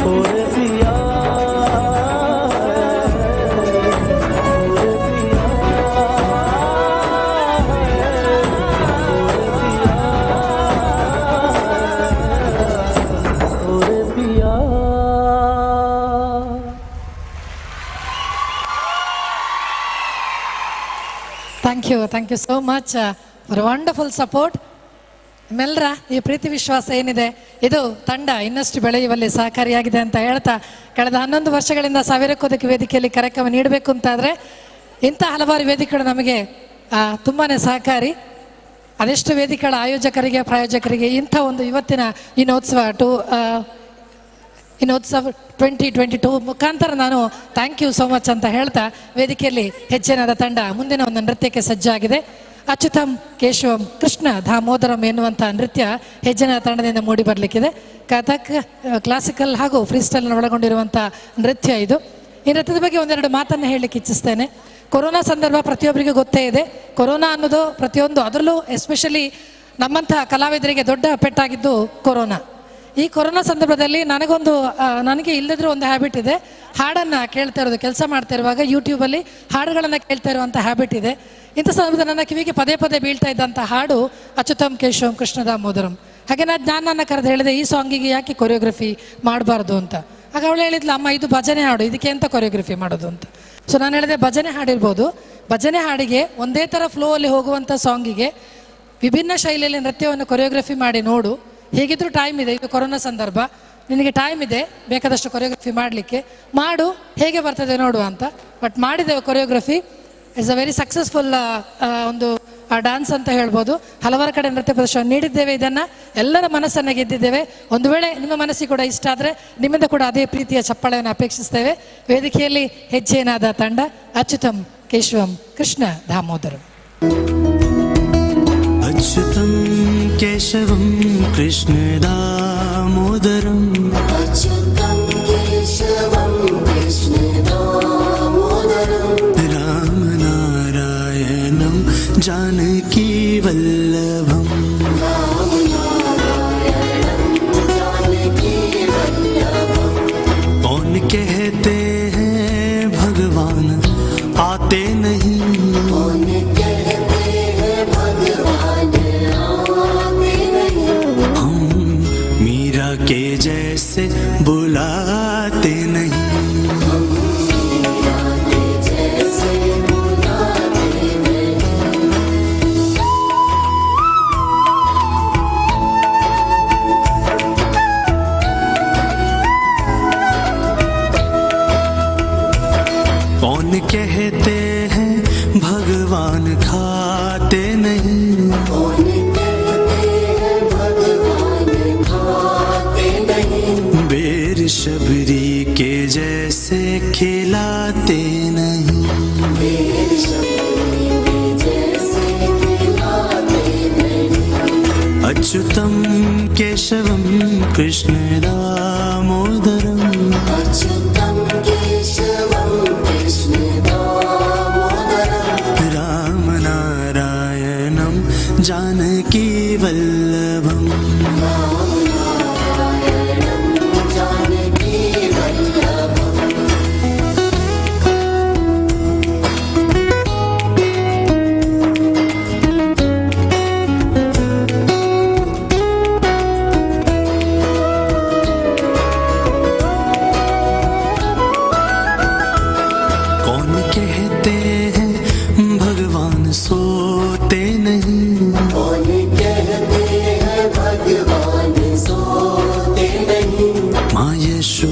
और पिया, और पिया। Thank you, thank you so much for wonderful support. ನಿಮ್ಮೆಲ್ಲರ ಈ ಪ್ರೀತಿ ವಿಶ್ವಾಸ ಏನಿದೆ ಇದು ತಂಡ ಇನ್ನಷ್ಟು ಬೆಳೆಯುವಲ್ಲಿ ಸಹಕಾರಿಯಾಗಿದೆ ಅಂತ ಹೇಳ್ತಾ, ಕಳೆದ 11 ವರ್ಷಗಳಿಂದ ಸಾವಿರಕ್ಕೋದಕ್ಕೆ ವೇದಿಕೆಯಲ್ಲಿ ಕಾರ್ಯಕ್ರಮ ನೀಡಬೇಕು ಅಂತಾದರೆ ಇಂಥ ಹಲವಾರು ವೇದಿಕೆಗಳು ನಮಗೆ ತುಂಬಾ ಸಹಕಾರಿ. ಅದೆಷ್ಟು ವೇದಿಕೆಗಳ ಆಯೋಜಕರಿಗೆ ಪ್ರಾಯೋಜಕರಿಗೆ ಇಂಥ ಒಂದು ಇವತ್ತಿನ ಇನ್ನೋತ್ಸವ ಇನ್ನೋತ್ಸವ 2022 ಮುಖಾಂತರ ನಾನು thank you so much ಅಂತ ಹೇಳ್ತಾ, ವೇದಿಕೆಯಲ್ಲಿ ಹೆಚ್ಚಿನದ ತಂಡ ಮುಂದಿನ ಒಂದು ನೃತ್ಯಕ್ಕೆ ಸಜ್ಜಾಗಿದೆ. ಅಚ್ಯುತಂ ಕೇಶವಂ ಕೃಷ್ಣ ದಾಮೋದರಂ ಎನ್ನುವಂಥ ನೃತ್ಯ ಹೆಜ್ಜೆನ ತಂಡದಿಂದ ಮೂಡಿ ಬರಲಿಕ್ಕಿದೆ. ಕಥಕ್, ಕ್ಲಾಸಿಕಲ್ ಹಾಗೂ ಫ್ರೀ ಸ್ಟೈಲ್ನ ಒಳಗೊಂಡಿರುವಂಥ ನೃತ್ಯ ಇದು. ಈ ನೃತ್ಯದ ಬಗ್ಗೆ ಒಂದೆರಡು ಮಾತನ್ನು ಹೇಳಲಿಕ್ಕೆ ಇಚ್ಛಿಸ್ತೇನೆ. ಕೊರೋನಾ ಸಂದರ್ಭ ಪ್ರತಿಯೊಬ್ಬರಿಗೂ ಗೊತ್ತೇ ಇದೆ. ಕೊರೋನಾ ಅನ್ನೋದು ಪ್ರತಿಯೊಂದು, ಅದರಲ್ಲೂ ಎಸ್ಪೆಷಲಿ ನಮ್ಮಂಥ ಕಲಾವಿದರಿಗೆ ದೊಡ್ಡ ಪೆಟ್ಟಾಗಿದ್ದು ಕೊರೋನಾ. ಈ ಕೊರೋನಾ ಸಂದರ್ಭದಲ್ಲಿ ನನಗೆ ಇಲ್ಲದಿದ್ರೂ ಒಂದು ಹ್ಯಾಬಿಟ್ ಇದೆ, ಹಾಡನ್ನು ಕೇಳ್ತಾ ಇರೋದು. ಕೆಲಸ ಮಾಡ್ತಾ ಇರುವಾಗ ಯೂಟ್ಯೂಬಲ್ಲಿ ಹಾಡುಗಳನ್ನು ಕೇಳ್ತಾ ಇರುವಂಥ ಹ್ಯಾಬಿಟ್ ಇದೆ. ಇಂಥ ಸಂದರ್ಭದಲ್ಲಿ ನನ್ನ ಕಿವಿಗೆ ಪದೇ ಪದೇ ಬೀಳ್ತಾ ಇದ್ದಂಥ ಹಾಡು ಅಚ್ಯುತಂ ಕೇಶವಂ ಕೃಷ್ಣ ದಾಮೋದರಂ. ಹಾಗೆ ನಾನು ಜ್ಞಾನನ ಕರೆದು ಹೇಳಿದೆ, ಈ ಸಾಂಗಿಗೆ ಯಾಕೆ ಕೊರಿಯೋಗ್ರಫಿ ಮಾಡಬಾರ್ದು ಅಂತ. ಆಗ ಅವಳು ಹೇಳಿದ್ಲು, ಅಮ್ಮ ಇದು ಭಜನೆ ಹಾಡು, ಇದಕ್ಕೆ ಎಂತ ಕೊರಿಯೋಗ್ರಫಿ ಮಾಡೋದು ಅಂತ. ಸೊ ನಾನು ಹೇಳಿದೆ, ಭಜನೆ ಹಾಡಿರ್ಬೋದು, ಭಜನೆ ಹಾಡಿಗೆ ಒಂದೇ ಥರ ಫ್ಲೋ ಅಲ್ಲಿ ಹೋಗುವಂಥ ಸಾಂಗಿಗೆ ವಿಭಿನ್ನ ಶೈಲಿಯಲ್ಲಿ ನೃತ್ಯವನ್ನು ಕೊರಿಯೋಗ್ರಫಿ ಮಾಡಿ ನೋಡು. ಹೇಗಿದ್ರೂ ಟೈಮ್ ಇದೆ, ಇದು ಕೊರೋನಾ ಸಂದರ್ಭ, ನಿನಗೆ ಟೈಮ್ ಇದೆ ಬೇಕಾದಷ್ಟು ಕೊರಿಯೋಗ್ರಫಿ ಮಾಡಲಿಕ್ಕೆ, ಮಾಡು, ಹೇಗೆ ಬರ್ತದೆ ನೋಡುವ ಅಂತ. ಬಟ್ ಮಾಡಿದೆವು choreography, it's a very successful ಒಂದು ಡ್ಯಾನ್ಸ್ ಅಂತ ಹೇಳ್ಬೋದು. ಹಲವಾರು ಕಡೆ ನೃತ್ಯ ಪ್ರದರ್ಶನ ನೀಡಿದ್ದೇವೆ, ಇದನ್ನು ಎಲ್ಲರ ಮನಸ್ಸನ್ನು ಗೆದ್ದಿದ್ದೇವೆ. ಒಂದು ವೇಳೆ ನಿಮ್ಮ ಮನಸ್ಸಿಗೆ ಕೂಡ ಇಷ್ಟ ಆದರೆ ನಿಮ್ಮಿಂದ ಕೂಡ ಅದೇ ಪ್ರೀತಿಯ ಚಪ್ಪಾಳೆಯನ್ನು ಅಪೇಕ್ಷಿಸ್ತೇವೆ. ವೇದಿಕೆಯಲ್ಲಿ ಹೆಜ್ಜೆನಾದ ತಂಡ ಅಚ್ಯುತಂ ಕೇಶವಂ ಕೃಷ್ಣ ದಾಮೋದರಂ. ಅಚ್ಯುತಂ ಕೇಶವಂ ಕೃಷ್ಣ ದಾಮೋದರಂ, ಅಚ್ಯುತಂ ಕೇಶವಂ ಕೃಷ್ಣ ದಾಮೋದರಂ, ರಾಮ ನಾರಾಯಣಂ ಜಾನಕಿ ವಲ್ಲಭಂ, ರಾಮ ನಾರಾಯಣಂ ಜಾನಕಿ ವಲ್ಲಭಂ. कौन कहते हैं भगवान आते नहीं, कौन कहते हैं भगवान आते नहीं, हम मीरा के जैसे बुलाते नहीं, हम मीरा के जैसे बुलाते नहीं। कौन कहते हैं भगवान खाते नहीं, कौन कहते हैं भगवान खाते नहीं, बेर शबरी के जैसे खिलाते नहीं, बेर शबरी के जैसे खिलाते नहीं। अच्युतम केशवं कृष्ण दामोदरम, अच्युतम केशवं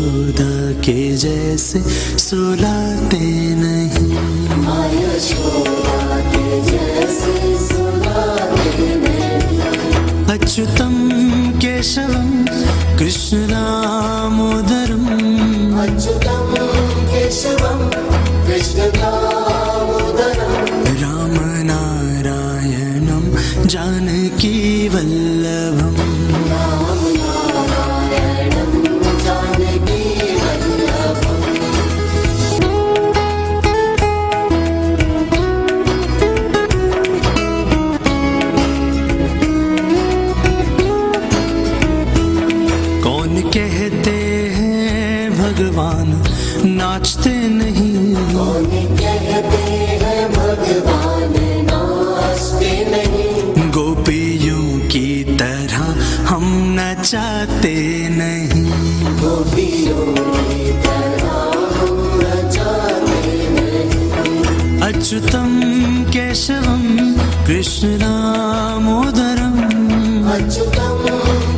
यशोदा के जैसे सुलाते नहीं। माँ यशोदा के जैसे सुलाते नहीं। अच्युतं केशवं कृष्ण दामोदरम्। अच्युतं केशवं कृष्ण दामोदरम्। राम नारायणं जानकी वल्लभम्। राम नारायणं जानकी वल्लभम्। कौन कहते हैं भगवान नाचते नहीं। कौन कहते हैं भगवान नाचते नहीं। गोपियों की तरह हम नचाते नहीं। गोपियों की तरह हम नचाते नहीं। अच्युतं केशवं कृष्ण दामोदरम्। अच्युतं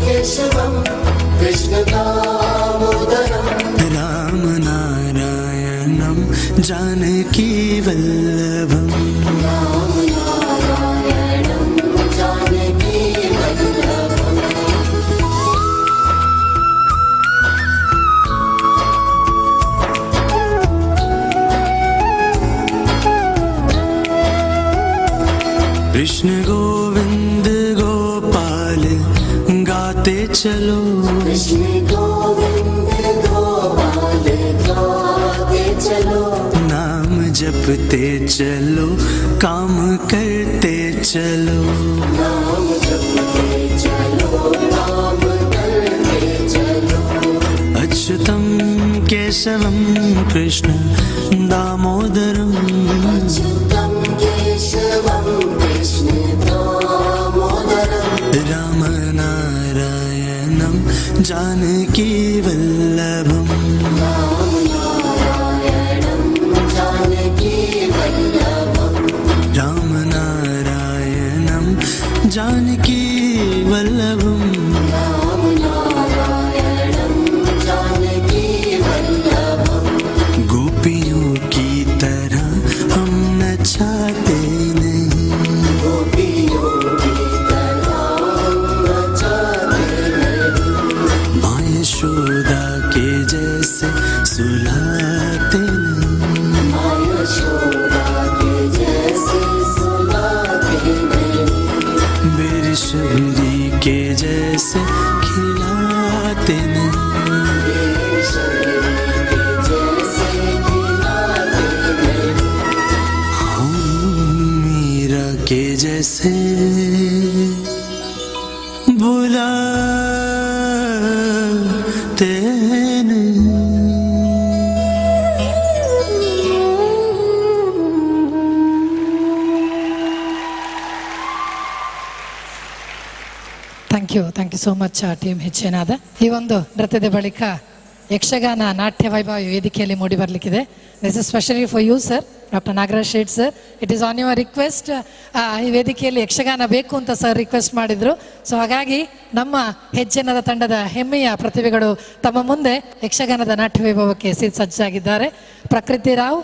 केशवं कृष्ण दामोदरम्। राम नारायणं जानकी वल्लभम्। राम नारायणं जानकी वल्लभम्। कृष्ण गोविंद गोपाल गाते चलो। कृष्ण गोविंद गोपाल गाते चलो। नाम जपते चलो काम करते चलो। नाम जपते चलो काम करते चलो। अच्युतं केशवं कृष्ण दामोदरम्। अच्युतं केशवं कृष्ण दामोदरम्। राम नारायणं जानकी वल्लभम्। राम नारायणं जानकी वल्लभम्। राम नारायणं जानकी वल्लभम्। राम नारायणं जानकी वल्लभम्। गोपियों की तरह हम नचाते नहीं। गोपियों की तरह हम नचाते नहीं। माँ यशोदा के जैसे सुलाते नहीं। माँ यशोदा के जैसे सुलाते नहीं। मेरी शबरी के जैसे खिलाते नहीं। मेरी शबरी के जैसे खिलाते नहीं। हम मीरा के जैसे बुलाते नहीं। Thank you, thank you so much team Hejjenada. ಈ ಒಂದು ನೃತ್ಯದ ಬಳಿಕ ಯಕ್ಷಗಾನ ನಾಟ್ಯ ವೈಭವ ವೇದಿಕೆಯಲ್ಲಿ ಮೂಡಿ ಬರಲಿಕ್ಕಿದೆ. This is specially for you sir, doctor Nagaraj Shet sir. It is on your request. ಈ ವೇದಿಕೆಯಲ್ಲಿ ಯಕ್ಷಗಾನ ಬೇಕು ಅಂತ ಸರ್ ರಿಕ್ವೆಸ್ಟ್ ಮಾಡಿದರು. ಸೊ ಹಾಗಾಗಿ ನಮ್ಮ ಹೆಜ್ಜೆನಾದ ತಂಡದ ಹೆಮ್ಮೆಯ ಪ್ರತಿಭೆಗಳು ತಮ್ಮ ಮುಂದೆ ಯಕ್ಷಗಾನದ ನಾಟ್ಯ ವೈಭವಕ್ಕೆ ಸಜ್ಜಾಗಿದ್ದಾರೆ. ಪ್ರಕೃತಿ ರಾವ್,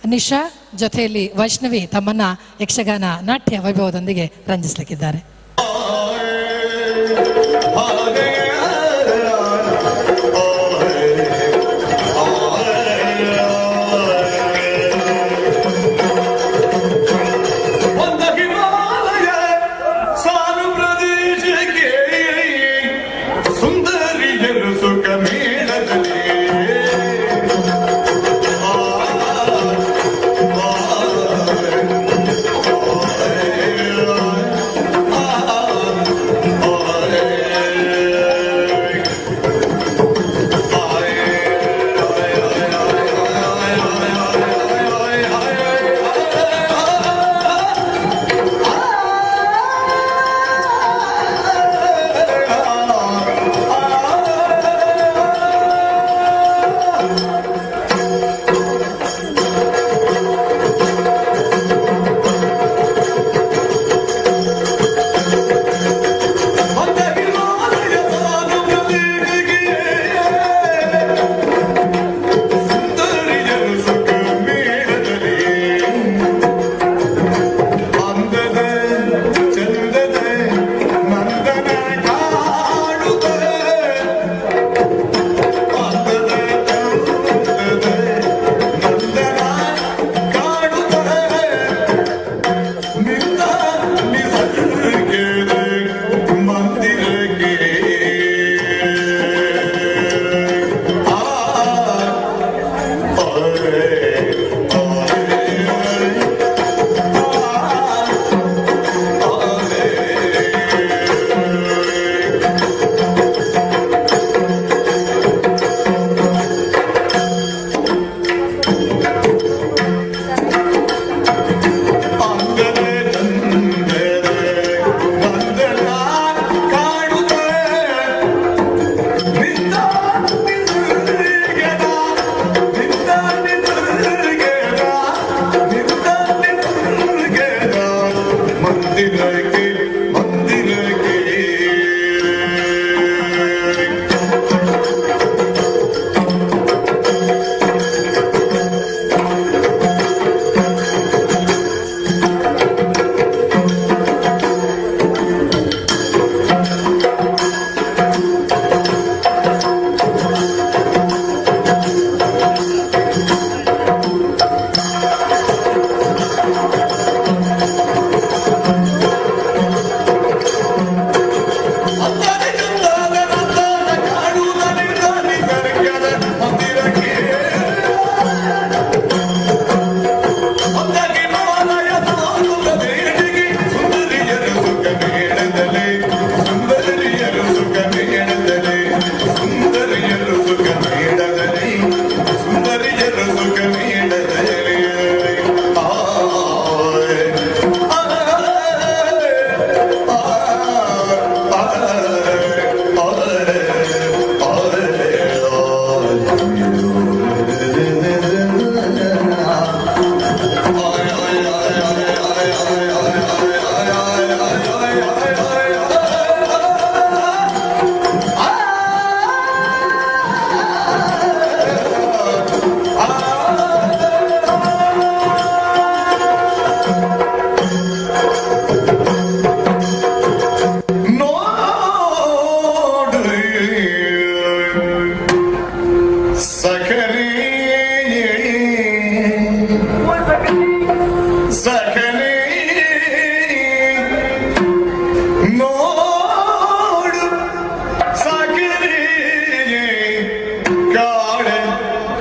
ನಿಶಾ ಜೊತೆಯಲ್ಲಿ ವೈಷ್ಣವಿ ತಮ್ಮನ್ನ ಯಕ್ಷಗಾನ ನಾಟ್ಯ ವೈಭವದೊಂದಿಗೆ ರಂಜಿಸಲಿಕ್ಕಿದ್ದಾರೆ. ಸುಖ ಮೇಳದಲ್ಲಿ.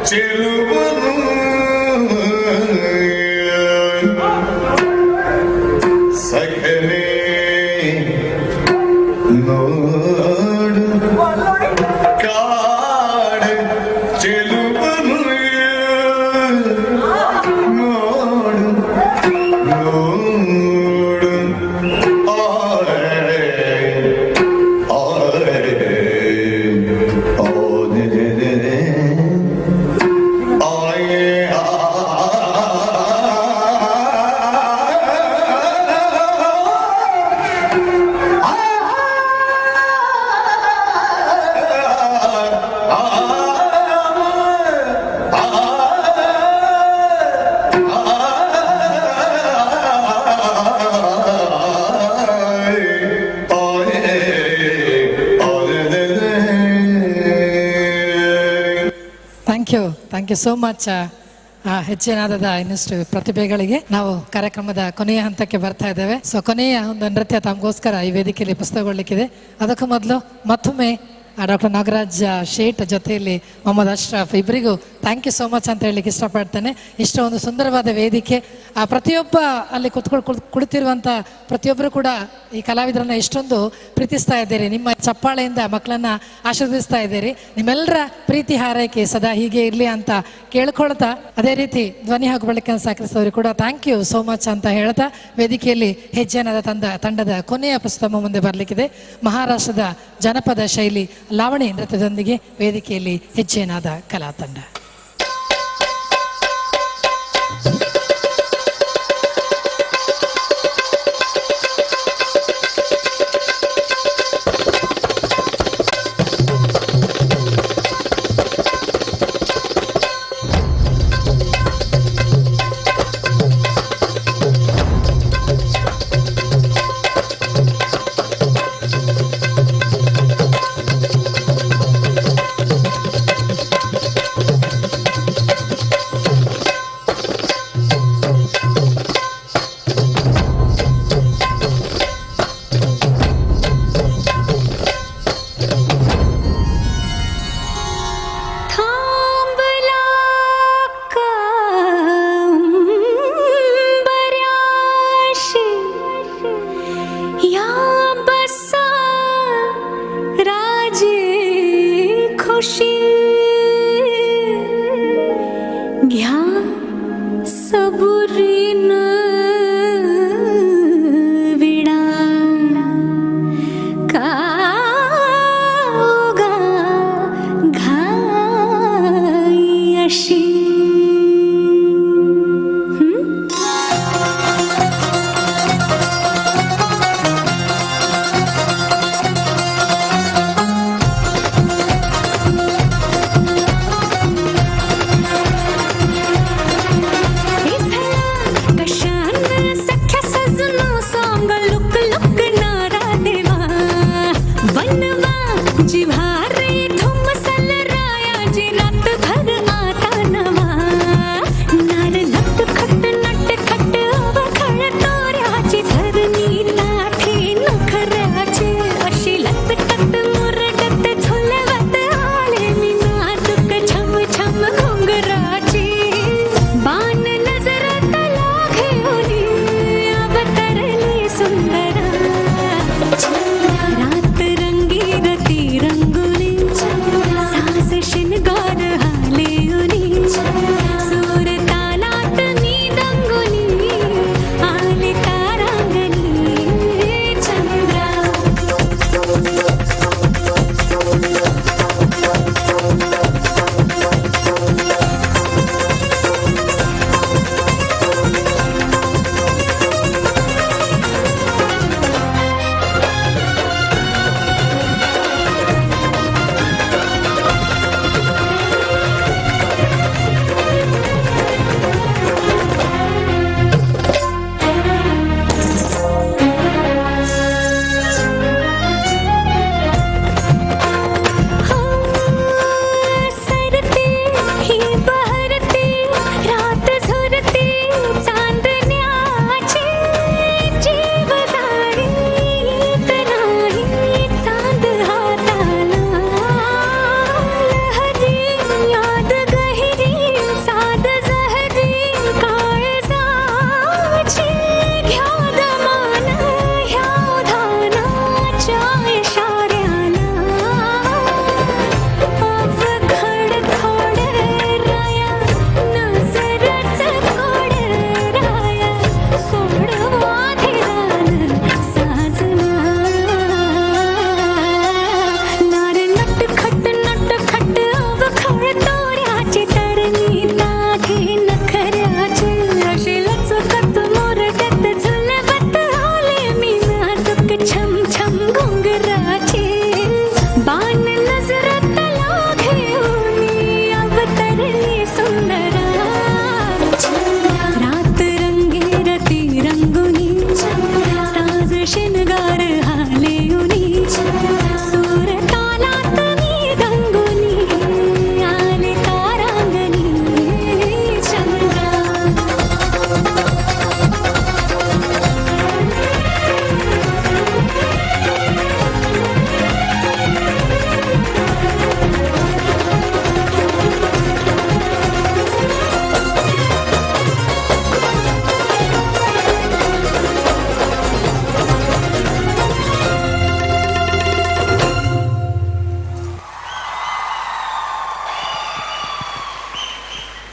ಚೆಲುವನು ಸಖನೇ ನೋಡು ಕಾಡ ಚೆಲುವನು ನೋಡು ನೋಡು ಆರೆ ಆರೆ ಓ ನೆ ಆಯೇ ಆ. Thank you, thank you so much. ಹೆಚ್ಚಿನಾದದ ಇನ್ನಷ್ಟು ಪ್ರತಿಭೆಗಳಿಗೆ. ನಾವು ಕಾರ್ಯಕ್ರಮದ ಕೊನೆಯ ಹಂತಕ್ಕೆ ಬರ್ತಾ ಇದ್ದೇವೆ. ಸೊ ಕೊನೆಯ ಒಂದು ನೃತ್ಯ ತಮಗೋಸ್ಕರ ಈ ವೇದಿಕೆಯಲ್ಲಿ ಪುಸ್ತಕಗೊಳ್ಳಿಕ್ಕಿದೆ. ಅದಕ್ಕೂ ಮೊದಲು ಮತ್ತೊಮ್ಮೆ ಡಾಕ್ಟರ್ ನಾಗರಾಜ್ ಶೇಟ್ ಜೊತೆಯಲ್ಲಿ ಮೊಹಮ್ಮದ್ ಅಶ್ರಫ್ ಇಬ್ಬರಿಗೂ thank you so much ಅಂತ ಹೇಳಲಿಕ್ಕೆ ಇಷ್ಟಪಡ್ತೇನೆ. ಇಷ್ಟು ಒಂದು ಸುಂದರವಾದ ವೇದಿಕೆ, ಆ ಪ್ರತಿಯೊಬ್ಬ ಅಲ್ಲಿ ಕುಳಿತಿರುವಂಥ ಪ್ರತಿಯೊಬ್ಬರು ಕೂಡ ಈ ಕಲಾವಿದರನ್ನ ಎಷ್ಟೊಂದು ಪ್ರೀತಿಸ್ತಾ ಇದ್ದೀರಿ. ನಿಮ್ಮ ಚಪ್ಪಾಳೆಯಿಂದ ಮಕ್ಕಳನ್ನ ಆಶೀರ್ವದಿಸ್ತಾ ಇದ್ದೀರಿ. ನಿಮ್ಮೆಲ್ಲರ ಪ್ರೀತಿ ಹಾರೈಕೆ ಸದಾ ಹೀಗೆ ಇರಲಿ ಅಂತ ಕೇಳ್ಕೊಳ್ತಾ, ಅದೇ ರೀತಿ ಧ್ವನಿ ಹಾಗೂ ಬೆಳಕನ್ನು ಸಹಕರಿಸಿದವರು ಕೂಡ thank you so much ಅಂತ ಹೇಳ್ತಾ ವೇದಿಕೆಯಲ್ಲಿ ಹೆಜ್ಜೆನಾದ ತಂಡದ ಕೊನೆಯ ಪ್ರಸ್ತುತ ಮುಂದೆ ಬರಲಿಕ್ಕಿದೆ. ಮಹಾರಾಷ್ಟ್ರದ ಜನಪದ ಶೈಲಿ ಲಾವಣಿ ನೃತ್ಯದೊಂದಿಗೆ ವೇದಿಕೆಯಲ್ಲಿ ಹೆಜ್ಜೆನಾದ ಕಲಾ ತಂಡ. थांबला कंबऱ्याशी या बसा राजे खुशी घ्या सबुरीन विडा का उगा घाई अशी.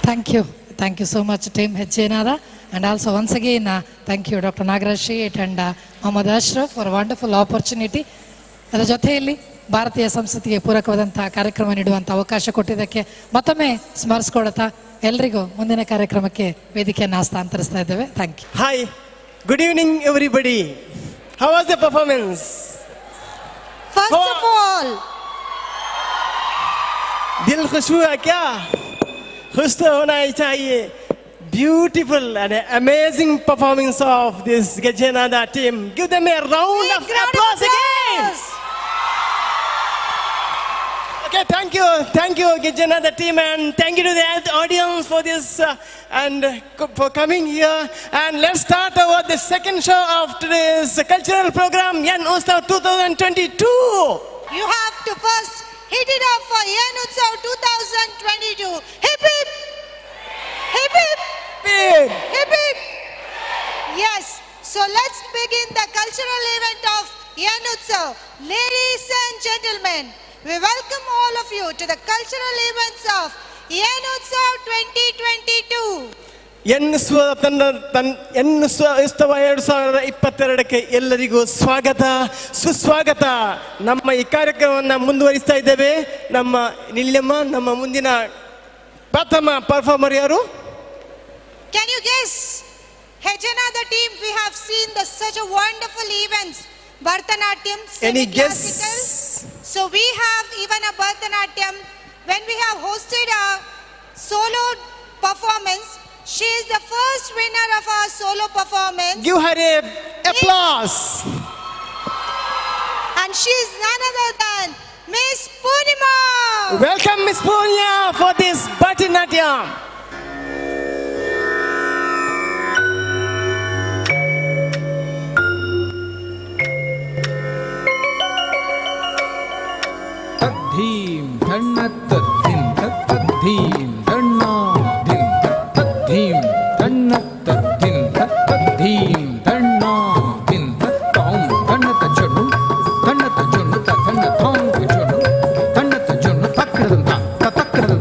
Thank you. Thank you so much, Team Hejjenada. And also once again, thank you, Dr. Nagaraj Shet and Mohammad Ashraf for a wonderful opportunity. ಅದರ ಜೊತೆಯಲ್ಲಿ ಭಾರತೀಯ ಸಂಸ್ಕೃತಿಗೆ ಪೂರಕವಾದಂತಹ ಕಾರ್ಯಕ್ರಮ ನೀಡುವಂಥ ಅವಕಾಶ ಕೊಟ್ಟಿದ್ದಕ್ಕೆ ಮತ್ತೊಮ್ಮೆ ಸ್ಮರಿಸ್ಕೊಳ್ತಾ ಎಲ್ರಿಗೂ ಮುಂದಿನ ಕಾರ್ಯಕ್ರಮಕ್ಕೆ ವೇದಿಕೆಯನ್ನು ಹಸ್ತಾಂತರಿಸ್ತಾ ಇದ್ದೇವೆ. Thank you. Hi, good evening everybody. How was the performance? First of all, दिल खुश हुआ क्या? खुश तो होना ही चाहिए. Beautiful and amazing performance of this Gejjenada team. Give them a round of applause again. Okay, thank you, Gejjenada team, and thank you to the audience for this and for coming here. And let's start our the second show of today's cultural program, Yan Utsav 2022. You have to first hit it up for Yan Utsav 2022. Hip hip, hip hip, hip hip hip. Yes. So let's begin the cultural event of Yan Utsav. Ladies and gentlemen, we welcome all of you to the cultural events of Yan Utsav 2022. ಎನ್ನಿಸುವ ತನ್ನ ತನ್ ಎನ್ನಿಸುವ ಉತ್ಸವ 2022ಕ್ಕೆ ಎಲ್ಲರಿಗೂ ಸ್ವಾಗತ, ಸುಸ್ವಾಗತ. ನಮ್ಮ ಈ ಕಾರ್ಯಕ್ರಮವನ್ನು ಮುಂದುವರಿಸ್ತಾ ಇದ್ದೇವೆ. ನಮ್ಮ ನಿಲ್ಲಮ್ಮ, ನಮ್ಮ ಮುಂದಿನ ಪ್ರಥಮ ಪರ್ಫಾರ್ಮರ್ ಯಾರು? Can you guess? Hejjenada team, we have seen the such a wonderful events. Bharatanatyam, Any guess? semi-classical. So we have even a Bharatanatyam. When we have hosted a solo performance, she is the first winner of our solo performance. Give her a applause. And she is none other than Miss Purnima. Welcome Miss Purnima for this Bharatanatyam. ತದ್ಧೀಂ ಧಣ್ಣ ತದ್ಧಿಂ ತದ್ಧೀಂ ಧಣ್ಣ ಧಿಂ ತದ್ಧೀಂ ಧಣ್ಣ ತದ್ಧಿಂ ತದ್ಧೀಂ ಧಣ್ಣ ಧಿಂ ತಾಂ ಧಣ್ಣ ತಜ್ಜುಣ್ಣು ಧಣ್ಣ ತಜ್ಜುಣ್ಣು ತಣ್ಣ ತಾಂ ಜುಣ್ಣು ಧಣ್ಣ ತಜ್ಜುಣ್ಣು ತಕ್ಕಡದಂತ ತಕ್ಕಡದಂತ.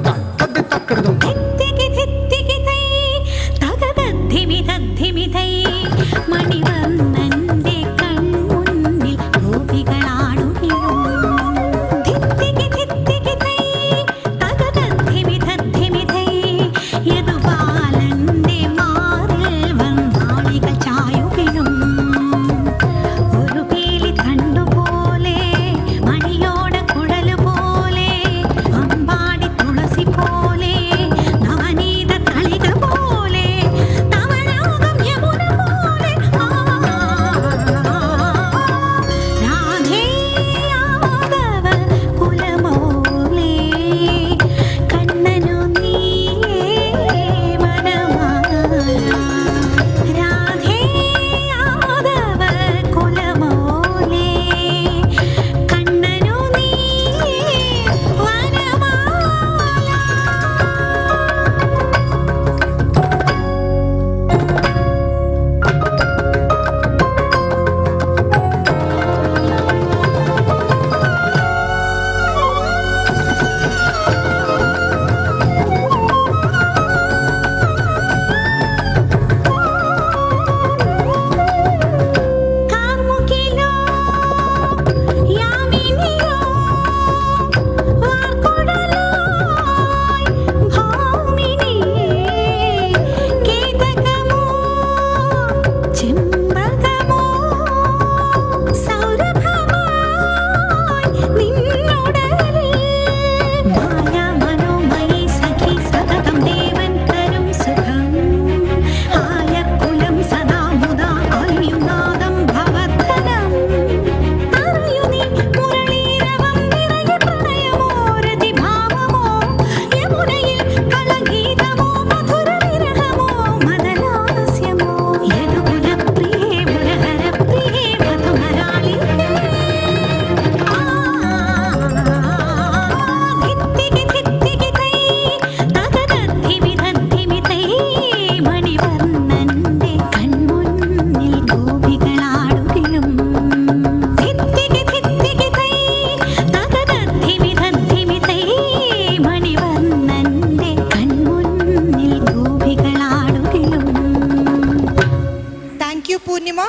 Purnima.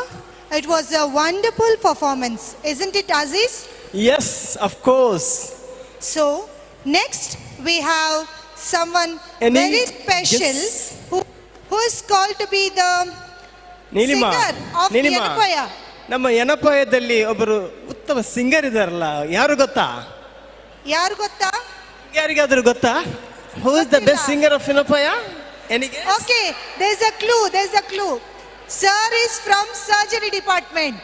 It was a wonderful performance, isn't it, Aziz? Yes, of course. So, next we have someone Any very special guess? who is called to be the Neelima, singer of Neelima, Yenepoya. ನಮ್ಮ ಯನಪಾಯದಲ್ಲಿ ಒಬ್ಬರು ಉತ್ತಮ singer ಇದಾರಲ್ಲ, ಯಾರು ಗೊತ್ತಾ? ಯಾರು ಗೊತ್ತಾ? ಯಾರಿಗಾದ್ರೂ ಗೊತ್ತಾ? Who is the best singer of Yenepoya? Any guess? Okay, there's a clue, there's a clue. Sir is from surgery department.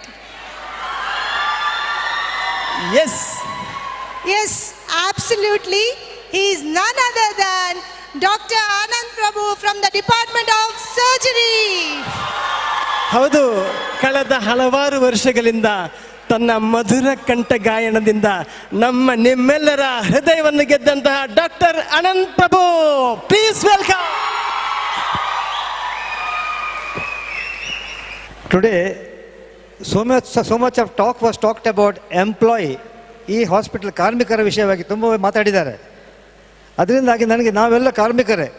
Yes. Yes, absolutely. He is none other than Dr. Anand Prabhu from the Department of Surgery. ಹೌದು, ಕಳೆದ ಹಲವಾರು ವರ್ಷಗಳಿಂದ ತನ್ನ ಮಧುರ ಕಂಠ ಗಾಯನದಿಂದ ನಮ್ಮ ನಿಮ್ಮೆಲ್ಲರ ಹೃದಯವನ್ನು ಗೆದ್ದಂತಹ doctor Anand Prabhu, please welcome. Today, so much of talk was talked about employee. ಈ ಹಾಸ್ಪಿಟಲ್ ಕಾರ್ಮಿಕರ ವಿಷಯವಾಗಿ ತುಂಬ ಮಾತಾಡಿದ್ದಾರೆ. ಅದರಿಂದಾಗಿ ನನಗೆ ನಾವೆಲ್ಲ ಕಾರ್ಮಿಕರೇ,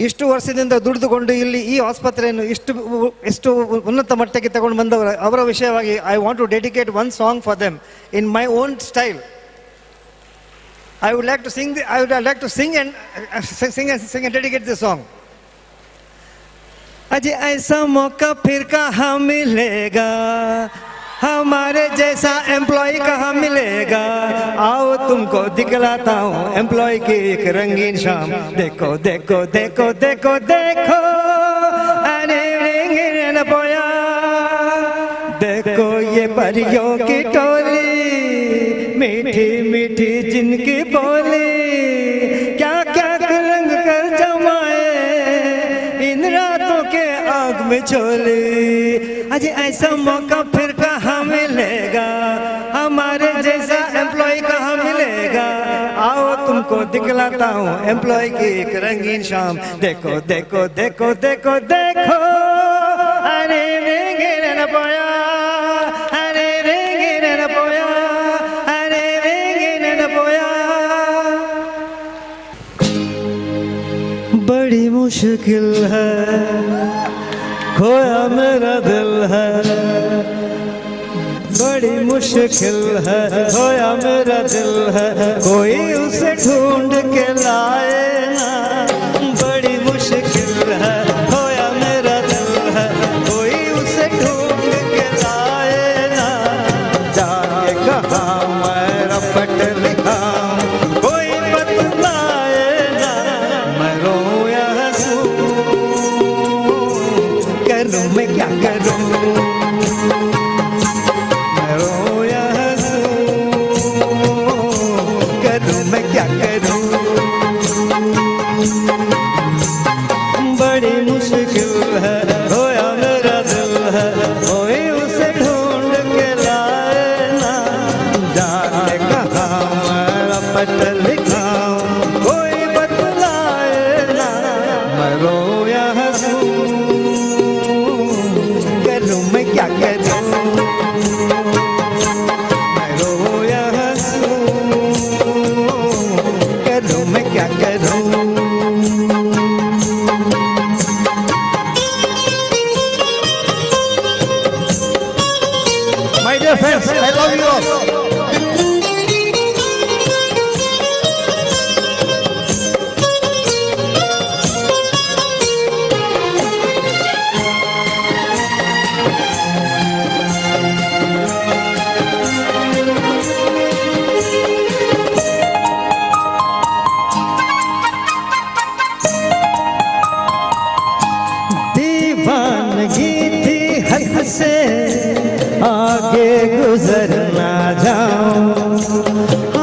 ಇಷ್ಟು ವರ್ಷದಿಂದ ದುಡಿದುಕೊಂಡು ಇಲ್ಲಿ ಈ ಆಸ್ಪತ್ರೆಯನ್ನು ಇಷ್ಟು ಉನ್ನತ ಮಟ್ಟಕ್ಕೆ ತಗೊಂಡು ಬಂದವರ ಅವರ ವಿಷಯವಾಗಿ I want to dedicate one song for them in my own style. I would like to sing, I would like to sing and sing and sing and dedicate the song. अजी ऐसा मौका फिर कहाँ मिलेगा, हमारे जैसा एम्प्लॉय कहाँ मिलेगा। आओ तुमको दिखलाता हूँ एम्प्लॉय की एक रंगीन शाम। देखो देखो देखो देखो देखो, अरे रंगीन पोया, देखो ये परियों की टोली, मीठी मीठी जिनकी बोली, क्या क्या रंग कर जमाए इन रातों के आग में छोली। अजी ऐसा मौका फिर कहाँ मिलेगा, हमारे जैसा एम्प्लॉय कहाँ मिलेगा। आओ तुमको दिखलाता हूँ एम्प्लॉय की एक रंगीन शाम। देखो देखो देखो देखो देखो, अरे रे पोया, अरे रे पोया, अरे रे पोया। बड़ी मुश्किल है, खोया मेरा दिल है, बड़ी मुश्किल है, खोया मेरा दिल है, कोई उसे ढूंढ के लाए ना। बड़ी मुश्किल है, खोया मेरा दिल है, कोई उसे ढूंढ के लाए ना। जाके कहाँ मैं रपट लिखाऊं, कोई बतलाए ना। मैं रोऊं या हंसूं, करूं मैं क्या करूं, मैं रोऊं या हंसूं, करूं मैं क्या करूं। बड़ी मुश्किल है, खोया मेरा दिल है, कोई उसे ढूंढ के लाए ना। जाके कहाँ मैं रपट लिखाऊं, कोई बतलाए ना। मैं रोऊं या हंसूं, करूं मैं क्या करूं, मैं रोऊं या हंसूं, करूं मैं क्या करूं। My dear friends, I love you all. दीवानगी थी हद से आगे गुजर ना जाऊं,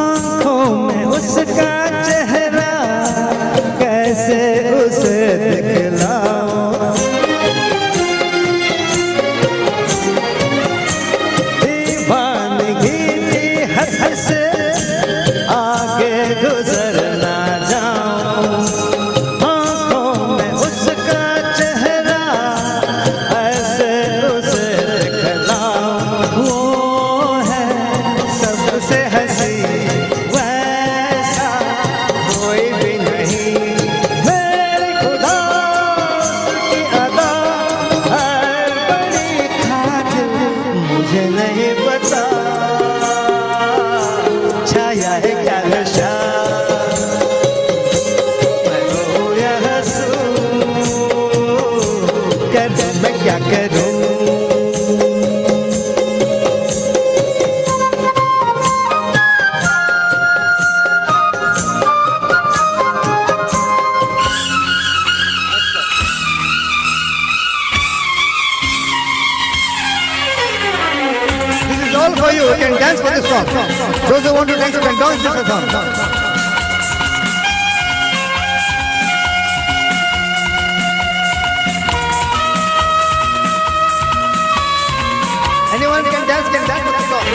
आंखों में उसका चेहरा कैसे उसे दिखलाऊं। दीवानगी थी हद से आगे गुजर ना जाऊं, आंखों में उसका चेहरा ऐसे उसे दिखलाऊं। वो है सबसे हंसी वैसा कोई भी नहीं, मेरे क्या करूं। This is all for you. You can dance for this song. Those who want to dance, you can dance this song. Anyone can dance for this song.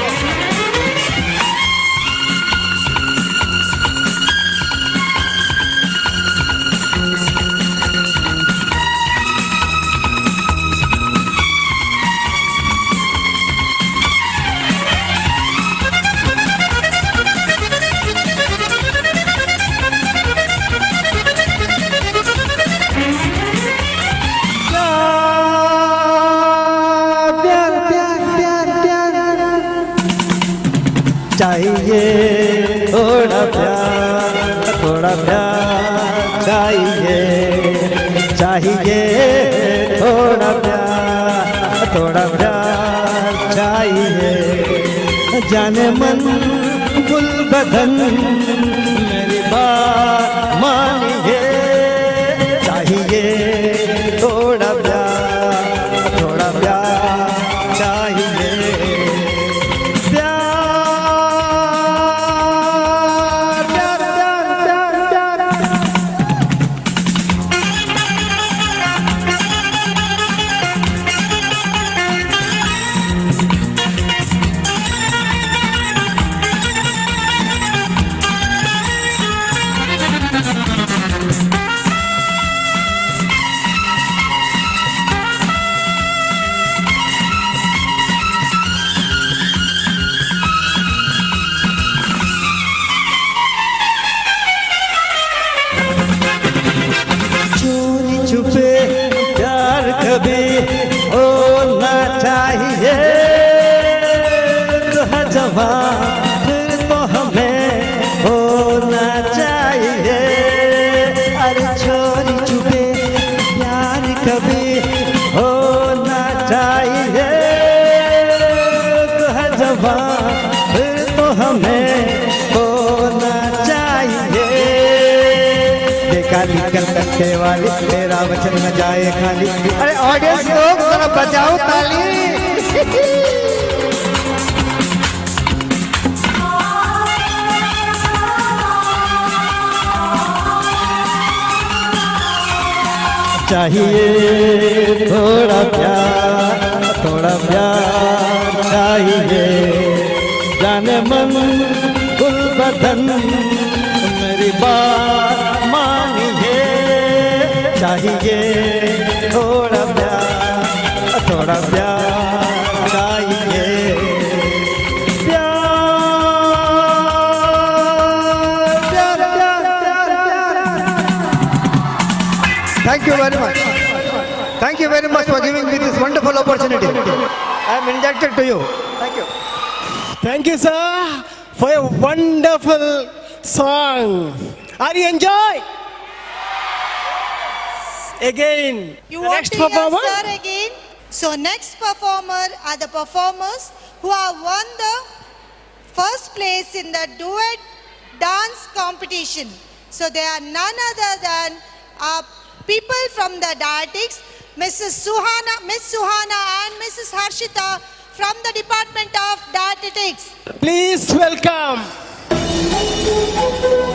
प्यार प्यार प्यार प्यार चाहिए, थोड़ा प्यार, थोड़ा प्यार चाहिए, चाहिए थोड़ा प्यार, थोड़ा प्यार चाहिए। जाने मन गुल बदन मेरी बात मानिए, चाहिए थोड़ा प्यार, थोड़ा प्यार चाहिए। प्यार प्यार प्यार प्यार प्यार। चोरी छुपे प्यार कभी होना चाहिए, तो है जवान फिर तो हमें होना चाहिए। अरे चोरी छुपे प्यार कभी होना चाहिए, तो है जवान फिर तो हमें होना चाहिए। देखा निकल कत्ते वाली तेरा वचन न जाए खाली। अरे ऑडियंस लोग जरा बजाओ ताली। चाहिए थोड़ा प्यार, थोड़ा प्यार चाहिए। जाने मन गुल बदन मेरी बात मानिए, चाहिए थोड़ा प्यार, थोड़ा प्यार चाहिए। प्यार प्यार प्यार प्यार प्यार। Thank you very much. Thank you very much for giving me this wonderful opportunity. I am indebted to you. Thank you. Thank you, sir, for a wonderful song. Are you enjoy? Again, You the want next to hear performer? sir again? So next performer are the performers who have won the first place in the duet dance competition. So they are none other than our people from the dietetics, Mrs. Suhana, Miss Suhana and Mrs. Harshita from the Department of Dietetics. Please welcome. Thank you.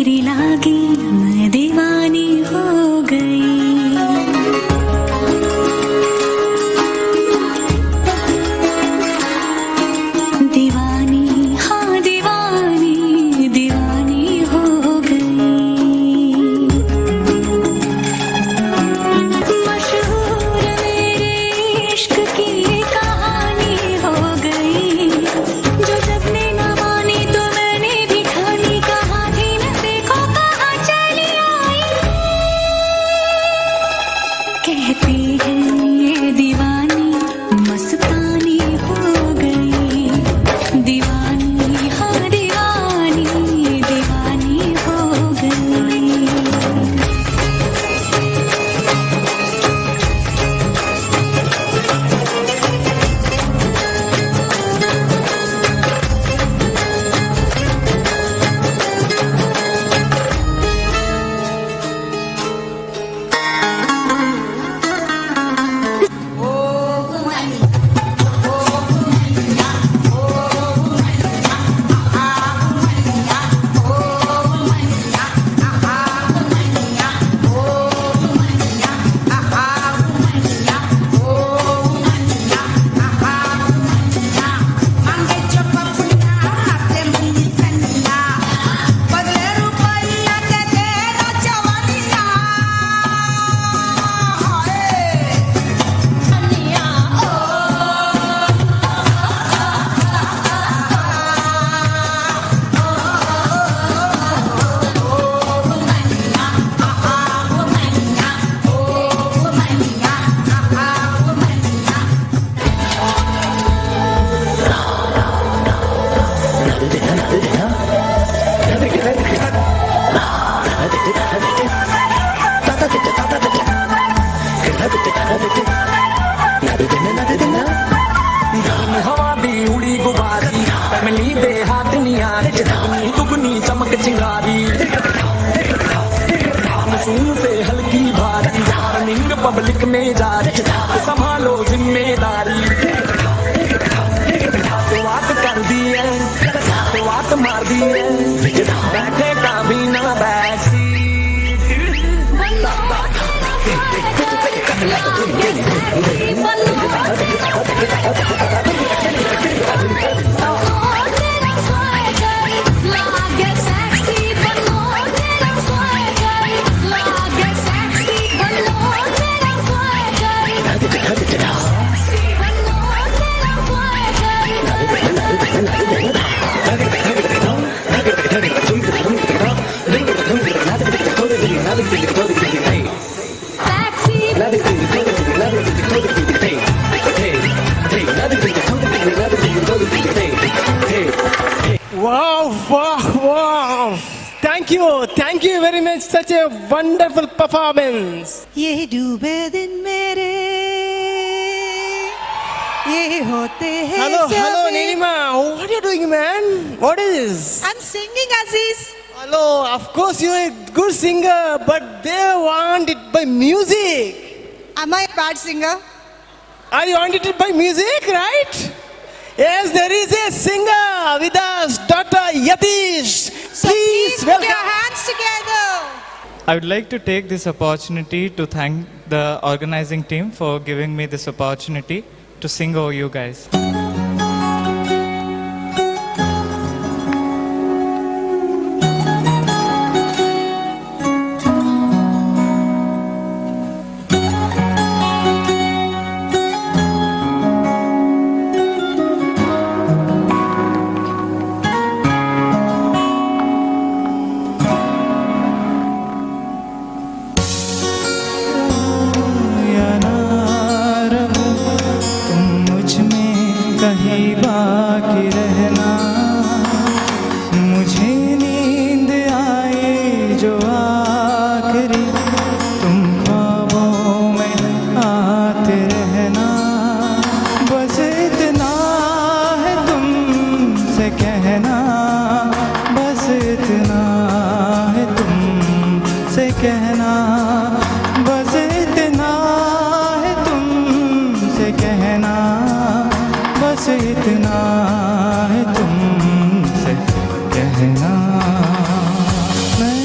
तेरी लागी मैं दीवानी हो गई। दीवानी हाँ दीवानी दीवानी हो गई। मशहूर मेरे इश्क की कहानी हो गई। जो जब ने ना मानी तो मैंने भी ठानी, कहा थी न देखो कहाँ चली आई। कहते हैं ये दीवानी मस्तानी हो गई। दीवानी हाँ दीवानी दीवानी हो गई। हवा दी उड़ी गुबारी फैमिली दे हाथ नहीं आ रही दुगनी चमक चिंगारी मानसून से हल्की भारी वार्निंग पब्लिक में जारी संभालो जिम्मेदारी बात कर दी है बात मार दी है बैठे का भी ना back Wow, wow, wow. Thank you very much. Such a wonderful performance. ये डूबे दिन मेरे ये होते हैं Hello, hello, सवेरे। Nilima. What are you doing, man? What is this? I'm singing, Aziz. Hello, of course you're a good singer, but they want it by music. Am I a bad singer? Are you want it by music, right? Yes, there is a singer with us, Dr. Yatish. So please please put welcome. your hands together. I would like to take this opportunity to thank the organizing team for giving me this opportunity to sing over you guys. या ना रहूं, तुम मुझ में कहीं बाकी रहना। मुझे नींद आए जो आखिरी, तुम ख्वाबों में आते रहना। बस इतना है तुमसे कहना, बस इतना है तुमसे कहना, बस इतना है तुमसे कहना, बस इतना है तुमसे कहना। मैं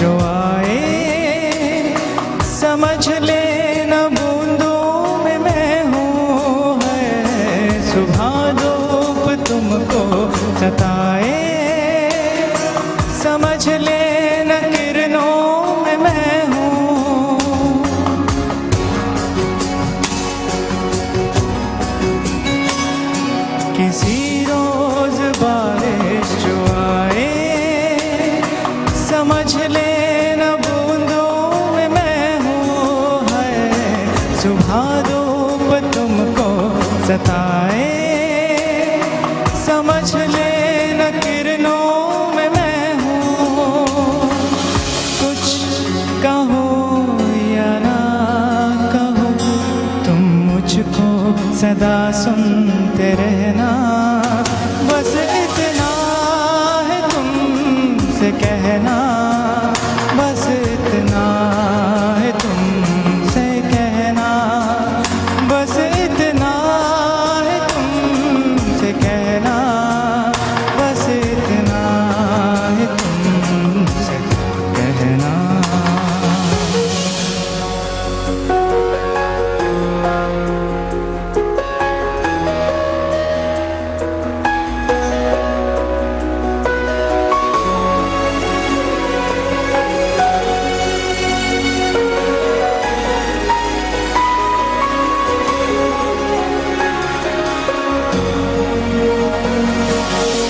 जो आए, समझ लेना बूंदों में मैं हूँ। है सुबह धूप तुमको सताए, समझ लेना किरणों में मैं हूँ। किसी रोज बारिश जो आए, समझ लेना बूंदों में मैं हूँ। है सुबह धूप तुमको सताए, समझ लेना किरणों में मैं हूँ। कुछ कहो या ना कहो, तुम मुझको सदा सुनते रहना। बस इतना है तुमसे कहना, बस इतना है तुमसे कहना, बस इतना है तुमसे कहना, बस इतना है तुमसे कहना।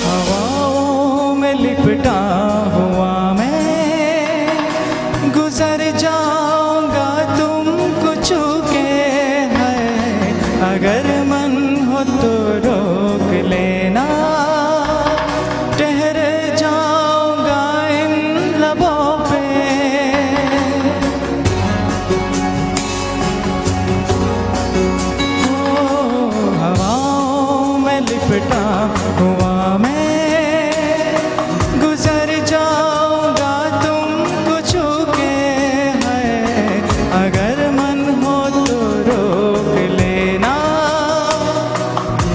हवाओं में लिपटा हुआ मैं गुजर जाऊंगा तुमको छू के। है अगर मन हो तो रोक लेना, ठहर जाऊंगा इन लबों पे। ओ हवाओं में लिपटा हुआ मैं गुजर जाऊंगा तुमको छू के। है अगर मन हो तो रोक लेना,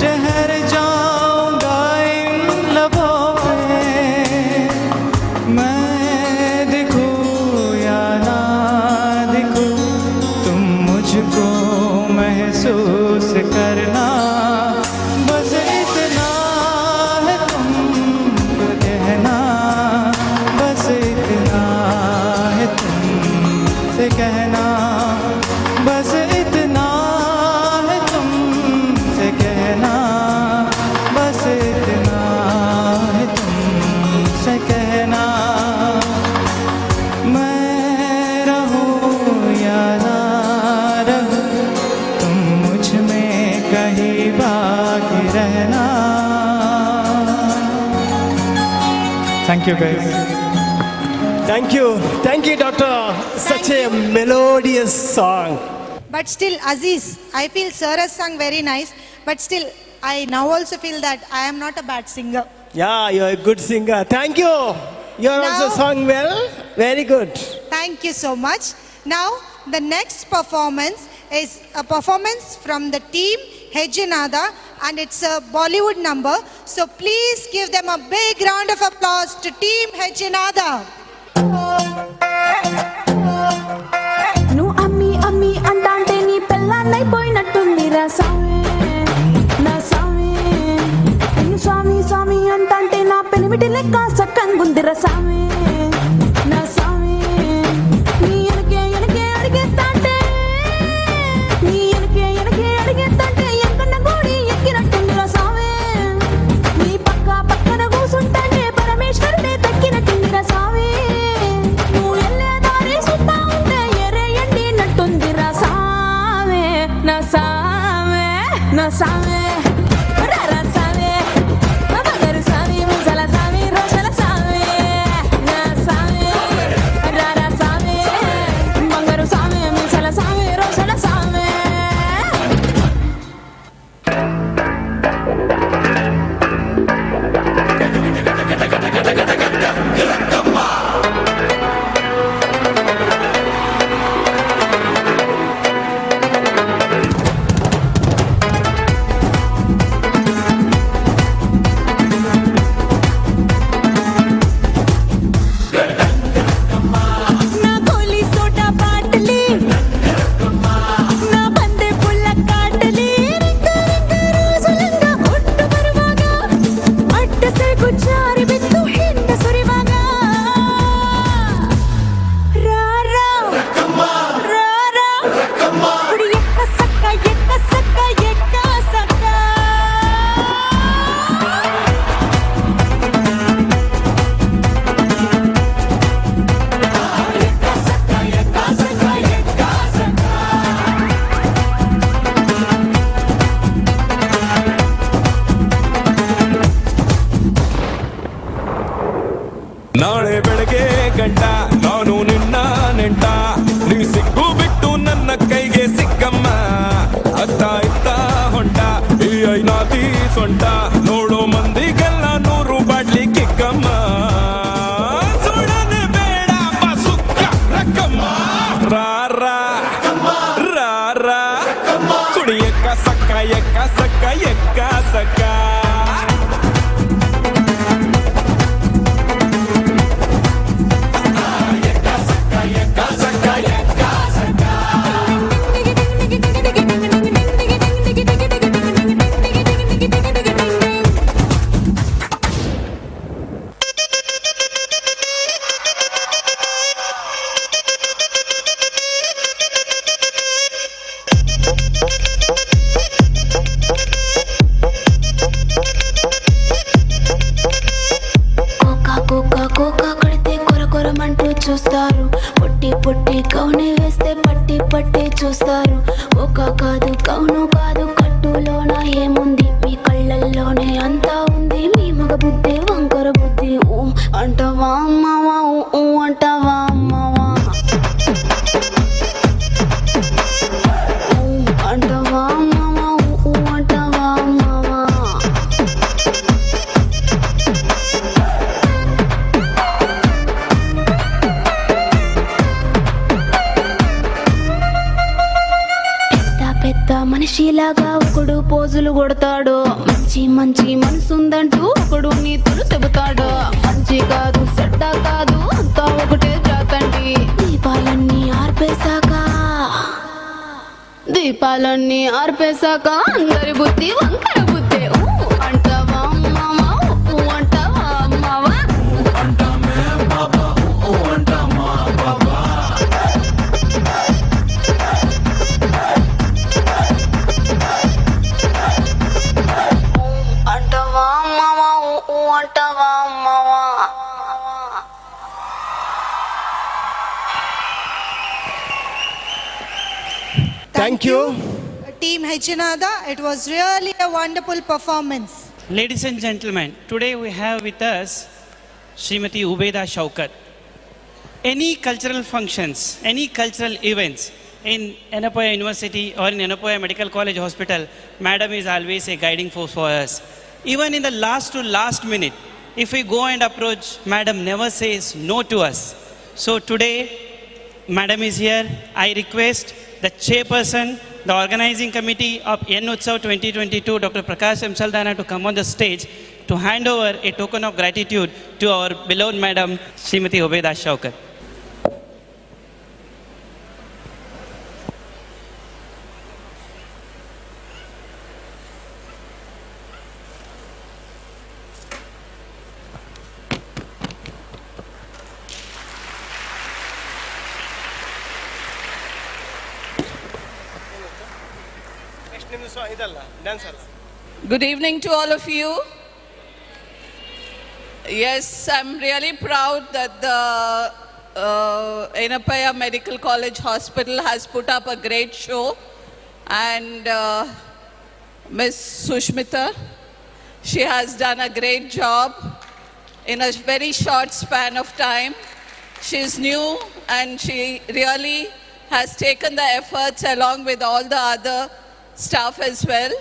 ठहर जाऊंगा इन लबों पे। मैं दिखूं या ना दिखूं, तुम मुझको महसूस करना। बस इतना है तुमको कहना, बस इतना है तुमसे कहना, बस इतना है तुमसे कहना, बस इतना है तुमसे कहना। मैं रहूं या ना रहूं, तुम मुझ में कहीं बाकी रहना। Thank you guys. Thank you. Thank you, Doctor. Such a melodious song. But still, Aziz, I feel sir has sung very nice, but still, I now also feel that I am not a bad singer. Yeah, you're a good singer. Thank you. You are also Now- sung well. Very good. Thank you so much. Now, the next performance is a performance from the team Hejanada, and it's a Bollywood number. So please give them a big round of applause to team Hejanada. నువ్వు అమ్మి అమ్మి అంటాంటే నీ పెళ్ళాన్నైపోయినట్టుందిరా సామి, నా సామి. నిన్ను స్వామి స్వామి అంటాంటే నా పెనిమిటి లెక్క సక్కంగుందిరా సామి, నా సామి. నీ ఎనకే ఎనకే అడిగేత్తాంటే, నీ ఎనకే ఎనకే అడిగేత్తాంటే ఎంకన్న గూడి ఎక్కినట్టుందిరా సామి. నీ పక్క పక్కన కూసుంటాంటే పరమేశ్వరుడే తక్కినట్టుందిరా సామి. నువ్వు ఎల్లే దారి సుత్తా ఉంటే ఎర్రే ఎండినట్టుందిరా సామి, నా సామి, నా సామి. రా సామి, బంగారు సామి, ముసల సామి, రోషల సామి, నా ಜಾರಿ ಬಿದ್ದು ಹಿಂದೆ ಸುರಿವಾಗ ರಾ ರಾ ರಾ ರಾ ಕುಡಿ ಎಕ್ಕ ಸಕ್ಕ ಎಕ್ಕ ಸಕ್ಕ ಎಕ್ಕ ಸಕ್ಕ. ನಾಳೆ ಬೆಳಗ್ಗೆ ಗಂಟ ನಾನು ನಿನ್ನ ನೆಂಟ, ನೀ ಸಿಕ್ಕು ಬಿಟ್ಟು ನನ್ನ ಕೈಗೆ ಸಿಕ್ಕಮ್ಮ. ಅತ್ತ ಇತ್ತ ಹೊಂಟ ಈ ಐನಾತಿ ಸೊಂಟ, ನೋಡೋ ಮಂದಿಗೆಲ್ಲ 100 ಬಾಟ್ಲಿ ಕಿಕ್ಕಮ್ಮ. ಸುಡನೆ ಬೇಡ ಬಾ ಸುಕ್ಕ ರಕ್ಕಮ್ಮ. ರಾ ರಾ ರಾ ರಾ ಕುಡಿ ಎಕ್ಕ ಸಕ್ಕ ಎಕ್ಕ ಸಕ್ಕ ಎಕ್ಕ ಸಕ್ಕ. కోకా కోకా కోకా కడితే కొర కొరమంటూ చూస్తారు, పొట్టి పొట్టి కౌని వేస్తే పట్టి పట్టి చూస్తారు. కోకా కాదు కౌను కాదు కట్టులోన ఏముంది, మీ కళ్ళల్లోనే అంతా ఉంది. మీ మగ బుద్ధి వంకర బుద్ధి. ఊ అంటావా అమ్మావా, ఊ ఊ అంటావా అమ్మావా, ఊ అంటావా అమ్మావా, ఊ ఊ అంటావా అమ్మావా. పెద్ద పెద్ద మనిషిలాగా ఒకడు పోజులు కొడతాడు, మంచి మంచి మనసుందంటూ ఒకడు నీతులు చెబుతాడు. మంచి కాదు చెడ్డ కాదు అంతా ఒకటే జాతండి. దీపాలన్నీ ఆర్పేశాక దీపాలన్నీ ఆర్పేశాక అందరి బుద్ధి వంకర బుద్ధి. ఊ అంటావా అమ్మావా, ఊ అంటావా అమ్మావా, అంటావా అమ్మావా, ఊ ఊ అంటావా అమ్మావా. Thank you. Team Hejjenada, it was really a wonderful performance. Ladies and gentlemen, today we have with us Srimati Ubeda Shaukat. Any cultural functions, any cultural events in Yenepoya University or in Yenepoya Medical College Hospital, Madam is always a guiding force for us. Even in the last to last minute, if we go and approach, Madam never says no to us. So today, Madam is here. I request the chairperson, the organizing committee of N Utsav 2022, Dr. Prakash M. Saldana, to come on the stage to hand over a token of gratitude to our beloved Madam, Srimati Ubeda Shaukat. Good evening to all of you. Yes, I'm really proud that the Yenepoya Medical College Hospital has put up a great show, and Miss Sushmita, she has done a great job in a very short span of time. She's new and she really has taken the efforts along with all the other staff as well,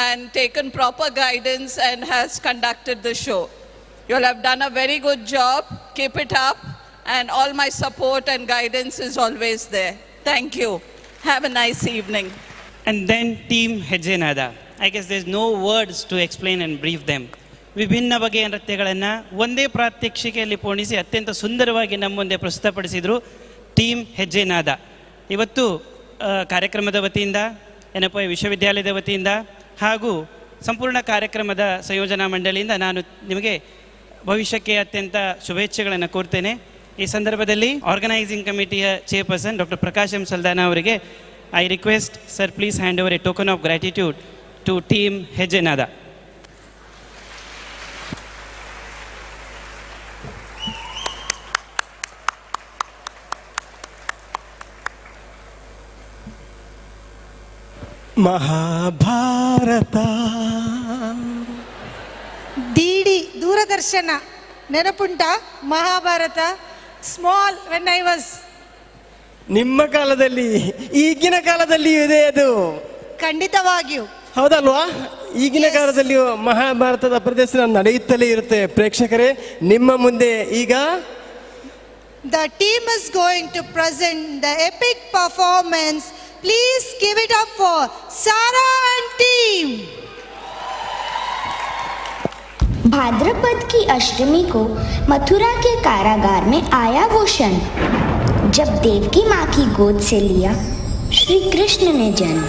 and taken proper guidance and has conducted the show. You all have done a very good job. Keep it up, and all my support and guidance is always there. Thank you. Have a nice evening. And then Team Hejjenada. I guess there's no words to explain and brief them. ವಿಭಿನ್ನ ಬಗೆಯ ನೃತ್ಯಗಳನ್ನು ಒಂದೇ ಪ್ರಾತ್ಯಕ್ಷಿಕೆಯಲ್ಲಿ ಪೋಣಿಸಿ ಅತ್ಯಂತ ಸುಂದರವಾಗಿ ನಮ್ಮ ಮುಂದೆ ಪ್ರಸ್ತುತಪಡಿಸಿದರು team ಹೆಜ್ಜೆನಾದ. ಇವತ್ತು ಕಾರ್ಯಕ್ರಮದ ವತಿಯಿಂದ, ಯೆನೆಪೋಯ ವಿಶ್ವವಿದ್ಯಾಲಯದ ವತಿಯಿಂದ ಹಾಗೂ ಸಂಪೂರ್ಣ ಕಾರ್ಯಕ್ರಮದ ಸಂಯೋಜನಾ ಮಂಡಳಿಯಿಂದ ನಾನು ನಿಮಗೆ ಭವಿಷ್ಯಕ್ಕೆ ಅತ್ಯಂತ ಶುಭೇಚ್ಛೆಗಳನ್ನು ಕೋರ್ತೇನೆ. ಈ ಸಂದರ್ಭದಲ್ಲಿ organising ಕಮಿಟಿಯ chairperson doctor Prakash M Saldanha ಅವರಿಗೆ I request sir, please hand over a token of gratitude to team Hejjenada. Mahabharata DD Doordarshan ನೆನಪುಂಟಾ? Mahabharata small when I was. ನಿಮ್ಮ ಕಾಲದಲ್ಲಿ, ಈಗಿನ ಕಾಲದಲ್ಲಿಯೂ ಇದೆ ಅದು. ಖಂಡಿತವಾಗಿಯೂ. ಹೌದಲ್ವಾ? ಈಗಿನ ಕಾಲದಲ್ಲಿಯೂ ಮಹಾಭಾರತದ ಪ್ರದರ್ಶನ ನಡೆಯುತ್ತಲೇ ಇರುತ್ತೆ. ಪ್ರೇಕ್ಷಕರೇ, ನಿಮ್ಮ ಮುಂದೆ ಈಗ The team is going to present the epic performance. Please give it up for Sara and team. Bhadrapada की अष्टमी को मथुरा के कारागार में आया वो क्षण, जब देवकी माँ की गोद से लिया श्री कृष्ण ने जन्म।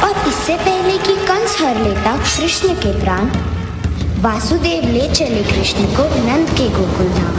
और इससे पहले कि कंस हर लेता कृष्ण के प्राण, वासुदेव ले चले कृष्ण को नंद के गोकुल धाम।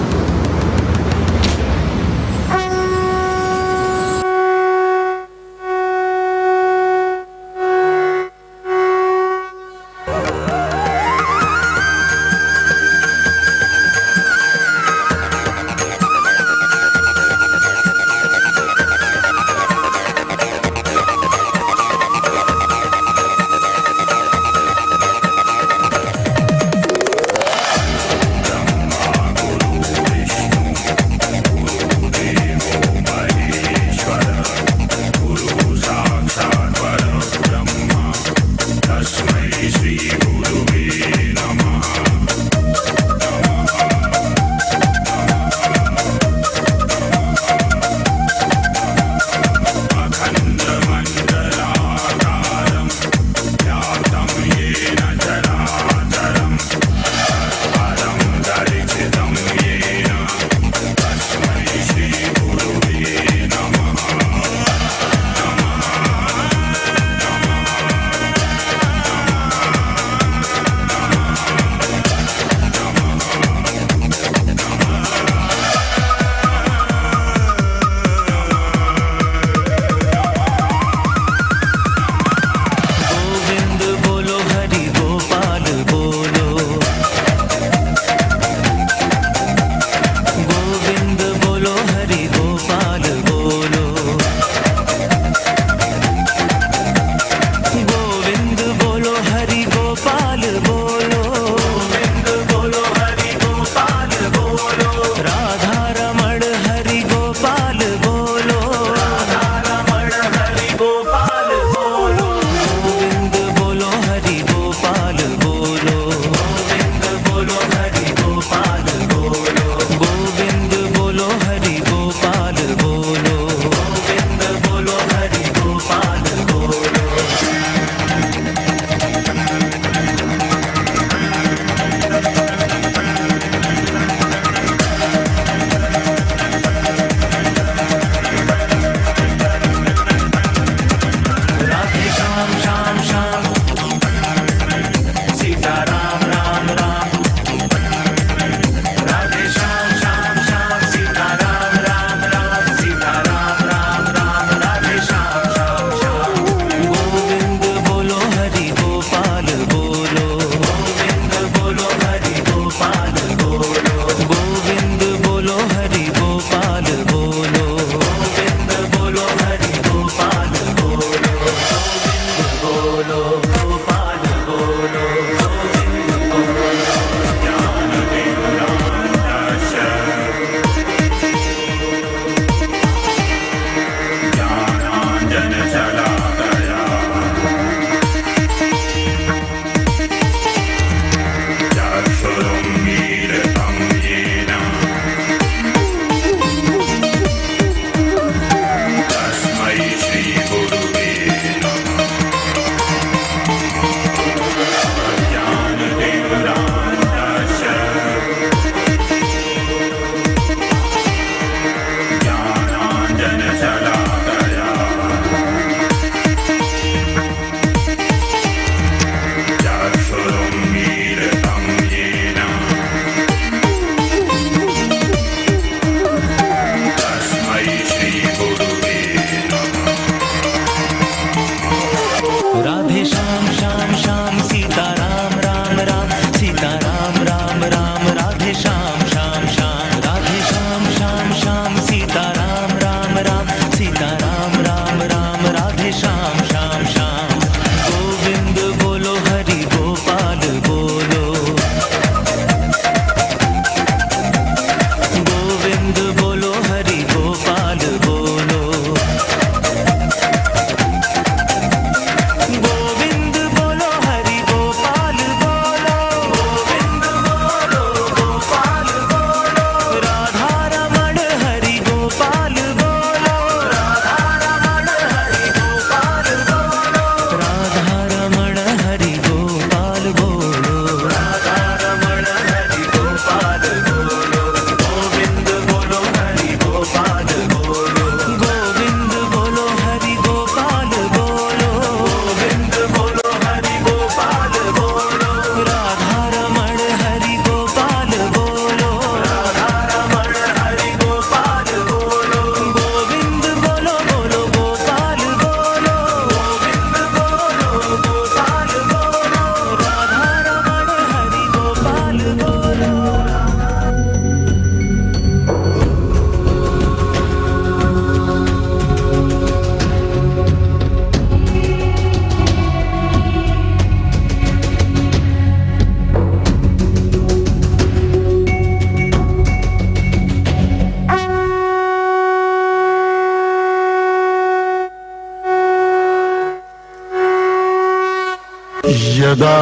यदा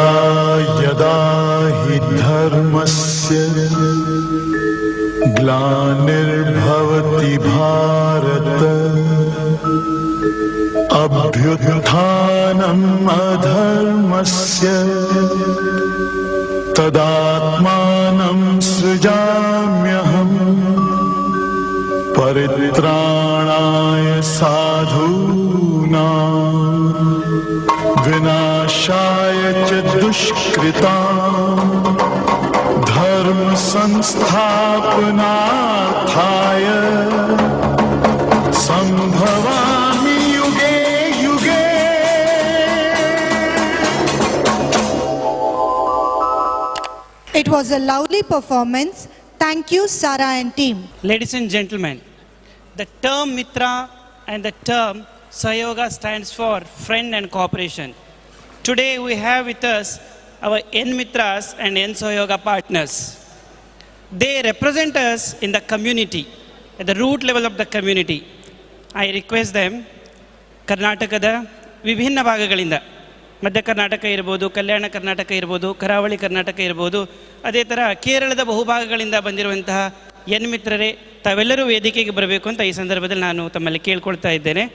यदा हि धर्मस्य ग्लानिर्भवति भारत अभ्युत्थानम् अधर्मस्य तदात्मानं सृजाम्यहम् परित्राणाय साधूनां विनाशाय च दुष्कृतां धर्म संस्थापनार्थाय संभवामि युगे युगे. It was a lovely performance. Thank you, Sarah and team. Ladies and gentlemen, the term Mitra and the term Sahayoga stands for friend and cooperation. Today we have with us our N Mitras and N Sahayoga partners. They represent us in the community, at the root level of the community. I request them, ಕರ್ನಾಟಕದ ವಿಭಿನ್ನ ಭಾಗಗಳಿಂದ, ಮಧ್ಯ ಕರ್ನಾಟಕ ಇರ್ಬೋದು, ಕಲ್ಯಾಣ ಕರ್ನಾಟಕ ಇರ್ಬೋದು, ಕರಾವಳಿ ಕರ್ನಾಟಕ ಇರ್ಬೋದು, ಅದೇ ಥರ ಕೇರಳದ ಬಹುಭಾಗಗಳಿಂದ ಬಂದಿರುವಂತಹ ಎನ್ ಮಿತ್ರರೇ, ತಾವೆಲ್ಲರೂ ವೇದಿಕೆಗೆ ಬರಬೇಕು ಅಂತ ಈ ಸಂದರ್ಭದಲ್ಲಿ ನಾನು ತಮ್ಮಲ್ಲಿ ಕೇಳ್ಕೊಳ್ತಾ ಇದ್ದೇನೆ.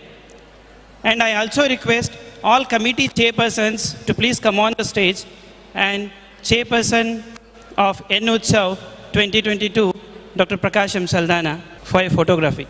And I also request all committee chairpersons to please come on the stage, and chairperson of N Utsav 2022, Dr. Prakash M. Saldana, for a photography.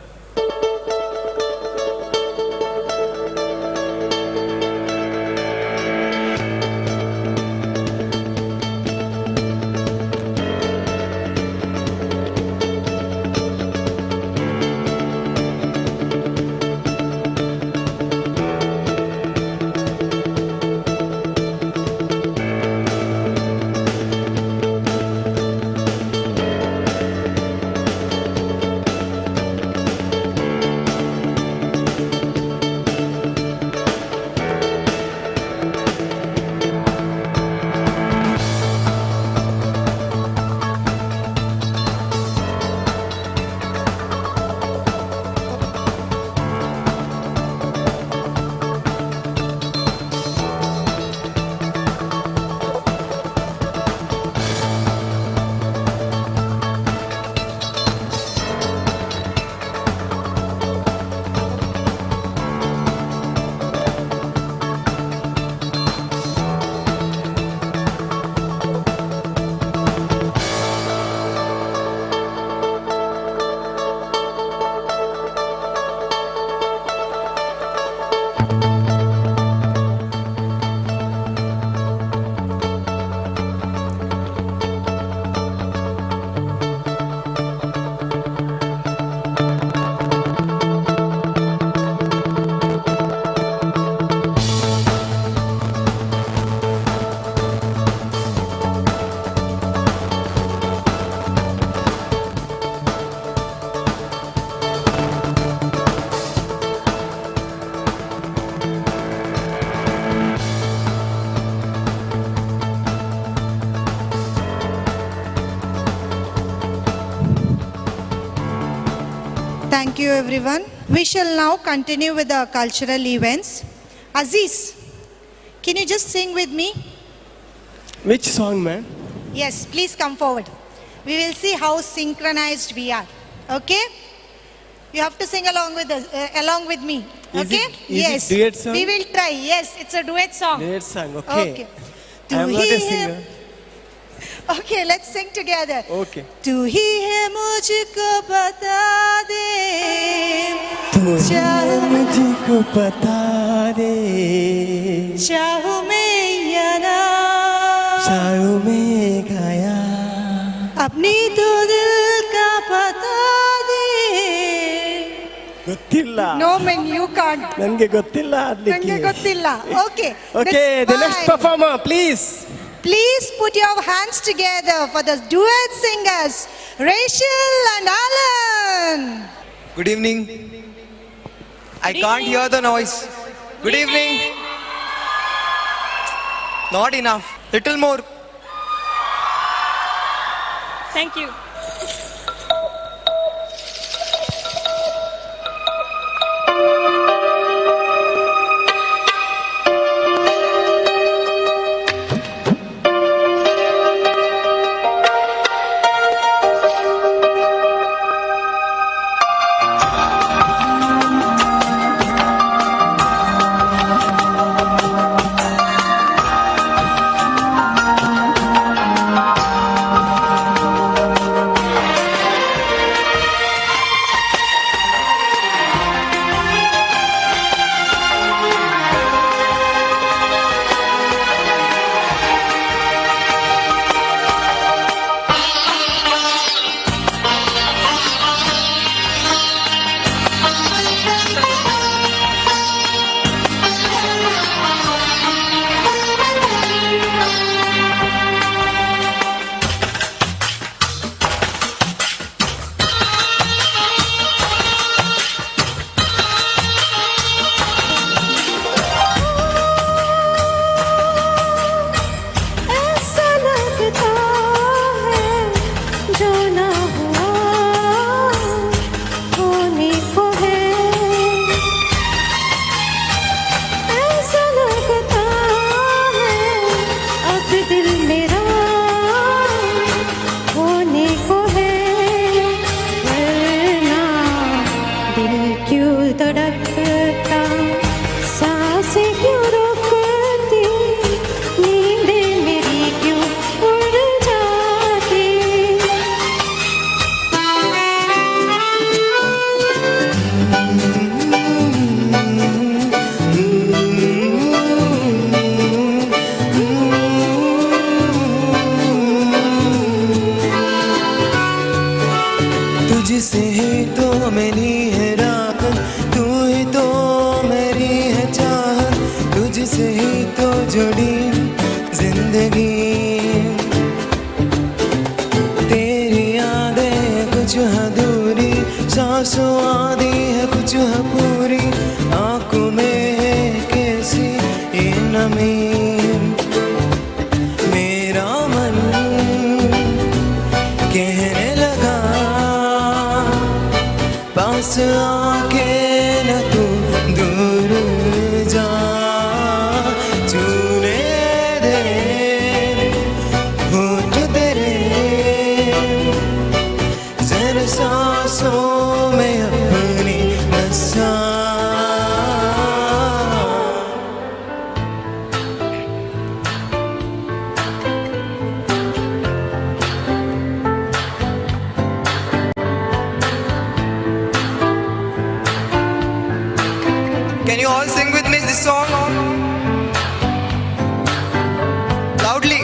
Thank you, everyone. We shall now continue with our cultural events. Aziz, can you just sing with me? Which song, ma'am? Yes, please come forward. We will see how synchronized we are. Okay? You have to sing along with us, along with me. Is Okay? Is Yes. it duet song? We will try. Yes, it's a duet song. Duet song, okay. Okay. I am not a singer. Okay, let's sing together. Okay. तू ही है मुझको बता दे, तू ही है मुझको बता दे, चाहूं मैं या ना, चाहूं मैं गाया, अपनी तो दिल का पता दे. ಗೊತ್ತಿಲ್ಲ. No man, you can't. ನನಗೆ ಗೊತ್ತಿಲ್ಲ ನಂಗೆ ಅದ್ಲಿಕ್ಕೆ. ಗೊತ್ತಿಲ್ಲ. Okay. Okay, that's the next fine. performer, please. Please put your hands together for the duet singers, Rachel and Alan. Good evening. I can't hear the noise. Good evening. Not enough. Little more. Thank you. तुझसे ही तो मिली है राहत, तू ही तो मेरी है चाहत, तुझसे ही तो जुड़ी जिंदगी। तेरी यादें कुछ अधूरी, सांसों आधी है कुछ है पूरी, आंखों में है कैसी ये नमी। मेरा मन कहने लगा पास आके न तू दूर जा, चूने दे होठ तेरे, जरा सांसों में अपनी बसा। Can you all sing with me this song? Loudly.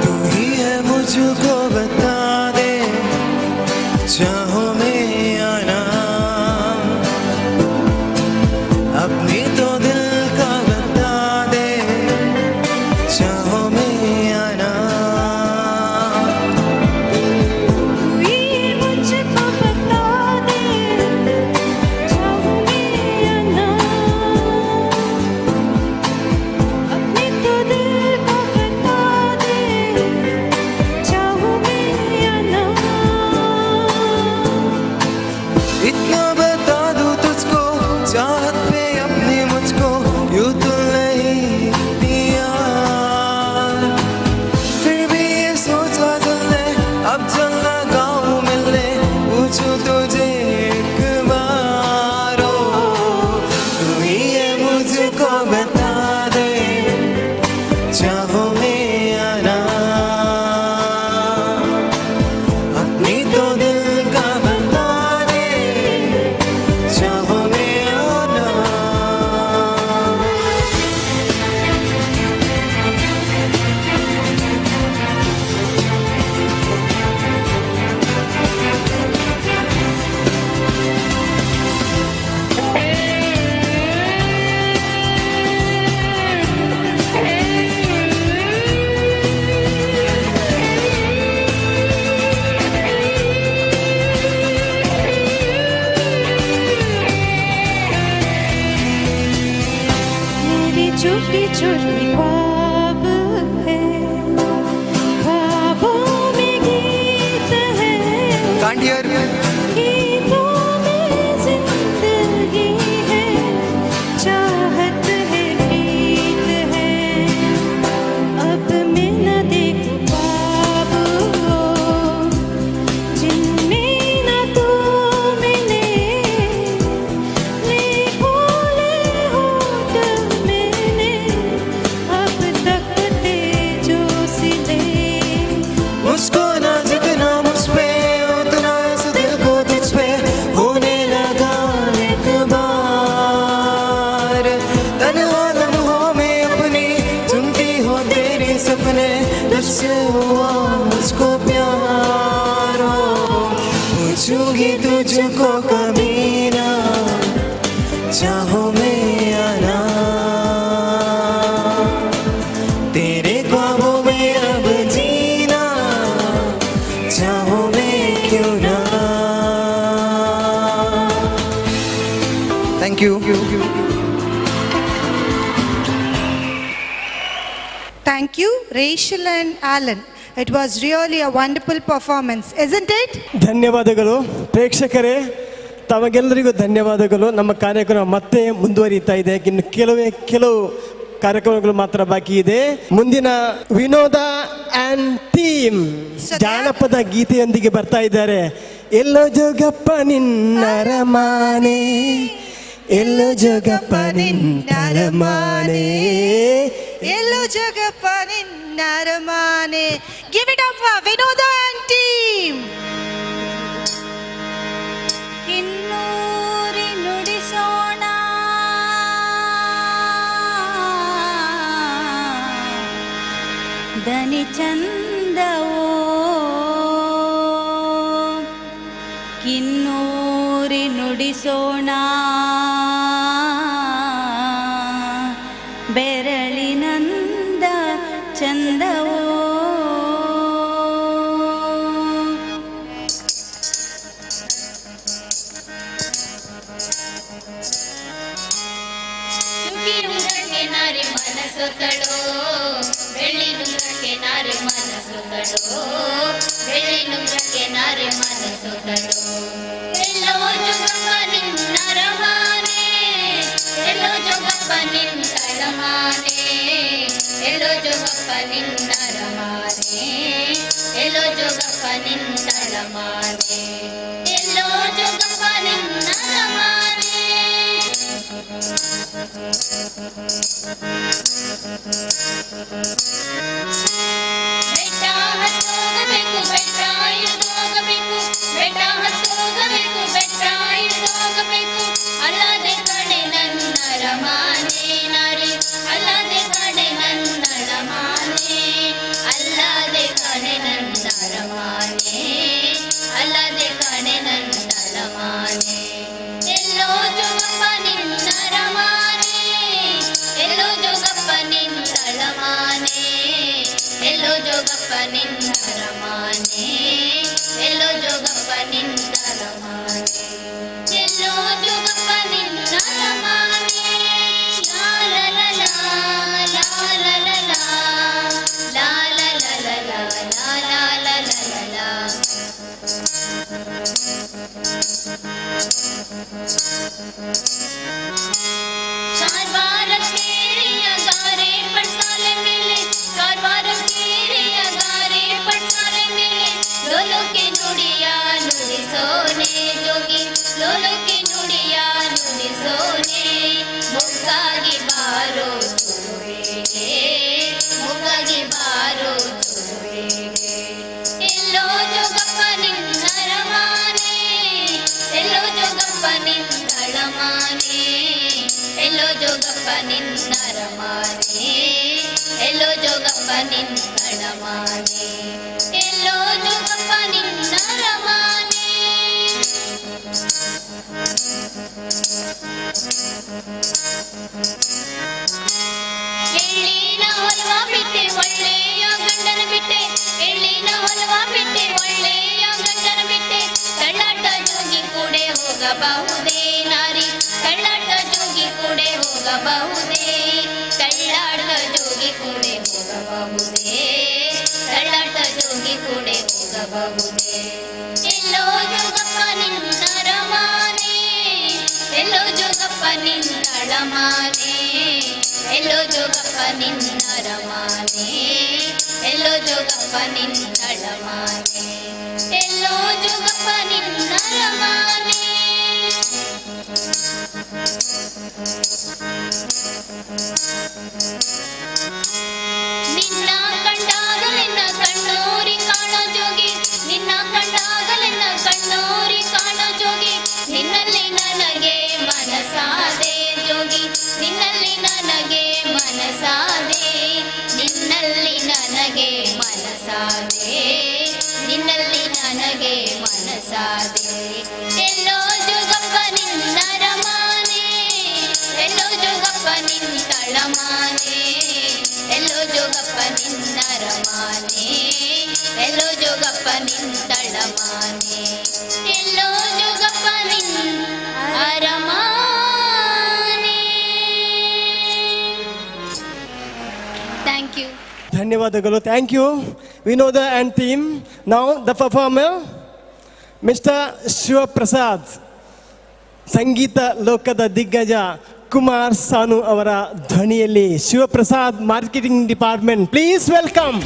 तू ही है मुझको बता दे चाहों में आना, अपनी तो दिल का बता दे चाहों में आना। ये मुझको बता दे चाहों में आना, अपने तो दिल को बता दे चाहों में आना। इतना बता दूं तुझको चाहत पे अपनी मुझको यूं तो नहीं दिया, फिर भी ये सोचा चलने अब चलना गाँव मिलने, पूछूं तुझे एक बार, ओ तू ही ये मुझको बता दे चाहों में आना, अपनी तो दिल का बता दे चाहों में आना। मेरी छोटी छोटी ख्वाब है, ख्वाबों में गीत है, Can't hear. गीतों में जिंदगी है, चाहत है प्रीत है। अब मैं न देख ख्वाब को जिनमें न तू मिले, ले खोले होठ मैंने अब तक ते जो सिले। मुझको ना जितना मुझ पे उतना इस दिल को तुझ पे होने लगा एक बार, तन्हा लम्हों में अपनी चुनती हो तेरे सपने, तुझसे हुआ मुझको प्यार, हो पूछूंगी तुझको कभी ना चाहों में आना, तेरे ख्वाबों में अब जीना चाहों में क्यों ना। Thank you. Thank you, Rachel and Alan. It was really a wonderful performance, isn't it? ಧನ್ಯವಾದಗಳು ಪ್ರೇಕ್ಷಕರೇ, ತಮಗೆಲ್ಲರಿಗೂ ಧನ್ಯವಾದಗಳು. ನಮ್ಮ ಕಾರ್ಯಕ್ರಮ ಮತ್ತೆ ಮುಂದುವರಿತಾ ಇದೆ. ಇನ್ನು ಕೆಲವು ಕಾರ್ಯಕ್ರಮಗಳು ಮಾತ್ರ ಬಾಕಿ ಇದೆ. ಮುಂದಿನ ವಿನೋದ ಆ್ಯಂಡ್ ಟೀಮ್ ಜಾನಪದ ಗೀತೆಯೊಂದಿಗೆ ಬರ್ತಾ ಇದ್ದಾರೆ. ಎಲ್ಲೋ ಜೋಗಪ್ಪ ನಿನ್ನರಮಾನೆ, ಎಲ್ಲೋ ಜೋಗಪ್ಪ ನಿನ್ನರಮಾನೆ, ಎಲ್ಲೋ Jogappa ನಿನ್ನರಮಾನೆ. Give it up for Vinoda and team. ಕಿನ್ನೂರಿ ನುಡಿಸೋಣ. ಧ್ವನಿ ಚಂದವೋ ಕಿನ್ನೂರಿ ನುಡಿಸೋಣ ಬೆರಳಿನಂದ ಚಂದವೋ. ಸುಖಿಯುಂಗಕ್ಕೆ ನಾರಿ ಮನಸೊತ್ತಡೋ ಬೆಳ್ಳಿನುಂಗಕ್ಕೆ ನಾರಿ ಮನಸೊತ್ತಡೋ ಬೆಳ್ಳಿನುಂಗಕ್ಕೆ ನಾರಿ ಮನಸೊತ್ತಡೋ ಎಲ್ಲೋ ಜೋಗಪ್ಪ ನಿನ್ನ ರಮಾನೆ ಎಲ್ಲೋ ಜೋಗಪ್ಪ ನಿನ್ನ ರಮಾನೆ ಎಲ್ಲೋ ಜೋಗಪ್ಪ ನಿನ್ನ ರಮಾನೆ ಎಲ್ಲೋ ಜೋಗಪ್ಪ ನಿನ್ನ ರಮಾನೆ ಎಲ್ಲೋ ಜೋಗಪ್ಪ ನಿನ್ನ ರಮಾನೆ. ಬೆಟ್ಟ ಹತ್ತೋಗಬೇಕು ಬೆಟ್ಟ ಇಳಿದೋಗಬೇಕು ಬೆಟ್ಟ ಹತ್ತೋಗಬೇಕು ಬೆಟ್ಟ ಇಳಿದೋಗಬೇಕು ಅಲ್ಲದೆ ಕಡೆ ನನ್ನ ರಮಾನೆ ನಾರಿ ಅಲ್ಲದೆ ಕಡೆ ನನ್ನ ರಮಾನೆ ಅಲ್ಲದೆ ಕಡೆ ನನ್ನ ರಮಾನೆ ಅಲ್ಲದೆ ಕಡೆ ನನ್ನ ರಮಾನೆ ಎಲ್ಲೋ ಜೋಗಪ್ಪ ನಿನ್ನ ರಮಾನೆ ಎಲ್ಲೋ ಜೋಗಪ್ಪ ನಿನ್ನ ರಮಾನೆ ಎಲ್ಲೋ ಜೋಗಪ್ಪ ನಿನ್ನ ರಮಾನೆ ಎಲ್ಲೋ ಜೋಗಪ್ಪ ನಿನ್ನ ರಮಾನೆ ಎಲ್ಲೋ ಜೋಗಪ್ಪ ನಿನ್ನ ರಮಾನೆ. ಲಾ ಲಾ ಲಾ ಲಾ ಲಾ ಲಾ ಲಾ ಲಾ ಲಾ ಲಾ ಲಾ ಲಾ ಲಾ ಲಾ ಲಾ ಲಾ ಲಾ. कारवार केरिया गारे पटसाले मेले कारवार केरिया गारे पटसाले मेले लोलो के नुडिया नुಡಿ ಸೋನೆ ಜೋಗಿ ಲೋಲೋ ಕೆ ನುಡಿಯ ನುಡಿ ಸೋನೆ ಮೊಗ್ಗಾಗಿ ಬಾರೋ ತುರುವೇಗೆ ಮೊಗ್ಗಾಗಿ ಬಾರೋ ತುರುವೇಗೆ ಎಲ್ಲೋ ಜೋಗಪ್ಪ ನಿನ್ನ ರಮಾನೆ ಎಲ್ಲೋ ಜೋಗಪ್ಪ ನಿನ್ನ ರಮಾನೆ ಎಲ್ಲೋ ಜೋಗಪ್ಪ ನಿನ್ನ ರಮಾನೆ ಎಲ್ಲೋ ಜೋಗಪ್ಪ ನಿನ್ನ ರಮಾನೆ ಎಲ್ಲೋ ಜೋಗಪ್ಪ ನಿನ್ನ ರಮಾನೆ. ಎಳ್ಳಿನ ಹೊಲವ ಬಿಟ್ಟೆ ಒಳ್ಳೆಯ ಗಂಡನ ಬಿಟ್ಟೆ ಎಳ್ಳಿನ ಹೊಲವ ಬಿಟ್ಟೆ ಒಳ್ಳೆಯ ಗಂಡನ ಬಿಟ್ಟೆ ತಳ್ಳಾಟ ಜೋಗಿ ಕೂಡೆ ಹೋಗಬಹುದೇ ನಾರಿ ತಳ್ಳಾಟ ಜೋಗಿ ಕೂಡೆ ಹೋಗಬಹುದೇ ತಳ್ಳಾಟ ಜೋಗಿ ಕೂಡೆ ಹೋಗಬಹುದೇ ತಳ್ಳಾಟ ಜೋಗಿ ಕೂಡೆ ಹೋಗಬಹುದೇ ಎಲ್ಲೋ ಜೋಗಪ್ಪ ನಿನ್ನ ರಮಾನೆ ಎಲ್ಲೋ ಜೋಗಪ್ಪ ನಿನ್ನ ರಮಾನೆ ಎಲ್ಲೋ ಜೋಗಪ್ಪ ನಿನ್ನ ರಮಾನೆ ಎಲ್ಲೋ ಜೋಗಪ್ಪ ನಿನ್ನ ರಮಾನೆ ಎಲ್ಲೋ ಜೋಗಪ್ಪ ನಿನ್ನ ರಮಾನೆ. ನಿನ್ನ ಕಂಡಾಗ ನಿನ್ನ ಕಣ್ಣೂರಿ ಕಾಣೋ ಜೋಗಿ ನಿನ್ನ ಕಂಡಾಗ ನಿನ್ನ ಕಣ್ಣೂರಿ ಕಾಣೋ ಜೋಗಿ ನಿನ್ನಲ್ಲಿ ನನಗೆ ಮನಸಾದೆ ಜೋಗಿ ನಿನ್ನಲ್ಲಿ ನನಗೆ ಮನಸಾದೆ ನಿನ್ನಲ್ಲಿ ನನಗೆ ಮನಸಾದೆ ನಿನ್ನಲ್ಲಿ ನನಗೆ ಮನಸಾದೆ ಎಲ್ಲೋ ಜೋಗಪ್ಪ ನಿನ್ನ ರಮಾನೆ ಎಲ್ಲೋ ಜೋಗಪ್ಪ ನಿನ್ನ ರಮಾನೆ ಎಲ್ಲೋ ಜೋಗಪ್ಪ ನಿನ್ನ ರಮಾನೆ ಎಲ್ಲೋ ಜೋಗಪ್ಪ ನಿನ್ನ ರಮಾನೆ ಎಲ್ಲೋ ಜೋಗಪ್ಪ ನಿನ್ನ ಅರಮಾನೆ. Thank you. ಧನ್ಯವಾದಗಳು. Thank you Vinoda and team. Now the performer mister Shivaprasad, ಸಂಗೀತ ಲೋಕದ ದಿಗ್ಗಜ ಕುಮಾರ್ ಸಾನು ಅವರ ಧ್ವನಿಯಲ್ಲಿ Shivaprasad, marketing department, please welcome.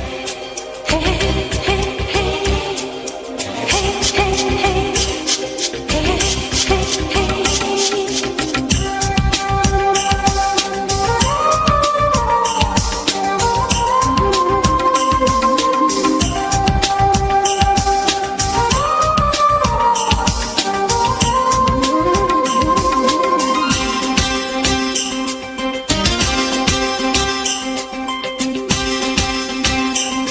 Thank you.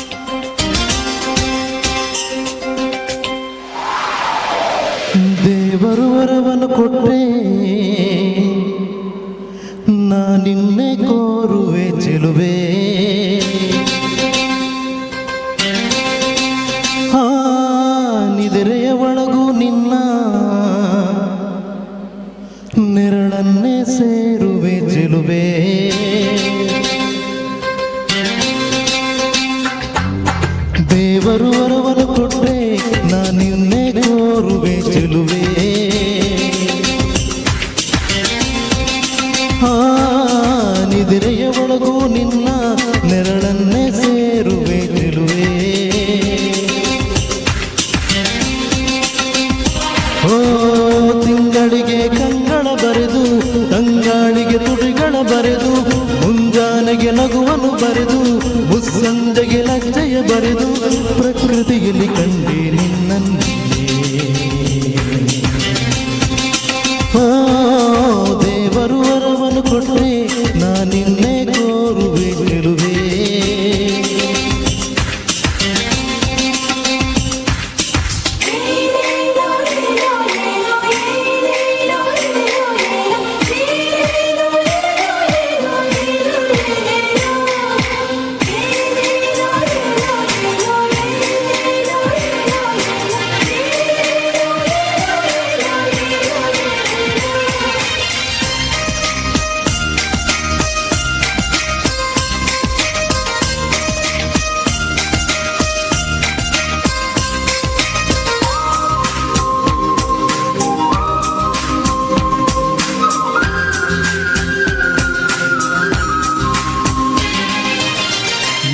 ನಾ ನಿನ್ನೆ ಕೋರುವೆ ಚೆಲುವೆ. ಆ ನಿದಿರೆಯ ಒಳಗೂ ನಿನ್ನ ನೆರಳನ್ನೇ ಸೇರುವೆ ಚೆಲುವೆ. ದೇವರು ವರವನ್ನು ಕೊಟ್ಟರೆ ನಾ ನಿನ್ನೆ ಕೋರುವೆ ಚೆಲುವೆ. ಆ ನಿದಿರೆಯ ಒಳಗೂ ನಿನ್ನ ನೆರಳನ್ನೇ ಸೇರುವೆ ಚೆಲುವೆ. ಓ ತಿಂಗಳಿಗೆ ಕಂಗಳ ಬರೆದು, ತಂಗಾಳಿಗೆ ತುಡಿಗಳ ಬರೆದು, ಮುಂಜಾನೆಗೆ ನಗುವನ್ನು ಬರೆದು, ಮುಸ್ಸಂಜೆಗೆ ಲಜ್ಜೆಯ ಬರೆದು, ಪ್ರಕೃತಿಯಲ್ಲಿ ಕಂಡೆ ನಿನ್ನನ್ನೇ. ಓ ದೇವರು ವರವನ್ನು ಕೊಟ್ಟರೆ ನಾ ನಿನ್ನೆ ಕೋರುವೆ ಚೆಲುವೆ.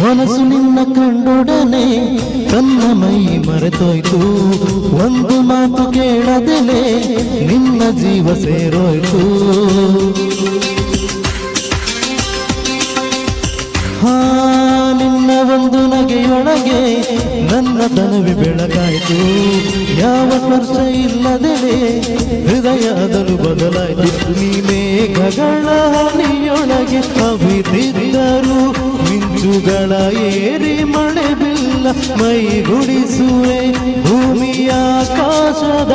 ಮನಸ್ಸು ನಿನ್ನ ಕಂಡೊಡನೆ ತನ್ನ ಮೈ ಮರೆತೋಯ್ತು, ಒಂದು ಮಾತು ಕೇಳದೆಲೆ ನಿನ್ನ ಜೀವ ಸೇರೋಯ್ತು. ಹಾ ನಿನ್ನ ಒಂದು ನಗೆಯೊಳಗೆ ನನ್ನ ತನವಿ ಬೆಳಕಾಯ್ತು, ಯಾವ ಸ್ಪರ್ಶ ಇಲ್ಲದೆಲೆ ಹೃದಯ ಅದಲು ಬದಲಾಯ್ತು. ನೀ ಮೇಘಗಳ ಹನಿಯೊಳಗೆ ಕವಿದಿದ್ದರು ಮಿಂಚುಗಳ ಏರಿ ಮಳೆ ಬಿಲ್ಲ ಮೈಗುಡಿಸುವೆ ಭೂಮಿಯಾಕಾಶದ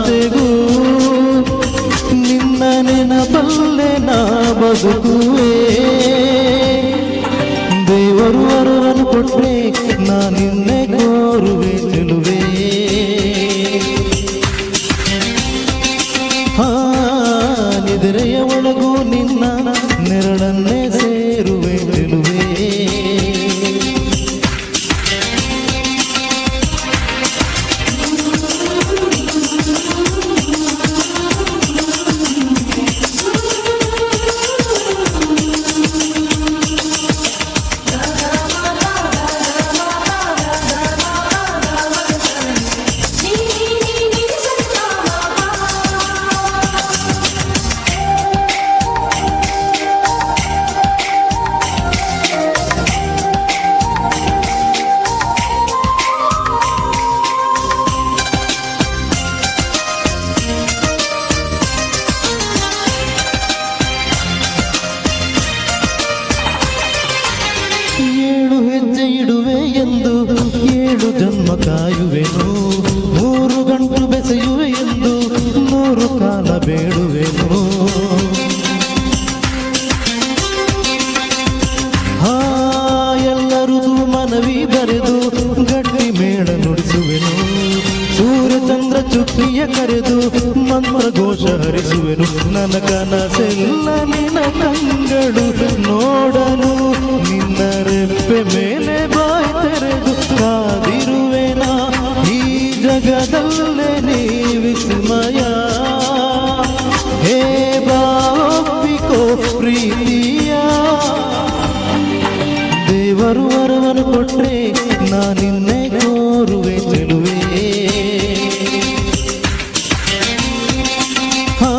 ತೆಗು. ನಿನ್ನ ನೆನಪಲ್ಲೇ ನಾ ಬದುಕುವೆ. ದೇವರು ವರವನ್ನು ಕೊಟ್ಟರೆ ನಾ ನಿನ್ನೆ ಕೋರುವೆ ಚೆಲುವೆ. ಆ ನಿದಿರೆಯ ಒಳಗೂ ನಿನ್ನ ನೆರಳನ್ನೇ ಸೇರುವೆ ಚೆಲುವೆ. ಏಳು ಹೆಜ್ಜೆ ಇಡುವೆ ಎಂದು ಏಳು ಜನ್ಮ ಕಾಯುವೆನು, 3 ಗಂಟು ಬೆಸೆಯುವೆ ಎಂದು 100 ಕಾಲ ಬೇಡುವೆನು. ಹಾ ಎಲ್ಲರಿಗೂ ಮನವಿ ಬರೆದು ಗಟ್ಟಿ ಮೇಳ ನುಡಿಸುವೆನು, ಸೂರ್ಯಚಂದ್ರ ಚುಕ್ಕಿಯ ಕರೆದು ಮಂತ್ರಘೋಷ ಹರಿಸುವೆನು. ನನ್ನ ಕನಸೆಲ್ಲ ನಿನ್ನ ಕಂಗಳು ನೋಡಲು, ನಿನ್ನ ರೆಪ್ಪೆ ಮೇಲೆ ಬಾಯಿ ತೆರೆದು ಕಾದಿರುವೆನಾ. ಈ ಜಗದಲ್ಲೇ ನೀ ವಿಸ್ಮಯ, ಹೇ ಬಾಪಿಕೋ ಪ್ರೀತಿಯ. ದೇವರು ವರವನ್ನು ಕೊಟ್ಟರೆ ನಾ ನಿನ್ನೆ ಕೋರುವೆ ಚೆಲುವೆ. ಹಾ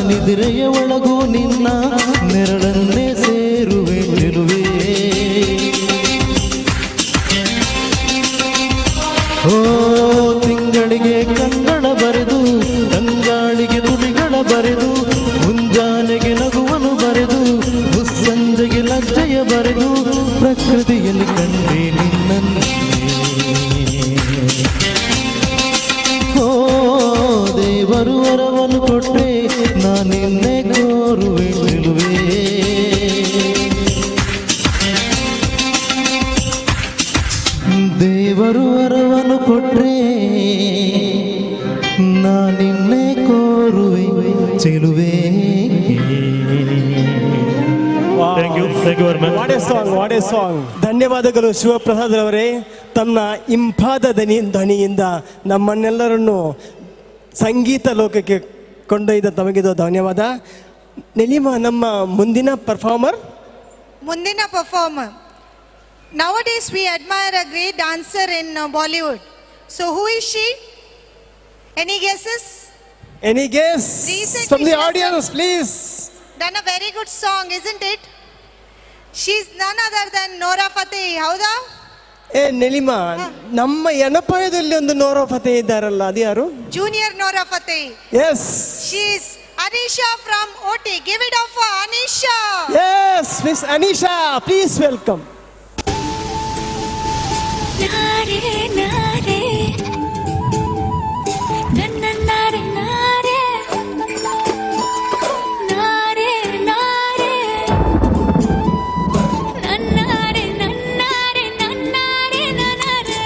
ನಿದಿರೆಯ ಒಳಗೂ ನಿನ್ನ ನೆರಳನ್ನೇ ಸೇರುವೆ ಚೆಲುವೆ. ಓ ತಿಂಗಳಿಗೆ ಕಂಗಳ ಬರೆದು, ತಂಗಾಳಿಗೆ ತುಡಿಗಳ ಬರೆದು, ಮುಂಜಾನೆಗೆ ನಗುವನ್ನು ಬರೆದು, ಮುಸ್ಸಂಜೆಗೆ ಲಜ್ಜೆಯ ಬರೆದು, ಪ್ರಕೃತಿಯಲ್ಲಿ ಕಂಡೆ ನಿನ್ನನ್ನೇ. ಓ ದೇವರು ವರವನ್ನು ಕೊಟ್ಟರೆ ಚೆಲುವೆ. Thank you, thank you very much. What a song, what a song. ಧನ್ಯವಾದಗಳು ಶಿವಪ್ರಸಾದ್ ರವರೇ. ತಮ್ಮ ಇಂಪಾದ ಧ್ವನಿಯಿಂದ ನಮ್ಮನ್ನೆಲ್ಲರನ್ನು ಸಂಗೀತ ಲೋಕಕ್ಕೆ ಕೊಂಡೊಯ್ದ ತಮಗಿದು ಧನ್ಯವಾದ. ನಿಲಿಮಾ, ನಮ್ಮ ಮುಂದಿನ ಪರ್ಫಾರ್ಮರ್. ಮುಂದಿನ performer. Nowadays we admire a great dancer in Bollywood. So who is she? Any guesses? Any guess Recently from the she has audience, please? Done a very good song, isn't it? She's none other than Nora Fatehi. ಹೌದಾ? ಏ ನೆಲಿಮಾ, ನಮ್ಮ ಎಣಪಾಯದಲ್ಲಿ ಒಂದು ನೋರಾ ಫತೇಹಿ ಇದ್ದಾರಲ್ಲ, ಅದು ಯಾರು? Junior Nora Fatehi. S. She is Anisha from OT. Give it up for Anisha. Yes, Miss Anisha, please welcome. ನಾರೇ ನಾರೇ ನನ್ನ ನಾರೆ ನಾರೆ ನಾರೆ ನಾರೆ ನನ್ನಾರೆ ನನ್ನಾರೆ ನನ್ನಾರೆ ನನ್ನಾರೆ.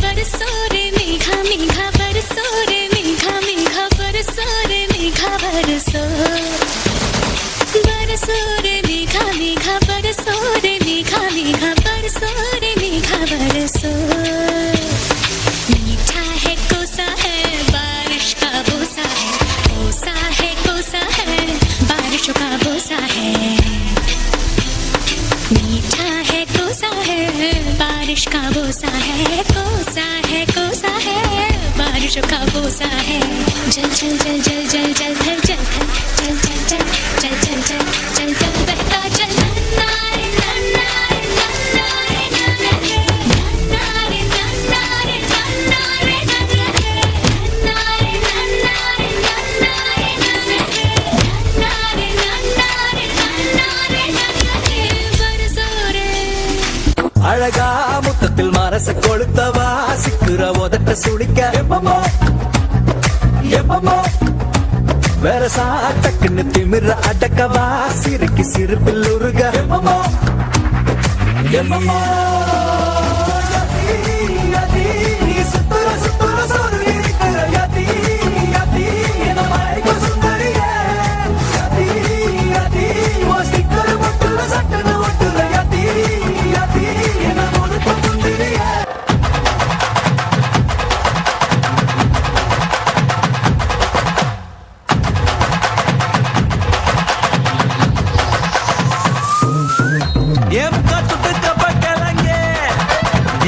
बरसो रे मेघा मेघा बरसो रे मेघा मेघा बरसो रे मेघा बरसो, बरसो रे मेघा मेघा बरसो रे मेघा मेघा बरसो रे मेघा बरसो। मीठा है कोसा है बारिश का बोसा है, कोसा है कोसा है बारिश का बोसा है। मीठा है कोसा है बारिश का बोसा है, कोसा है कोसा है बारिश का बोसा है। जल जल जल जल जल जल थल जल थल जल जल जल जल जल जल जल जल बहता जल। नन्नारे नन्नारे नन्नारे नन्नारे नन्नारे नन्नारे नन्नारे नन्नारे नन्नारे नन्नारे नन्नारे नन्नारे नन्नारे नन्नारे बरसो रे. அழகா முத்தத்தில் மரச கொளுத்தவா, சிக்குற உதட்ட சுளிக்க எப்பமோ எப்பமோ வேற சாட்டக்குன்னு திமிர அடக்கவா, சிரிக்கு சிரிப்பில் உருக எப்பமோ எப்பமோ. சுத்துற சுத்துற சோறு இருக்கிற யதி யதி என்ன மயக்க சுந்தரியே, யதி யதி ஓ ஸ்டிக்கர் ஒட்டுற சட்டன ஒட்டுற யதி யதி என்ன முழுக்க முந்திரியே. ஏம்கா துட்டுக்க பக்கலங்கே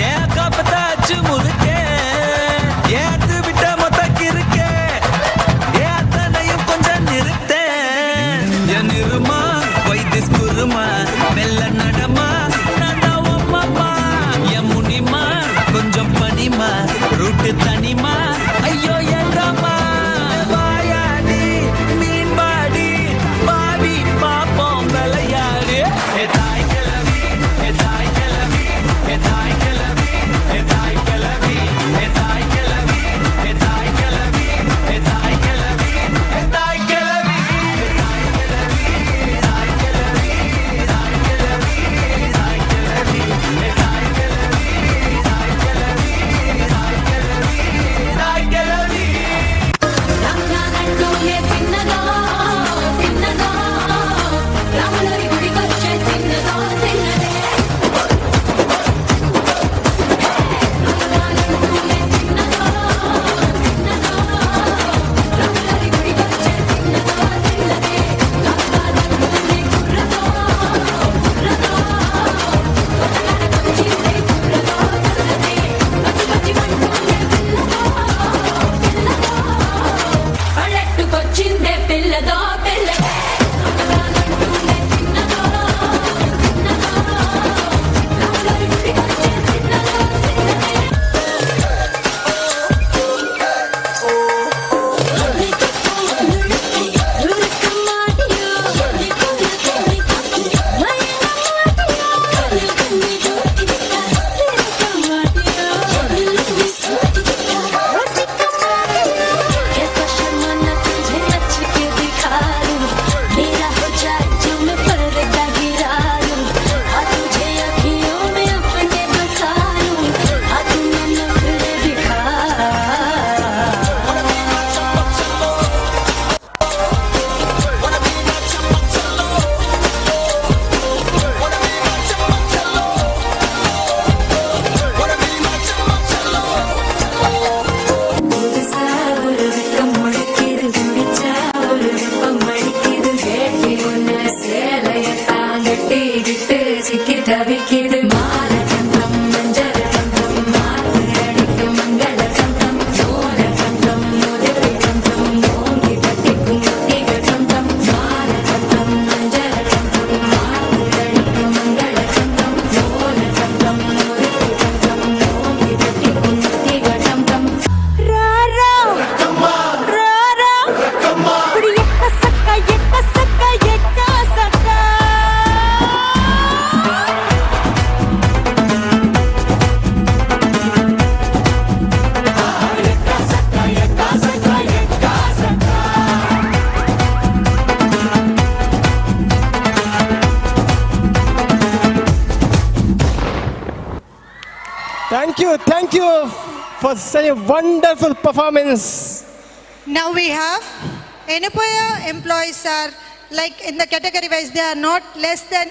ஏன் காப்பத்தாச்சு முறுக்கே, ஏத்து விட்ட மொத்த கிறுக்கே, ஏன் அத்தனையும் கொஞ்சம் நிறுத்தேன். என் இருமா வைத்திஸ் குருமா மெல்ல நடமா, நான் தான் உன் மாமா. என் முனிமா கொஞ்சம் பனிமா ரூட்டு தனிமா, ஐயோ என்றாமா. வாயாடி மீன் வாடி பாடி பாப்போம் விளையாடு. ஏ தாய் கிழவி, ஏ தாய் கிழவி, ஏ தாய் கிழவி, ஏ தாய் கிழவி, ஏ தாய் கிழவி, ஏ தாய் கிழவி, ஏ தாய் கிழவி, ஏ தாய் கிழவி, தாய் கிழவி, தாய் கிழவி, தாய் கிழவி, ஏ தாய் கிழவி, தாய் கிழவி, தாய் கிழவி, தாய் கிழவி. రామునాథంటూనే తిన్నదో తిన్నదో, రాములరి గుడికొచ్చే తిన్నదో తిన్నదే. రామునాథంటూనే తిన్నదో తిన్నదో, రాములరి గుడికొచ్చే తిన్నదో తిన్నదే. రామునాథంటూనే కుర్రతో కుర్రతో, కొత్తగాడకొచ్చిందే కుర్రతో కుర్రదే. పచ్చి పచ్చి మంటూనే పిల్లతో పిల్లతో, పళ్ళెట్టుకొచ్చిందే పిల్లదో పిల్లదే. రామునాథంటూనే తిన్నదో தவிக்கிது. மால சந்தம் மஞ்சள் சந்தம் மாத்து அடிக்கும் மங்கள சந்தம் சோழ சந்தம் உதவி சந்தம் ஓங்கி பட்டிக்கும் மத்திகள் சந்தம் மால சந்தம் மஞ்சள் சந்தம் மாத்து அடிக்கும் மங்கள சந்தம் சோழ சந்தம் உதவி சந்தம் ஓங்கி பட்டிக்கும் மத்திகள் சந்தம். రారా రారా, ఇప్పుడు ఎక్క సక్క ఎక్క సక్క ఎక్క సక్క. Thank you for such a wonderful performance. Now we have Yenepoya employees are like in the category wise, they are not less than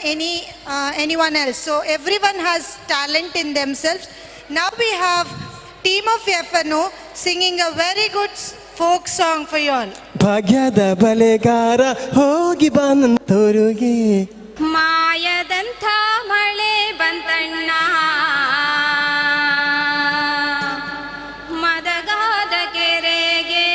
anyone else. So everyone has talent in themselves. Now we have team of FNO singing a very good folk song for you all. ಭಾಗ್ಯದ ಬಲೆಗಾರ ಹೋಗಿ ಬಾ ತೋರುಗೆ. ಮಾಯದಂಥ ಮಳೆ ಬಂತಣ್ಣ ಮದಗಾದ ಕೆರೆಗೆ,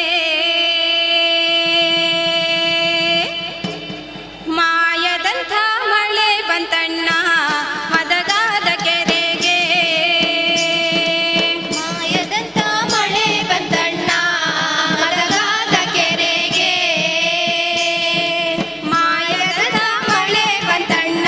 ಮಾಯದಂಥ ಮಳೆ ಬಂತಣ್ಣ ಮದಗಾದ ಕೆರೆಗೆ. ಮಾಯದಂತ ಮಳೆ ಬಂತಣ್ಣ ಮದಗಾದ ಕೆರೆಗೆ. ಮಾಯದಂತ ಮಳೆ ಬಂತಣ್ಣ.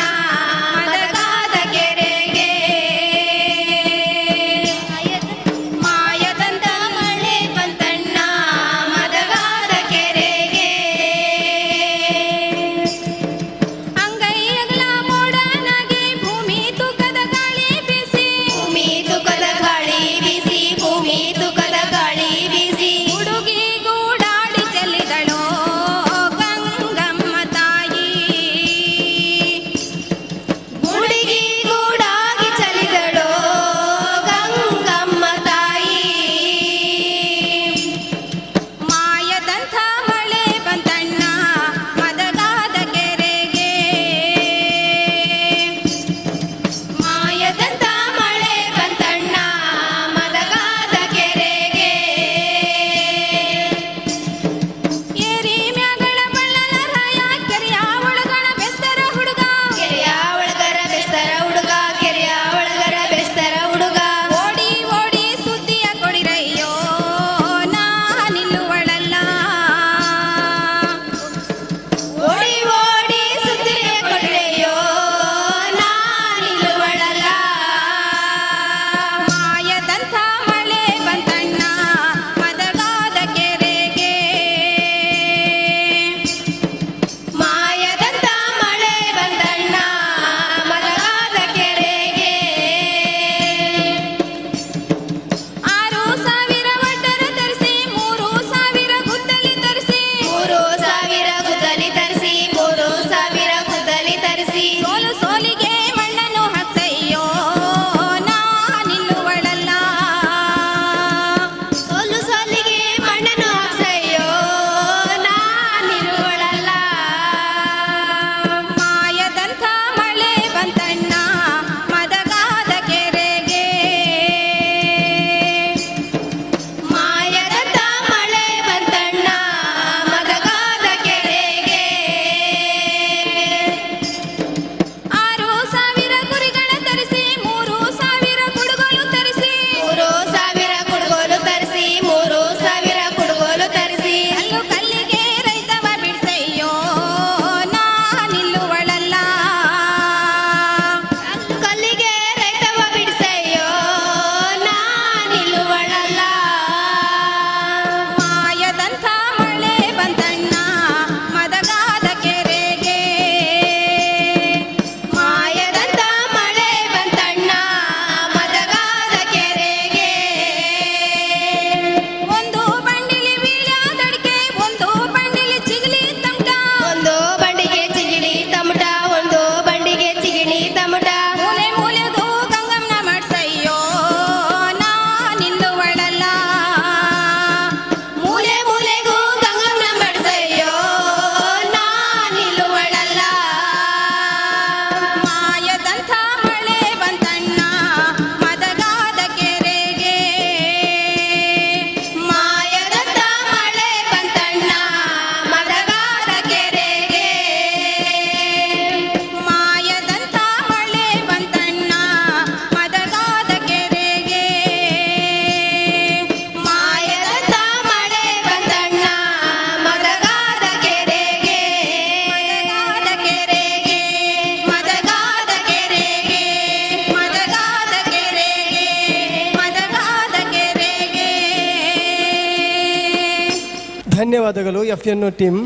ಧನ್ಯವಾದಗಳು ಎಫ್ ಎನ್ ಒ ಟೀಮ್.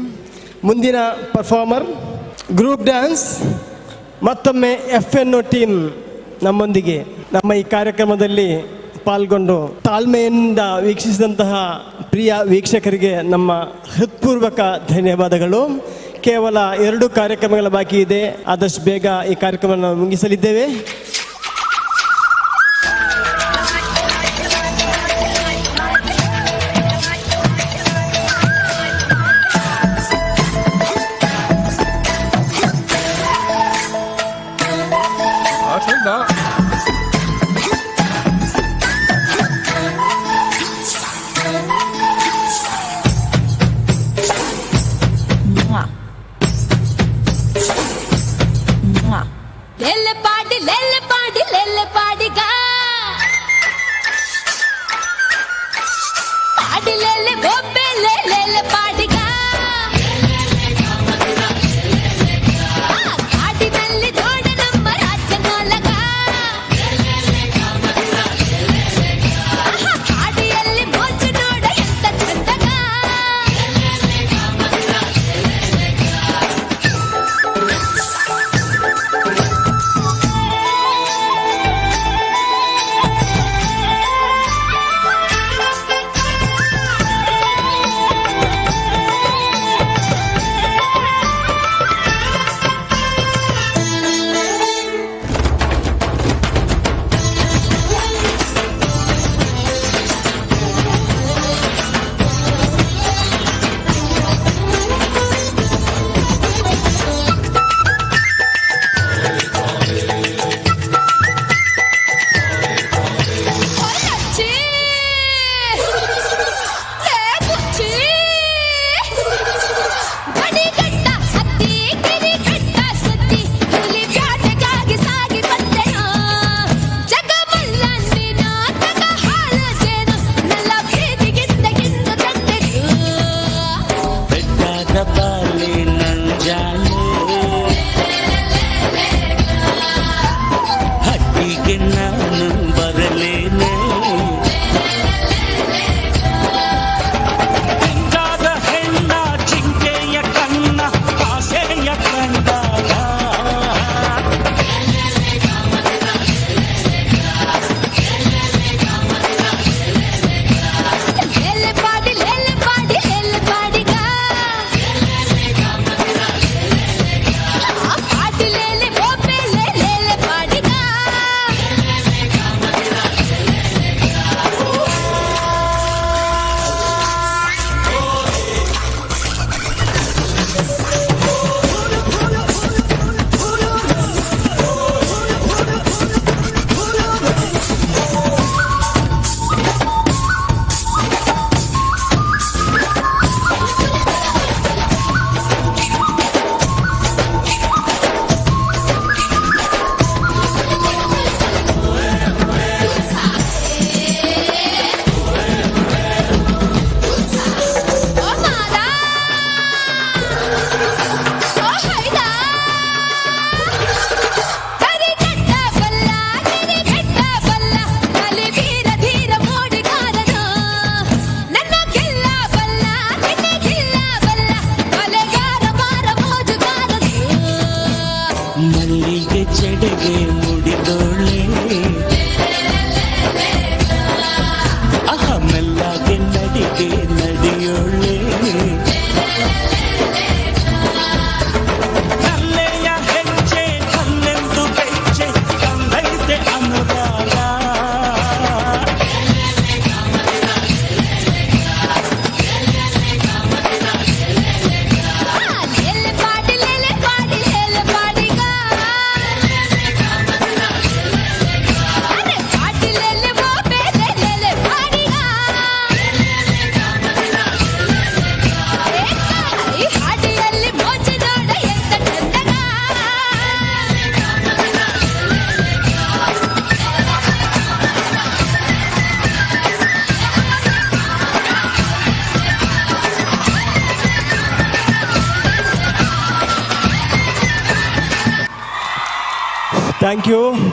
ಮುಂದಿನ ಪರ್ಫಾರ್ಮರ್ ಗ್ರೂಪ್ ಡ್ಯಾನ್ಸ್, ಮತ್ತೊಮ್ಮೆ ಎಫ್ ಎನ್ ಒ ಟೀಮ್ ನಮ್ಮೊಂದಿಗೆ ನಮ್ಮ ಈ ಕಾರ್ಯಕ್ರಮದಲ್ಲಿ ಪಾಲ್ಗೊಂಡು ತಾಳ್ಮೆಯಿಂದ ವೀಕ್ಷಿಸಿದಂತಹ ಪ್ರಿಯ ವೀಕ್ಷಕರಿಗೆ ನಮ್ಮ ಹೃತ್ಪೂರ್ವಕ ಧನ್ಯವಾದಗಳು. ಕೇವಲ 2 ಕಾರ್ಯಕ್ರಮಗಳ ಬಾಕಿ ಇದೆ. ಆದಷ್ಟು ಬೇಗ ಈ ಕಾರ್ಯಕ್ರಮವನ್ನು ಮುಗಿಸಲಿದ್ದೇವೆ.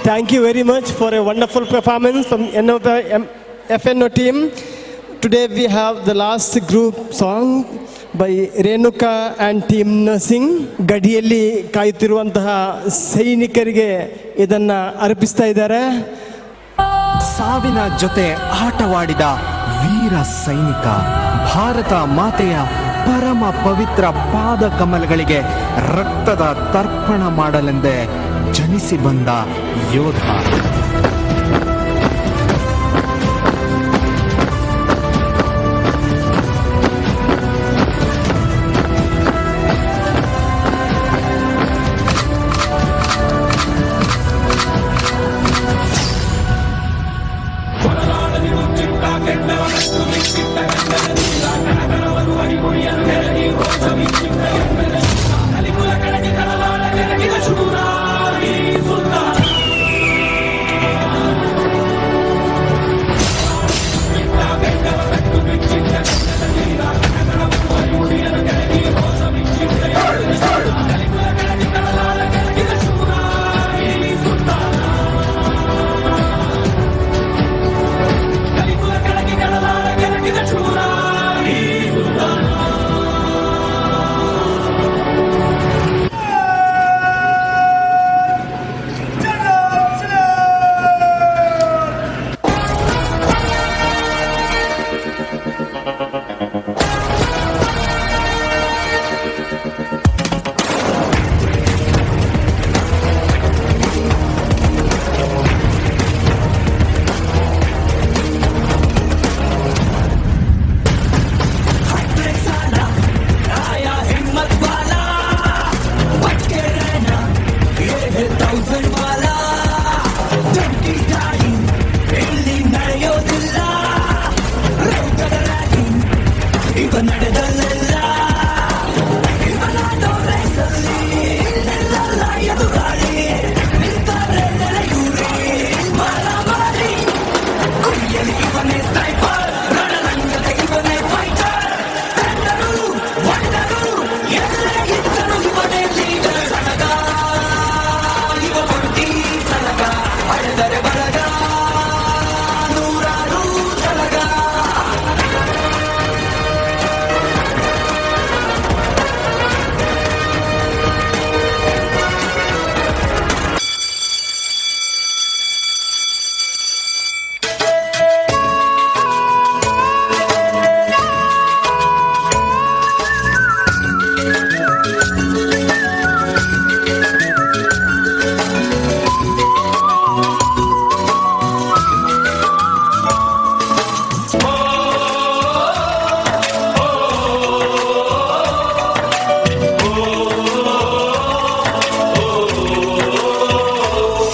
Thank you very much for a wonderful performance from FNO team. Today we have the last group song. by Renuka and team nursing. ಗಡಿಯಲ್ಲಿ ಕಾಯುತ್ತಿರುವಂತಹ ಸೈನಿಕರಿಗೆ ಇದನ್ನು ಅರ್ಪಿಸ್ತಾ ಇದ್ದಾರೆ. ಸಾವಿನ ಜೊತೆ ಆಟವಾಡಿದ ವೀರ ಸೈನಿಕ, ಭಾರತ ಮಾತೆಯ ಪರಮ ಪವಿತ್ರ ಪಾದ ಕಮಲಗಳಿಗೆ ರಕ್ತದ ತರ್ಪಣ ಮಾಡಲೆಂದೇ ಜನಿಸಿ ಬಂದ ಯೋಧ.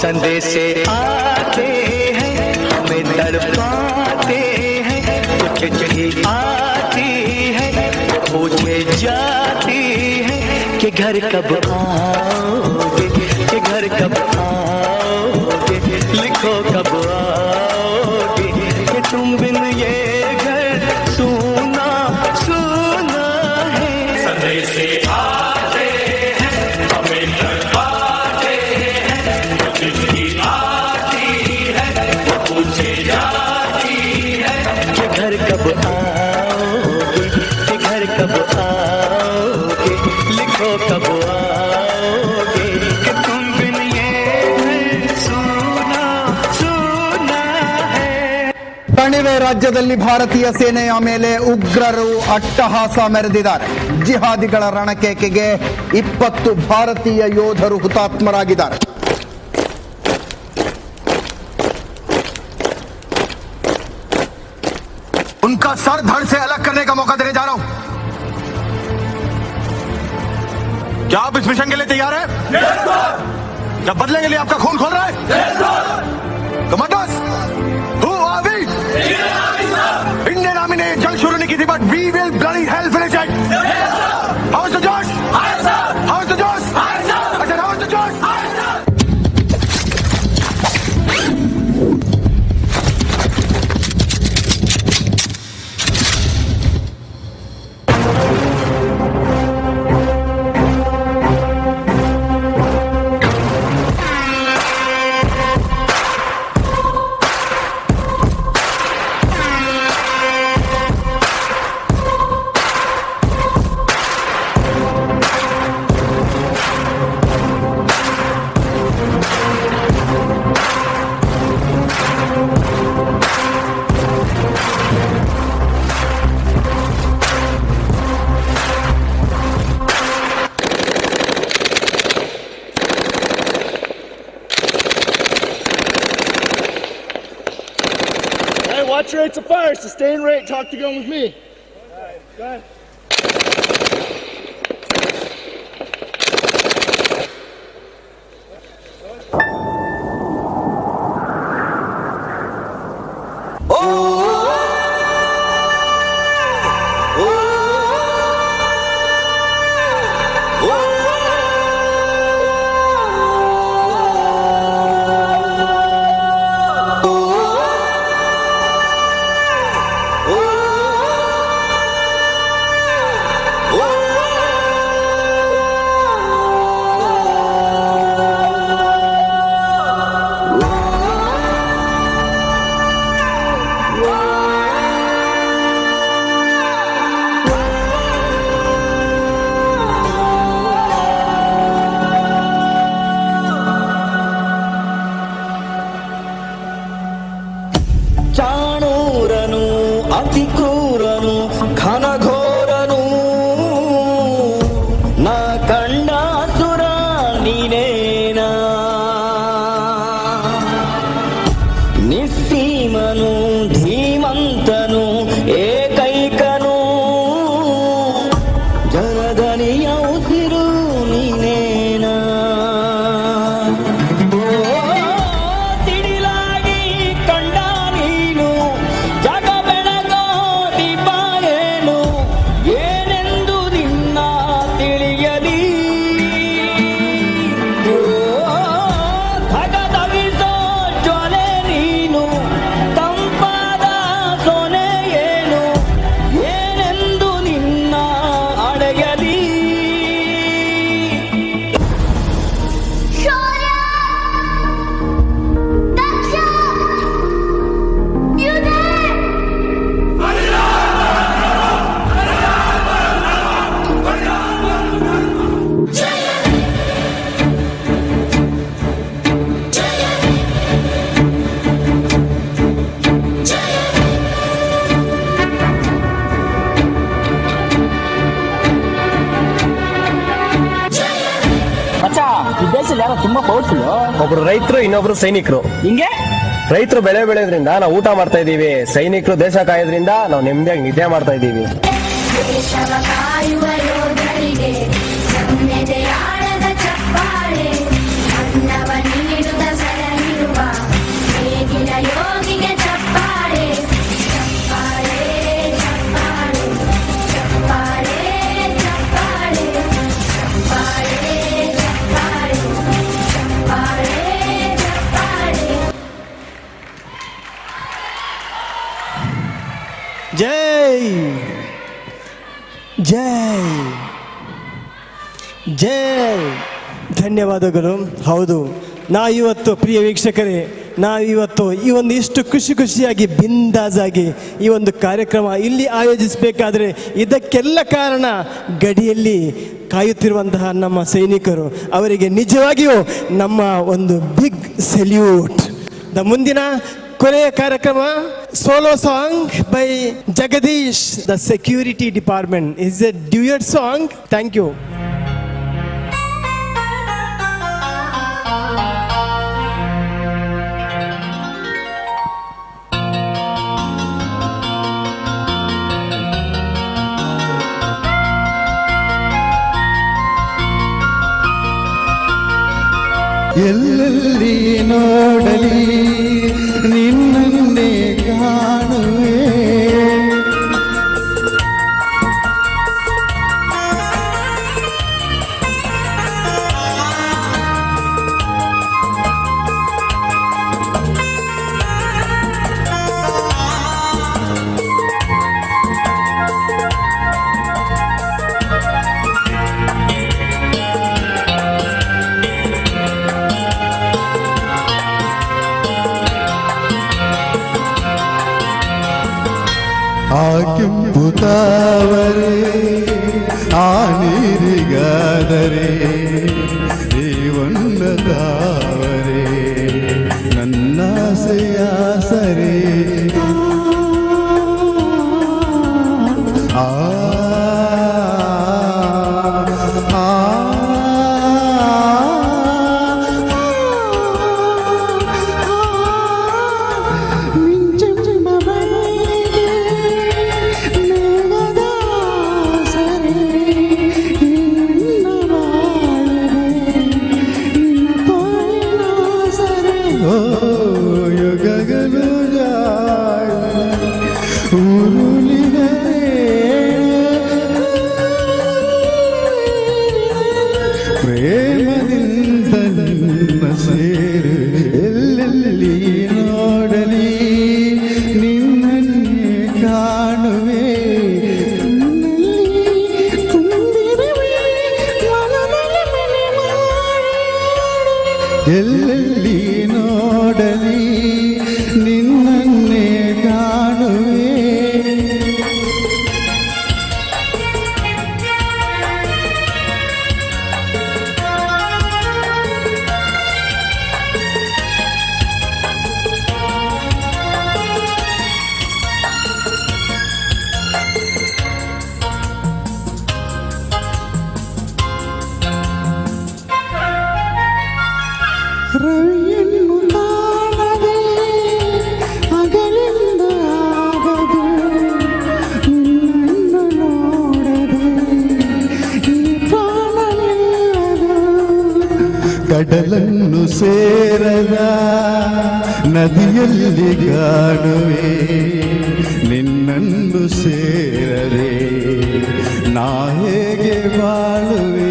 संदेशे आते हैं, हमें तड़पाते हैं, कुछ चिट्ठी आती है, पूछे जाती है कि घर कब आओगे, कि घर कब आओगे, लिखो कब आओगे, कि तुम बिन ये घर सूना सूना है। संदेशे आते हैं, हमें तड़पाते हैं, चिट्ठी आती है, पूछे जाती है कि घर कब आओगे, कि घर कब आओगे, लिखो कब आओगे, कि तुम बिन ये घर सूना सूना है। ಕಣಿವೆ ರಾಜ್ಯದಲ್ಲಿ ಭಾರತೀಯ ಸೇನೆಯ ಮೇಲೆ ಉಗ್ರರು ಅಟ್ಟಹಾಸ ಮೆರೆದಿದ್ದಾರೆ. ಜಿಹಾದಿಗಳ ರಣಕೇಕೆಗೆ 20 ಭಾರತೀಯ ಯೋಧರು ಹುತಾತ್ಮರಾಗಿದ್ದಾರೆ. उनका सर धड़ से अलग करने का मौका देने जा रहा हूं। क्या आप इस मिशन के लिए तैयार हैं? क्या बदले के लिए आपका खून खोल रहा है? Commanders, who are we? Indian army ने जंग शुरू नहीं की थी, but we will bloody hell finish it. How is the josh? How is the josh? I said, how is the josh? Watch rates of fire, sustain rate, talk to gun with me. All right, go ahead. ಚಾಣೂರನು ಅತಿ ಕ್ರೂರನು ಘನಘೋರನು ನಾ ಕಂಡ ಸುರ ನೀನೇನಾ ನಿಸ್ಸೀಮನು ಧೀಮಂತನು ಏಕೈಕನು ಜನಧನಿಯ ಉಸಿರು ನೀನೇನಾ ಓ, ಸಿಡಿಲಾಗಿ ಕಂಡ ನೀನು ಜಗ ಬೆಳಗೋ ದೀಪ ಏನು ಏನೆಂದು ನಿನ್ನ ತಿಳಿಯಲಿ ಓ, ಧಗಧಗಿಸೋ ಜ್ವಾಲೆ ನೀನು ತಂಪಾದ ಸೊನೆ ಏನು ಏನೆಂದು ನಿನ್ನ ಅಡೆಯಲಿ. ಮಚ್ಚಾ, ಈ ದೇಶದಲ್ಲಿ ಯಾರೋ ತುಂಬಾ ಪವರ್ಫುಲ್? ಒಬ್ರು ರೈತರು, ಇನ್ನೊಬ್ರು ಸೈನಿಕರು. ಹಿಂಗೆ ರೈತರು ಬೆಳೆ ಬೆಳೆಯೋದ್ರಿಂದ ನಾವು ಊಟ ಮಾಡ್ತಾ ಇದೀವಿ. ಸೈನಿಕರು ದೇಶ ಕಾಯೋದ್ರಿಂದ ನಾವು ನೆಮ್ಮದಿಯಾಗಿ ನಿದ್ದೆ ಮಾಡ್ತಾ ಇದೀವಿ. ದೇಶವ ಕಾಯುವ ಯೋಧರಿಗೆ ನಮ್ಮೆದೆಯಾಳದ ಚಪ್ಪಾಳೆ. ಅನ್ನವ ನೀಡುತ್ತ ಸಲಹಿರುವ ನೇಗಿಲ ಯೋಗಿಗೆ ಚಪ್ಪಾಳೆ. ಚಪ್ಪಾಳೆ ಚಪ್ಪಾಳೆ ಚಪ್ಪಾಳೆ ಚಪ್ಪಾಳೆ ಚಪ್ಪಾಳೆ ಚಪ್ಪಾಳೆ ಚಪ್ಪಾಳೆ ಚಪ್ಪಾಳೆ. ಜೈ ಜೈ ಜೈ. ಧನ್ಯವಾದಗಳು. ಹೌದು, ನಾವಿವತ್ತು ಪ್ರಿಯ ವೀಕ್ಷಕರೇ, ನಾವಿವತ್ತು ಈ ಒಂದು ಇಷ್ಟು ಖುಷಿ ಖುಷಿಯಾಗಿ ಬಿಂದಾಜಾಗಿ ಈ ಒಂದು ಕಾರ್ಯಕ್ರಮ ಇಲ್ಲಿ ಆಯೋಜಿಸಬೇಕಾದ್ರೆ ಇದಕ್ಕೆಲ್ಲ ಕಾರಣ ಗಡಿಯಲ್ಲಿ ಕಾಯುತ್ತಿರುವಂತಹ ನಮ್ಮ ಸೈನಿಕರು. ಅವರಿಗೆ ನಿಜವಾಗಿಯೂ ನಮ್ಮ ಒಂದು ಬಿಗ್ ಸೆಲ್ಯೂಟ್. The ಮುಂದಿನ ಕೊನೆಯ ಕಾರ್ಯಕ್ರಮ solo song by Jagadish, the security department, is a duet song. Thank you. ಎಲ್ಲೆಲ್ಲಿ ನೋಡಲಿ ನಿನ್ನನ್ನೇ ಕಾಣುವೆ. ಆ ಕೆಂಪು ತಾವರೆ ಆ ನೀರಿಗಾದರೆ ಈ ತಾವರೆ ನನ್ನಾಸೆಯ ಸರೆ ಆ ಆ ಮಿಂಚೆಂಬ. ಸೇರು. ಎಲ್ಲೆಲ್ಲಿ ನೋಡಲಿ ನಿನ್ನನ್ನೇ ಕಾಣುವೆ. ಎಲ್ಲೆಲ್ಲಿ ನೋಡಲಿ ನಿನ್ನನ್ನೇ ಕಾಣುವೆ. ರವಿಯನ್ನು ಕಾಣದೆ ಹಗಲೆಂದು ಆಗದು, ನಿನ್ನನ್ನು ನೋಡದೆ ಈ ಪ್ರಾಣ ನಿಲ್ಲದು. ಕಡಲನ್ನು ಸೇರದ ನದಿಯಲ್ಲಿ ಕಾಣುವೆ, ನಿನ್ನನ್ನು ಸೇರದೆ ನಾ ಹೇಗೆ ಬಾಳುವೆ?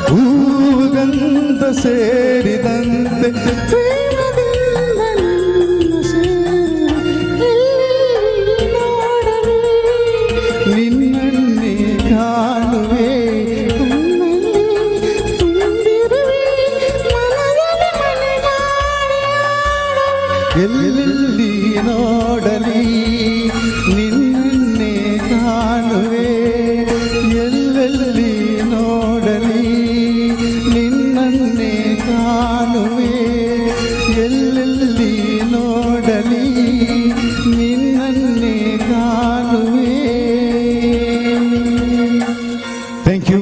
ಹೂಗಂಧ ಸೇರಿದಂತೆ ಪ್ರೇಮದಿಂದ ನಿನ್ನ ಸೇರಿ ಎಲ್ಲಿ ನೋಡಲಿ ನಿನ್ನನ್ನೇ ಕಾಣುವೆ. ಕಣ್ಣಲ್ಲಿ ತುಂಬಿರುವೆ, ಮನದಲ್ಲಿ ಮನೆ ಮಾಡಿ ಆಡುವೆ. ಎಲ್ಲೆಲ್ಲಿ ನೋಡಲಿ ನಿನ್ನನ್ನೇ ಕಾಣುವೆ. ಎಲ್ಲೆಲ್ಲಿ ನೋಡಲಿ ನಿನ್ನನ್ನೇ ಕಾಣುವೆ. ಎಲ್ಲೆಲ್ಲಿ ನೋಡಲಿ ನಿನ್ನನ್ನೇ ಕಾಣುವೆ. Thank you.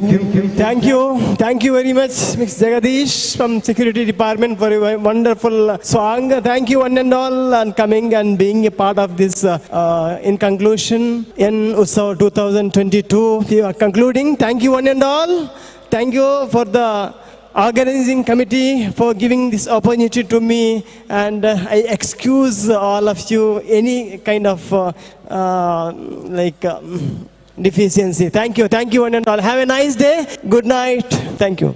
Thank you. Thank you very much, Mr. Jagadish from Security Department, for your wonderful song. Thank you one and all and coming and being a part of this. In conclusion, in Utsav 2022, we are concluding. Thank you one and all. Thank you for the organizing committee for giving this opportunity to me, and I excuse all of you any kind of like deficiency. Thank you. Thank you one and all. Have a nice day. Good night. Thank you.